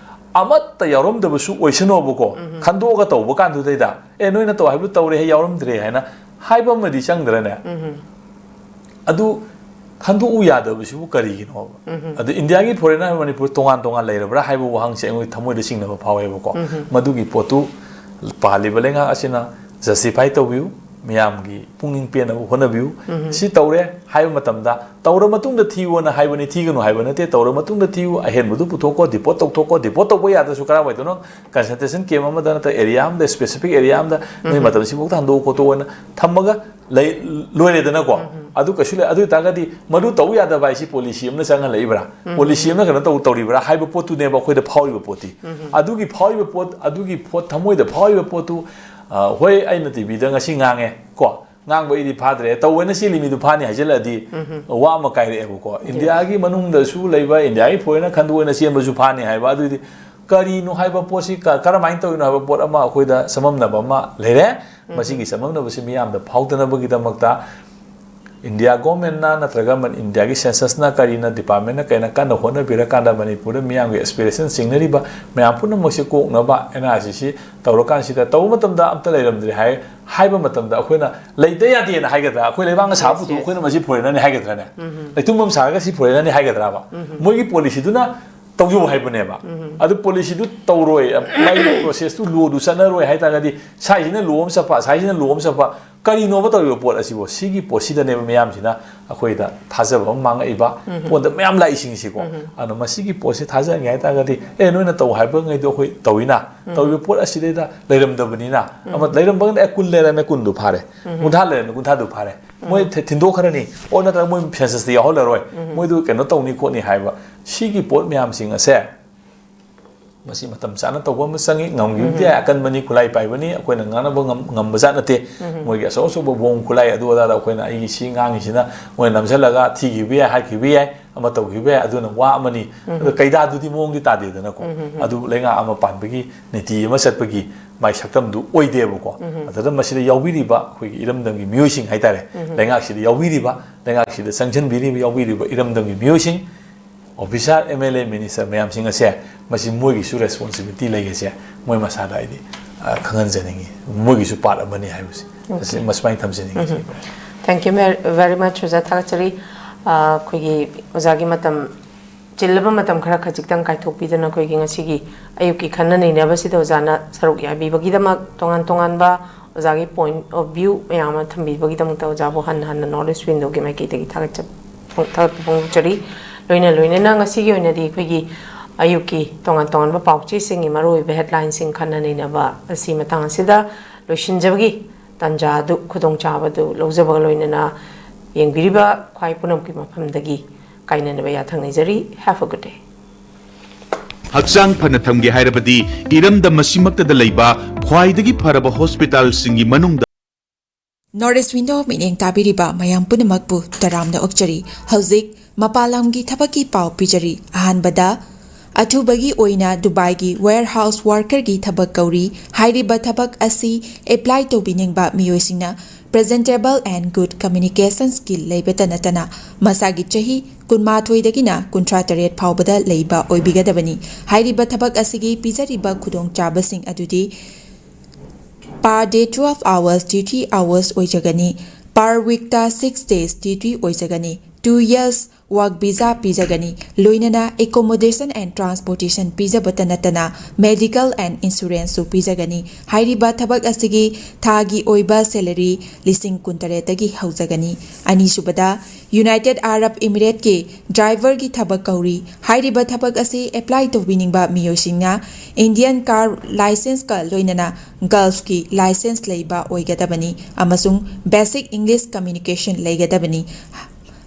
ꯑꯃꯠꯇ ꯌꯥꯎꯔꯝꯗꯕꯁꯨ ꯑꯣꯏꯁꯅꯣꯕꯀꯣ꯫ ꯈꯟꯗꯣꯛꯑꯒ ꯇꯧꯕ ꯀꯥꯟꯗꯨꯗꯩꯗ, "ꯑꯦ, ꯅꯣꯏꯅ ꯇꯧ ꯍꯥꯏꯕꯗꯨ ꯇꯧꯔꯦ, ꯌꯥꯎꯔꯝꯗ꯭ꯔꯦ" ꯍꯥꯏꯅ ꯍꯥꯏꯕ ꯑꯃꯗꯤ ꯆꯪꯗ꯭ꯔꯅꯦ? ꯑꯗꯨ ꯈꯟꯗꯣꯛꯎ ꯌꯥꯗꯕꯁꯤꯕꯨ ꯀꯔꯤꯒꯤꯅꯣꯕ? ꯑꯗꯨ ꯏꯟꯗꯤꯌꯥꯒꯤ ꯐꯣꯔꯦꯟꯅꯔ ꯍꯥꯏꯕ ꯃꯅꯤꯄꯨꯔ ꯇꯣꯉꯥꯟ ꯇꯣꯉꯥꯟ ꯂꯩꯔꯕ꯭ꯔꯥ ꯍꯥꯏꯕ ꯋꯥꯍꯪꯁꯦ ꯑꯩꯉꯣꯟꯗ ꯊꯃꯣꯏꯗ ꯆꯤꯡꯅꯕ ꯐꯥꯎꯋꯦꯕꯀꯣ꯫ ꯃꯗꯨꯒꯤ ꯄꯣꯠꯇꯨ ꯄꯥꯜꯂꯤꯕ ꯂꯩꯉꯥꯛ ꯑꯁꯤꯅ ꯖꯁꯇꯤꯐꯥꯏ ꯇꯧꯕꯤꯌꯨ, ꯃꯤꯌꯥꯝꯒꯤ ꯄꯨꯛꯅꯤꯡ ꯄꯦꯟꯅꯕ ꯍꯣꯠꯅꯕꯤꯌꯨ꯫ ꯁꯤ ꯇꯧꯔꯦ ꯍꯥꯏꯕ ꯃꯇꯝꯗ, ꯇꯧꯔ ꯃꯇꯨꯡꯗ ꯊꯤꯌꯨꯅ ꯍꯥꯏꯕꯅꯤ, ꯊꯤꯒꯅꯨ ꯍꯥꯏꯕ ꯅꯠꯇꯦ, ꯇꯧꯔ ꯃꯇꯨꯡꯗ ꯊꯤꯌꯨ, ꯑꯍꯦꯟꯕꯗꯨ ꯄꯨꯊꯣꯛꯀꯣ, ꯗꯤꯄꯣꯔꯠ ꯇꯧꯊꯣꯛꯀꯣ, ꯗꯤꯄꯣꯔꯠ ꯇꯧꯕ ꯌꯥꯗ꯭ꯔꯁꯨ ꯀꯔꯥꯏꯋꯥꯏꯗꯅꯣ ꯀꯟꯁꯦꯟꯇ꯭ꯔꯦꯁꯟ ꯀꯦꯝ ꯑꯃꯗ ꯅꯠꯇ꯭ꯔꯒ ꯑꯦꯔꯤꯌꯥ ꯑꯃꯗ, ꯁ꯭ꯄꯦꯁꯤꯐꯤꯛ ꯑꯦꯔꯤꯌꯥ ꯑꯃꯗ ꯅꯣꯏ ꯃꯇꯝꯁꯤꯐꯥꯎꯗ ꯍꯟꯗꯣꯛꯑꯣ ꯈꯣꯠꯇꯣꯛꯑꯣꯅ ꯊꯝꯃꯒ ꯂꯩ, ꯂꯣꯏꯔꯦꯗꯅꯀꯣ꯫ ꯑꯗꯨ ꯀꯩꯁꯨ ꯂꯩ, ꯑꯗꯨ ꯑꯣꯏꯇꯥꯔꯒꯗꯤ ꯃꯗꯨ ꯇꯧ ꯌꯥꯗꯕ ꯍꯥꯏꯁꯤ ꯄꯣꯂꯤꯁꯤ ꯑꯃꯅ ꯆꯪꯍꯜꯂꯛꯏꯕ꯭ꯔꯥ, ꯄꯣꯂꯤꯁꯤ ꯑꯃꯅ ꯀꯩꯅꯣ ꯇꯧ, ꯇꯧꯔꯤꯕ꯭ꯔꯥ ꯍꯥꯏꯕ ꯄꯣꯠꯇꯨꯅꯦꯕ ꯑꯩꯈꯣꯏꯗ ꯐꯥꯎꯔꯤꯕ ꯄꯣꯠꯇꯤ꯫ ꯑꯗꯨꯒꯤ ꯐꯥꯎꯔꯤꯕ ꯄꯣꯠ, ꯑꯗꯨꯒꯤ ꯄꯣꯠ, ꯊꯃꯣꯏꯗ ꯐꯥꯎꯔꯤꯕ ꯄꯣꯠꯇꯨ, ꯑ, ꯍꯣꯏ, ꯑꯩꯅ ꯇꯤꯚꯤꯗ ꯉꯁꯤ ꯉꯥꯡꯉꯦ ꯀꯣ, ꯉꯥꯡꯕ ꯑꯩꯗꯤ ꯐꯥꯗ꯭ꯔꯦ, ꯇꯧꯕꯅ ꯆꯦꯜꯂꯤ ꯃꯤꯗꯨ ꯐꯥꯅꯤ ꯍꯥꯏꯖꯤꯜꯂꯛꯑꯗꯤ ꯋꯥ ꯑꯃ ꯀꯥꯏꯔꯛꯑꯦꯕꯀꯣ꯫ ꯏꯟꯗꯤꯌꯥꯒꯤ ꯃꯅꯨꯡꯗꯁꯨ ꯂꯩꯕ, ꯏꯟꯗꯤꯌꯥꯒꯤ ꯐꯣꯔꯦꯟꯅꯔ ꯈꯟꯗꯣꯛ ꯑꯣꯏꯅ ꯆꯦꯟꯕꯁꯨ ꯐꯥꯅꯤ ꯍꯥꯏꯕ, ꯑꯗꯨꯗꯤ ꯀꯔꯤꯅꯣ ꯍꯥꯏꯕ ꯄꯣꯠꯁꯤ ꯀ-, ꯀꯔꯝꯍꯥꯏꯅ ꯇꯧꯔꯤꯅꯣ ꯍꯥꯏꯕ ꯄꯣꯠ ꯑꯃ ꯑꯩꯈꯣꯏꯗ ꯆꯃꯝꯅꯕ ꯑꯃ ꯂꯩꯔꯦ꯫ ꯃꯁꯤꯒꯤ ꯆꯃꯝꯅꯕꯁꯤ ꯃꯤꯌꯥꯝꯗ ꯐꯥꯎꯗꯅꯕꯒꯤꯗꯃꯛꯇ ꯏꯟꯗꯤꯌꯥ ꯒꯣꯔꯃꯦꯟꯅ ꯅꯠꯇ꯭ꯔꯒ ꯃ-, ꯏꯟꯗꯤꯌꯥꯒꯤ ꯁꯦꯟꯁꯁꯅ ꯀꯔꯤꯅ, ꯗꯤꯄꯥꯔꯠꯃꯦꯟꯅ ꯀꯩꯅ ꯀꯟꯅ ꯍꯣꯠꯅꯕꯤꯔꯀꯥꯟꯗ ꯃꯅꯤꯄꯨꯔꯗ ꯃꯤꯌꯥꯝꯒꯤ ꯑꯦꯁꯄꯤꯔꯦꯁꯟ ꯆꯤꯡꯅꯔꯤꯕ ꯃꯌꯥꯝ ꯄꯨꯝꯅꯃꯛꯁꯤ ꯀꯣꯛꯅꯕ ꯑꯦꯟ ꯑꯥꯔ ꯁꯤ ꯁꯤ ꯇꯧꯔꯀꯥꯟꯁꯤꯗ ꯇꯧꯕ ꯃꯇꯝꯗ ꯑꯝꯇ ꯂꯩꯔꯝꯗ꯭ꯔꯦ ꯍꯥꯏ, ꯍꯥꯏꯕ ꯃꯇꯝꯗ ꯑꯩꯈꯣꯏꯅ ꯂꯩꯇ ꯌꯥꯗꯦꯅ ꯍꯥꯏꯒꯗ꯭ꯔꯥ? ꯑꯩꯈꯣꯏ ꯂꯩꯕꯥꯛꯅ ꯁꯥꯕ ꯄꯣꯠꯇꯨ ꯑꯩꯈꯣꯏꯅ ꯃꯁꯤ ꯐꯣꯔꯦꯟꯅꯔꯅꯤ ꯍꯥꯏꯒꯗ꯭ꯔꯥꯅꯦ? ꯂꯩꯇꯨꯝꯕꯝ ꯁꯥꯔꯒ ꯁꯤ ꯐꯣꯔꯦꯟꯅꯔꯅꯤ ꯍꯥꯏꯒꯗ꯭ꯔꯥꯕ? ꯃꯣꯏꯒꯤ ꯄꯣꯂꯤꯁꯤꯗꯨꯅ ꯇꯧꯖꯧ ꯍꯥꯏꯕꯅꯦꯕ꯫ ꯑꯗꯨ ꯄꯣꯂꯤꯁꯤꯗꯨ ꯇꯧꯔꯣꯏ, ꯃꯥꯒꯤ ꯄ꯭ꯔꯣꯁꯦꯁꯇꯨ, ꯂꯣꯗꯨ ꯆꯠꯅꯔꯣꯏ ꯍꯥꯏꯇꯥꯔꯒꯗꯤ ꯁꯥꯏꯁꯤꯅ ꯂꯣ ꯑꯃ ꯆꯠꯄ, ꯁꯥꯏꯁꯤꯅ ꯂꯣ ꯑꯃ ꯆꯠꯄ, ꯀꯔꯤꯅꯣꯕ ꯇꯧꯔꯤꯕ ꯄꯣꯠ ꯑꯁꯤꯕꯨ? ꯁꯤꯒꯤ ꯄꯣꯠꯁꯤꯗꯅꯦꯕ ꯃꯌꯥꯝꯁꯤꯅ ꯑꯩꯈꯣꯏꯗ ꯊꯥꯖꯕ ꯑꯃ ꯃꯥꯡꯉꯛꯏꯕ꯫ ꯄꯣꯠꯇ ꯃꯌꯥꯝ ꯂꯥꯛꯏꯁꯤꯡꯁꯤꯀꯣ꯫ ꯑꯗꯨꯅ ꯃꯁꯤꯒꯤ ꯄꯣꯠꯁꯤ ꯊꯥꯖꯍꯟꯒꯦ ꯍꯥꯏ ꯇꯥꯔꯒꯗꯤ, ꯑꯦ, ꯅꯣꯏꯅ ꯇꯧ ꯍꯥꯏꯕꯉꯩꯗꯣ ꯑꯩꯈꯣꯏ ꯇꯧꯏꯅ, ꯇꯧꯔꯤꯕ ꯄꯣꯠ ꯑꯁꯤꯗꯩꯗ ꯂꯩꯔꯝꯗꯕꯅꯤꯅ, ꯑꯃ ꯂꯩꯔꯝꯕꯒꯅ, ꯑꯦ, ꯀꯨꯟ ꯂꯩꯔꯝꯃꯦ, ꯀꯨꯟꯗꯨ ꯐꯥꯔꯦ, ꯀꯨꯟꯊ꯭ꯔꯥ ꯂꯩꯔꯝꯃꯦ, ꯀꯨꯟꯊ꯭ꯔꯥꯗꯨ ꯐꯥꯔꯦ, ꯃꯣꯏ ꯊꯤ- ꯊꯤꯟꯗꯣꯛꯈ꯭ꯔꯅꯤ, ꯑꯣ, ꯅꯠꯇ꯭ꯔꯒ ꯃꯣꯏ ꯁꯦꯟꯁꯁꯇ ꯌꯥꯎꯍꯜꯂꯔꯣꯏ, ꯃꯣꯏꯗꯨ ꯀꯩꯅꯣ ꯇꯧꯅꯤ ꯈꯣꯠꯅꯤ ꯍꯥꯏꯕ, ꯁꯤꯒꯤ ꯄꯣꯠ ꯃꯌꯥꯝꯁꯤꯡ ꯑꯁꯦ ꯃꯁꯤ ꯃꯇꯝ ꯆꯥꯅ ꯇꯧꯕ ꯑꯃ ꯆꯪꯉꯤ꯫ ꯉꯝꯈꯤꯕꯗꯤ ꯌꯥꯏ, ꯑꯀꯟꯕꯅꯤ, ꯈꯨꯠꯂꯥꯏ ꯄꯥꯏꯕꯅꯤ, ꯑꯩꯈꯣꯏꯅ ꯉꯥꯡꯅꯕ ꯉꯝ-, ꯉꯝꯕ ꯖꯥꯠ ꯅꯠꯇꯦ꯫ ꯃꯣꯏꯒꯤ ꯑꯆꯧ ꯑꯆꯧꯕ ꯕꯣꯝ ꯈꯨꯠꯂꯥꯏ ꯑꯗꯨ ꯑꯗꯥꯗ ꯑꯩꯈꯣꯏꯅ, ꯑꯩꯒꯤ ꯁꯤ ꯉꯥꯡꯉꯤꯁꯤꯅ ꯃꯣꯏꯅ ꯅꯝꯁꯤꯜꯂꯒ ꯊꯤꯈꯤꯕ ꯌꯥꯏ, ꯍꯥꯠꯈꯤꯕ ꯌꯥꯏ, ꯑꯃ ꯇꯧꯈꯤꯕ ꯌꯥꯏ, ꯑꯗꯨꯅ ꯋꯥ ꯑꯃꯅꯤ꯫ ꯑꯗꯣ ꯀꯩꯗꯥꯗꯨꯗꯤ ꯃꯑꯣꯡꯗꯤ ꯇꯥꯗꯦꯗꯅꯀꯣ꯫ ꯑꯗꯨ ꯂꯩꯉꯥꯛ ꯑꯃ ꯄꯥꯟꯕꯒꯤ ꯅꯤꯇꯤ ꯑꯃ ꯆꯠꯄꯒꯤ ꯃꯥꯏ ꯁꯛꯇꯝꯗꯨ ꯑꯣꯏꯗꯦꯕꯀꯣ꯫ ꯑꯗꯨꯗ ꯃꯁꯤꯗ ꯌꯥꯎꯕꯤꯔꯤꯕ ꯑꯩꯈꯣꯏꯒꯤ ꯏꯔꯝꯗꯝꯒꯤ ꯃꯤꯑꯣꯏꯁꯤꯡ ꯍꯥꯏꯇꯥꯔꯦ, ꯂꯩꯉꯥꯛꯁꯤꯗ ꯌꯥꯎꯕꯤꯔꯤꯕ, ꯂꯩꯉꯥꯛꯁꯤꯗ ꯆꯪꯁꯤꯟꯕꯤꯔꯤꯕ, ꯌꯥꯎꯕꯤꯔꯤꯕ ꯏꯔꯝꯗꯝꯒꯤ ꯃꯤꯑꯣꯏꯁꯤꯡ, officer, M L A, minister ꯃꯌꯥꯝꯁꯤꯡ ꯑꯁꯦ, ꯃꯁꯤ ꯃꯣꯏꯒꯤꯁꯨ ꯔꯦꯁꯄꯣꯟꯁꯤꯕꯤꯂꯤꯇꯤ ꯂꯩ ꯑꯁꯦ ꯃꯣꯏ ꯃꯁꯥꯗ ꯑꯩꯗꯤ, ꯑ, ꯈꯪꯍꯟꯖꯅꯤꯡꯉꯤ꯫ ꯃꯣꯏꯒꯤꯁꯨ ꯄꯥꯔꯠ ꯑꯃꯅꯤ ꯍꯥꯏꯕꯁꯦ꯫ ꯃꯁꯤ, ꯃꯁꯨꯃꯥꯏꯅ ꯊꯝꯖꯅꯤꯡꯉꯤ꯫ Thank you very much, ꯑꯣꯖꯥ, ꯊꯥꯒꯠꯆꯔꯤ꯫ ꯑ, ꯑꯩꯈꯣꯏꯒꯤ ꯑꯣꯖꯥꯒꯤ ꯃꯇꯝ, ꯆꯤꯜꯂꯕ ꯃꯇꯝ ꯈꯔ ꯈꯖꯤꯛꯇꯪ ꯀꯥꯏꯊꯣꯛꯄꯤꯗꯅ ꯑꯩꯈꯣꯏꯒꯤ ꯉꯁꯤꯒꯤ ꯑꯌꯨꯛꯀꯤ ꯈꯟꯅ ꯅꯩꯅꯕꯁꯤꯗ ꯑꯣꯖꯥꯅ ꯁꯔꯨꯛ ꯌꯥꯕꯤꯕꯒꯤꯗꯃꯛ, ꯇꯣꯉꯥꯟ ꯇꯣꯉꯥꯟꯕ ꯑꯣꯖꯥꯒꯤ point of view ꯃꯌꯥꯝ ꯑꯃ ꯊꯝꯕꯤꯕꯒꯤꯗꯃꯛꯇ ꯑꯣꯖꯥꯕꯨ ꯍꯟꯅ ꯍꯟꯅ North East Windowꯒꯤ ꯃꯥꯏꯀꯩꯗꯒꯤ ꯊꯥꯒꯠꯆ-, ꯊꯥꯒꯠꯄ ꯐꯣꯡꯗꯣꯛꯆꯔꯤ꯫ ꯂꯣꯏꯅ ꯂꯣꯏꯅꯅ ꯉꯁꯤꯒꯤ ꯑꯣꯏꯅꯗꯤ ꯑꯩꯈꯣꯏꯒꯤ ꯑꯌꯨꯛꯀꯤ ꯇꯣꯉꯥꯟ ꯇꯣꯉꯥꯟꯕ ꯄꯥꯎꯆꯦꯁꯤꯡꯒꯤ ꯃꯔꯨꯑꯣꯏꯕ headlineꯁꯤꯡ ꯈꯟꯅ ꯅꯩꯅꯕ ꯑꯁꯤ ꯃꯇꯥꯡ ꯑꯁꯤꯗ ꯂꯣꯏꯁꯤꯟꯖꯕꯒꯤ ꯇꯥꯟꯖꯥ ꯑꯗꯨ, ꯈꯨꯗꯣꯡꯆꯥꯕ ꯑꯗꯨ ꯂꯧꯖꯕꯒ ꯂꯣꯏꯅꯅ ꯌꯦꯡꯕꯤꯔꯤꯕ ꯈ꯭ꯋꯥꯏ ꯄꯨꯝꯅꯃꯛꯀꯤ ꯃꯐꯝꯗꯒꯤ ꯀꯥꯏꯅꯅꯕ ꯌꯥꯊꯪ ꯅꯤꯖꯔꯤ꯫ Have a good day꯫ ꯍꯛꯆꯥꯡ ꯐꯅ ꯊꯝꯒꯦ ꯍꯥꯏꯔꯕꯗꯤ ꯏꯔꯝꯗꯝ ꯑꯁꯤꯃꯛꯇꯗ ꯂꯩꯕ ꯈ꯭ꯋꯥꯏꯗꯒꯤ ꯐꯔꯕ ꯍꯣꯁꯄꯤꯇꯥꯜꯁꯤꯡꯒꯤ ꯃꯅꯨꯡꯗ North East Window ꯃꯤꯠꯌꯦꯡ ꯇꯥꯕꯤꯔꯤꯕ ꯃꯌꯥꯝ ꯄꯨꯝꯅꯃꯛꯄꯨ ꯇꯔꯥꯝꯅ ꯑꯣꯛꯆꯔꯤ꯫ ꯍꯧꯖꯤꯛ ꯃꯄꯥꯟ ꯂꯝꯒꯤ ꯊꯕꯛꯀꯤ ꯄꯥꯎ ꯄꯤꯖꯔꯤ꯫ ꯑꯍꯥꯟꯕꯗ, ꯑꯊꯨꯕꯒꯤ ꯑꯣꯏꯅ ꯗꯨꯕꯥꯏꯒꯤ warehouse workerꯒꯤ ꯊꯕꯛ ꯀꯧꯔꯤ꯫ ꯍꯥꯏꯔꯤꯕ ꯊꯕꯛ ꯑꯁꯤ apply ꯇꯧꯕꯤꯅꯤꯡꯕ ꯃꯤꯑꯣꯏꯁꯤꯡꯅ presentable and good communication skill ꯂꯩꯕꯇ ꯅꯠꯇꯅ ꯃꯁꯥꯒꯤ ꯆꯍꯤ ꯀꯨꯟꯃꯥꯊꯣꯏꯗꯒꯤꯅ ꯀꯨꯟꯊ꯭ꯔꯥ ꯇꯔꯦꯠ ꯐꯥꯎꯕꯗ ꯂꯩꯕ ꯑꯣꯏꯕꯤꯒꯗꯕꯅꯤ꯫ ꯍꯥꯏꯔꯤꯕ ꯊꯕꯛ ꯑꯁꯤꯒꯤ ꯄꯤꯖꯔꯤꯕ ꯈꯨꯗꯣꯡꯆꯥꯕꯁꯤꯡ ꯑꯗꯨꯗꯤ per day twelve hours duty hours ꯑꯣꯏꯖꯒꯅꯤ꯫ Per weekꯇ six days duty ꯑꯣꯏꯖꯒꯅꯤ꯫ Two years Work visa ꯄꯤꯖꯒꯅꯤ꯫ ꯂꯣꯏꯅꯅ accommodation and transportation ꯄꯤꯖꯕꯇ ꯅꯠꯇꯅ medical and insuranceꯁꯨ ꯄꯤꯖꯒꯅꯤ꯫ ꯍꯥꯏꯔꯤꯕ ꯊꯕꯛ ꯑꯁꯤꯒꯤ ꯊꯥꯒꯤ ꯑꯣꯏꯕ salary ꯂꯤꯁꯤꯡ ꯀꯨꯟꯇꯔꯦꯠꯇꯒꯤ ꯍꯧꯖꯒꯅꯤ꯫ ꯑꯅꯤꯁꯨꯕꯗ, United Arab Emirateꯀꯤ driverꯒꯤ ꯊꯕꯛ ꯀꯧꯔꯤ꯫ ꯍꯥꯏꯔꯤꯕ ꯊꯕꯛ ꯑꯁꯤ apply ꯇꯧꯕꯤꯅꯤꯡꯕ ꯃꯤꯑꯣꯏꯁꯤꯡꯅ Indian car licenceꯀ ꯂꯣꯏꯅꯅ Gulfꯀꯤ license ꯂꯩꯕ ꯑꯣꯏꯒꯗꯕꯅꯤ ꯑꯃꯁꯨꯡ basic English communication ꯂꯩꯒꯗꯕꯅꯤ꯫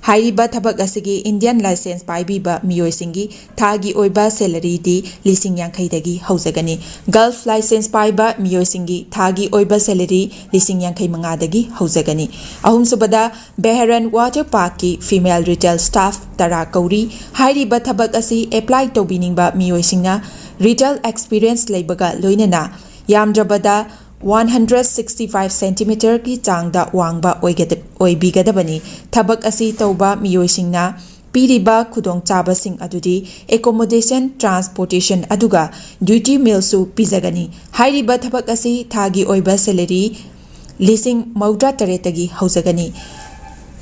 ꯍꯥꯏꯔꯤꯕ ꯊꯕꯛ ꯑꯁꯤꯒꯤ Indian license ꯄꯥꯏꯕꯤꯕ ꯃꯤꯑꯣꯏꯁꯤꯡꯒꯤ ꯊꯥꯒꯤ ꯑꯣꯏꯕ salaryꯗꯤ ꯂꯤꯁꯤꯡ ꯌꯥꯡꯈꯩꯗꯒꯤ ꯍꯧꯖꯒꯅꯤ꯫ Gulf license ꯄꯥꯏꯕ ꯃꯤꯑꯣꯏꯁꯤꯡꯒꯤ ꯊꯥꯒꯤ ꯑꯣꯏꯕ salary ꯂꯤꯁꯤꯡ ꯌꯥꯡꯈꯩ ꯃꯉꯥꯗꯒꯤ ꯍꯧꯖꯒꯅꯤ꯫ ꯑꯍꯨꯝꯁꯨꯕꯗ, Bahrain Water Parkꯀꯤ female retail staff ꯇꯔꯥ ꯀꯧꯔꯤ꯫ ꯍꯥꯏꯔꯤꯕ ꯊꯕꯛ ꯑꯁꯤ apply ꯇꯧꯕꯤꯅꯤꯡꯕ ꯃꯤꯑꯣꯏꯁꯤꯡꯅ retail experience ꯂꯩꯕꯒ ꯂꯣꯏꯅꯅ ꯌꯥꯝꯗ꯭ꯔꯕꯗ one hundred sixty five centimeterꯒꯤ ꯆꯥꯡꯗ ꯋꯥꯡꯕ ꯑꯣꯏꯒꯗ-, ꯑꯣꯏꯕꯤꯒꯗꯕꯅꯤ꯫ ꯊꯕꯛ ꯑꯁꯤ ꯇꯧꯕ ꯃꯤꯑꯣꯏꯁꯤꯡꯅ ꯄꯤꯔꯤꯕ ꯈꯨꯗꯣꯡꯆꯥꯕꯁꯤꯡ ꯑꯗꯨꯗꯤ accommodation, transportation ꯑꯗꯨꯒ duty mealꯁꯨ ꯄꯤꯖꯒꯅꯤ꯫ ꯍꯥꯏꯔꯤꯕ ꯊꯕꯛ ꯑꯁꯤ ꯊꯥꯒꯤ ꯑꯣꯏꯕ salary ꯂꯤꯁꯤꯡ ꯃꯧꯗ꯭ꯔꯥ ꯇꯔꯦꯠꯇꯒꯤ ꯍꯧꯖꯒꯅꯤ꯫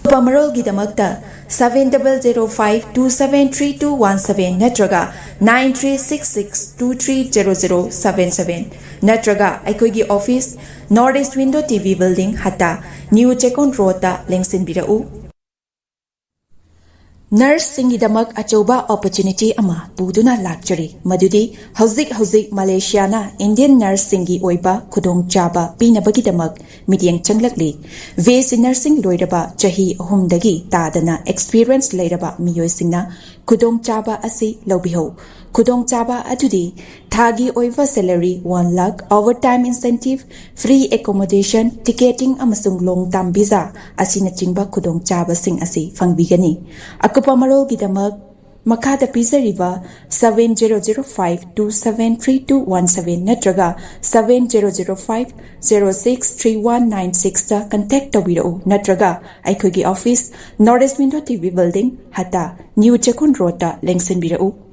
ꯑꯀꯨꯞꯄ ꯃꯔꯣꯜꯒꯤꯗꯃꯛꯇ seven double zero five two seven three two one seven ꯅꯠꯇ꯭ꯔꯒ nine three six six two three zero zero seven seven ꯅꯠꯇ꯭ꯔꯒ ꯑꯩꯈꯣꯏꯒꯤ office, North East Window TV Building, ꯍꯠꯇꯥ, New Chekon Roadꯇ ꯂꯦꯡꯁꯤꯟꯕꯤꯔꯛꯎ꯫ Nurseꯁꯤꯡꯒꯤꯗꯃꯛ ꯑꯆꯧꯕ opportunity ꯑꯃ ꯄꯨꯗꯨꯅ ꯂꯥꯛꯆꯔꯤ, ꯃꯗꯨꯗꯤ ꯍꯧꯖꯤꯛ ꯍꯧꯖꯤꯛ ꯃꯂꯦꯁꯤꯌꯥꯅ Indian nurseꯁꯤꯡꯒꯤ ꯑꯣꯏꯕ ꯈꯨꯗꯣꯡꯆꯥꯕ ꯄꯤꯅꯕꯒꯤꯗꯃꯛ ꯃꯤꯠꯌꯦꯡ ꯆꯪꯂꯛꯂꯤ꯫ BSc nursing ꯂꯣꯏꯔꯕ ꯆꯍꯤ ꯑꯍꯨꯝꯗꯒꯤ ꯇꯥꯗꯅ experience ꯂꯩꯔꯕ ꯃꯤꯑꯣꯏꯁꯤꯡꯅ ꯈꯨꯗꯣꯡꯆꯥꯕ ꯑꯁꯤ ꯂꯧꯕꯤꯍꯧ꯫ ꯈꯨꯗꯣꯡꯆꯥꯕ ꯑꯗꯨꯗꯤ ꯊꯥꯒꯤ ꯑꯣꯏꯕ salary one lakh, overtime incentive, free accommodation, ticketing ꯑꯃꯁꯨꯡ long term visa ꯑꯁꯤꯅꯆꯤꯡꯕ ꯈꯨꯗꯣꯡꯆꯥꯕꯁꯤꯡ ꯑꯁꯤ ꯐꯪꯕꯤꯒꯅꯤ꯫ ꯑꯀꯨꯞꯄ ꯃꯔꯣꯜꯒꯤꯗꯃꯛ ꯃꯈꯥꯗ ꯄꯤꯖꯔꯤꯕ seven zero zero five two seven three two one seven ꯅꯠꯇ꯭ꯔꯒ seven zero zero five zero six three one nine sixꯇ contact ꯇꯧꯕꯤꯔꯛꯎ, ꯅꯠꯇ꯭ꯔꯒ ꯑꯩꯈꯣꯏꯒꯤ office, North East Window TV Building, ꯍꯠꯇꯥ, New Chekon Roadꯇ ꯂꯦꯡꯁꯤꯟꯕꯤꯔꯛꯎ꯫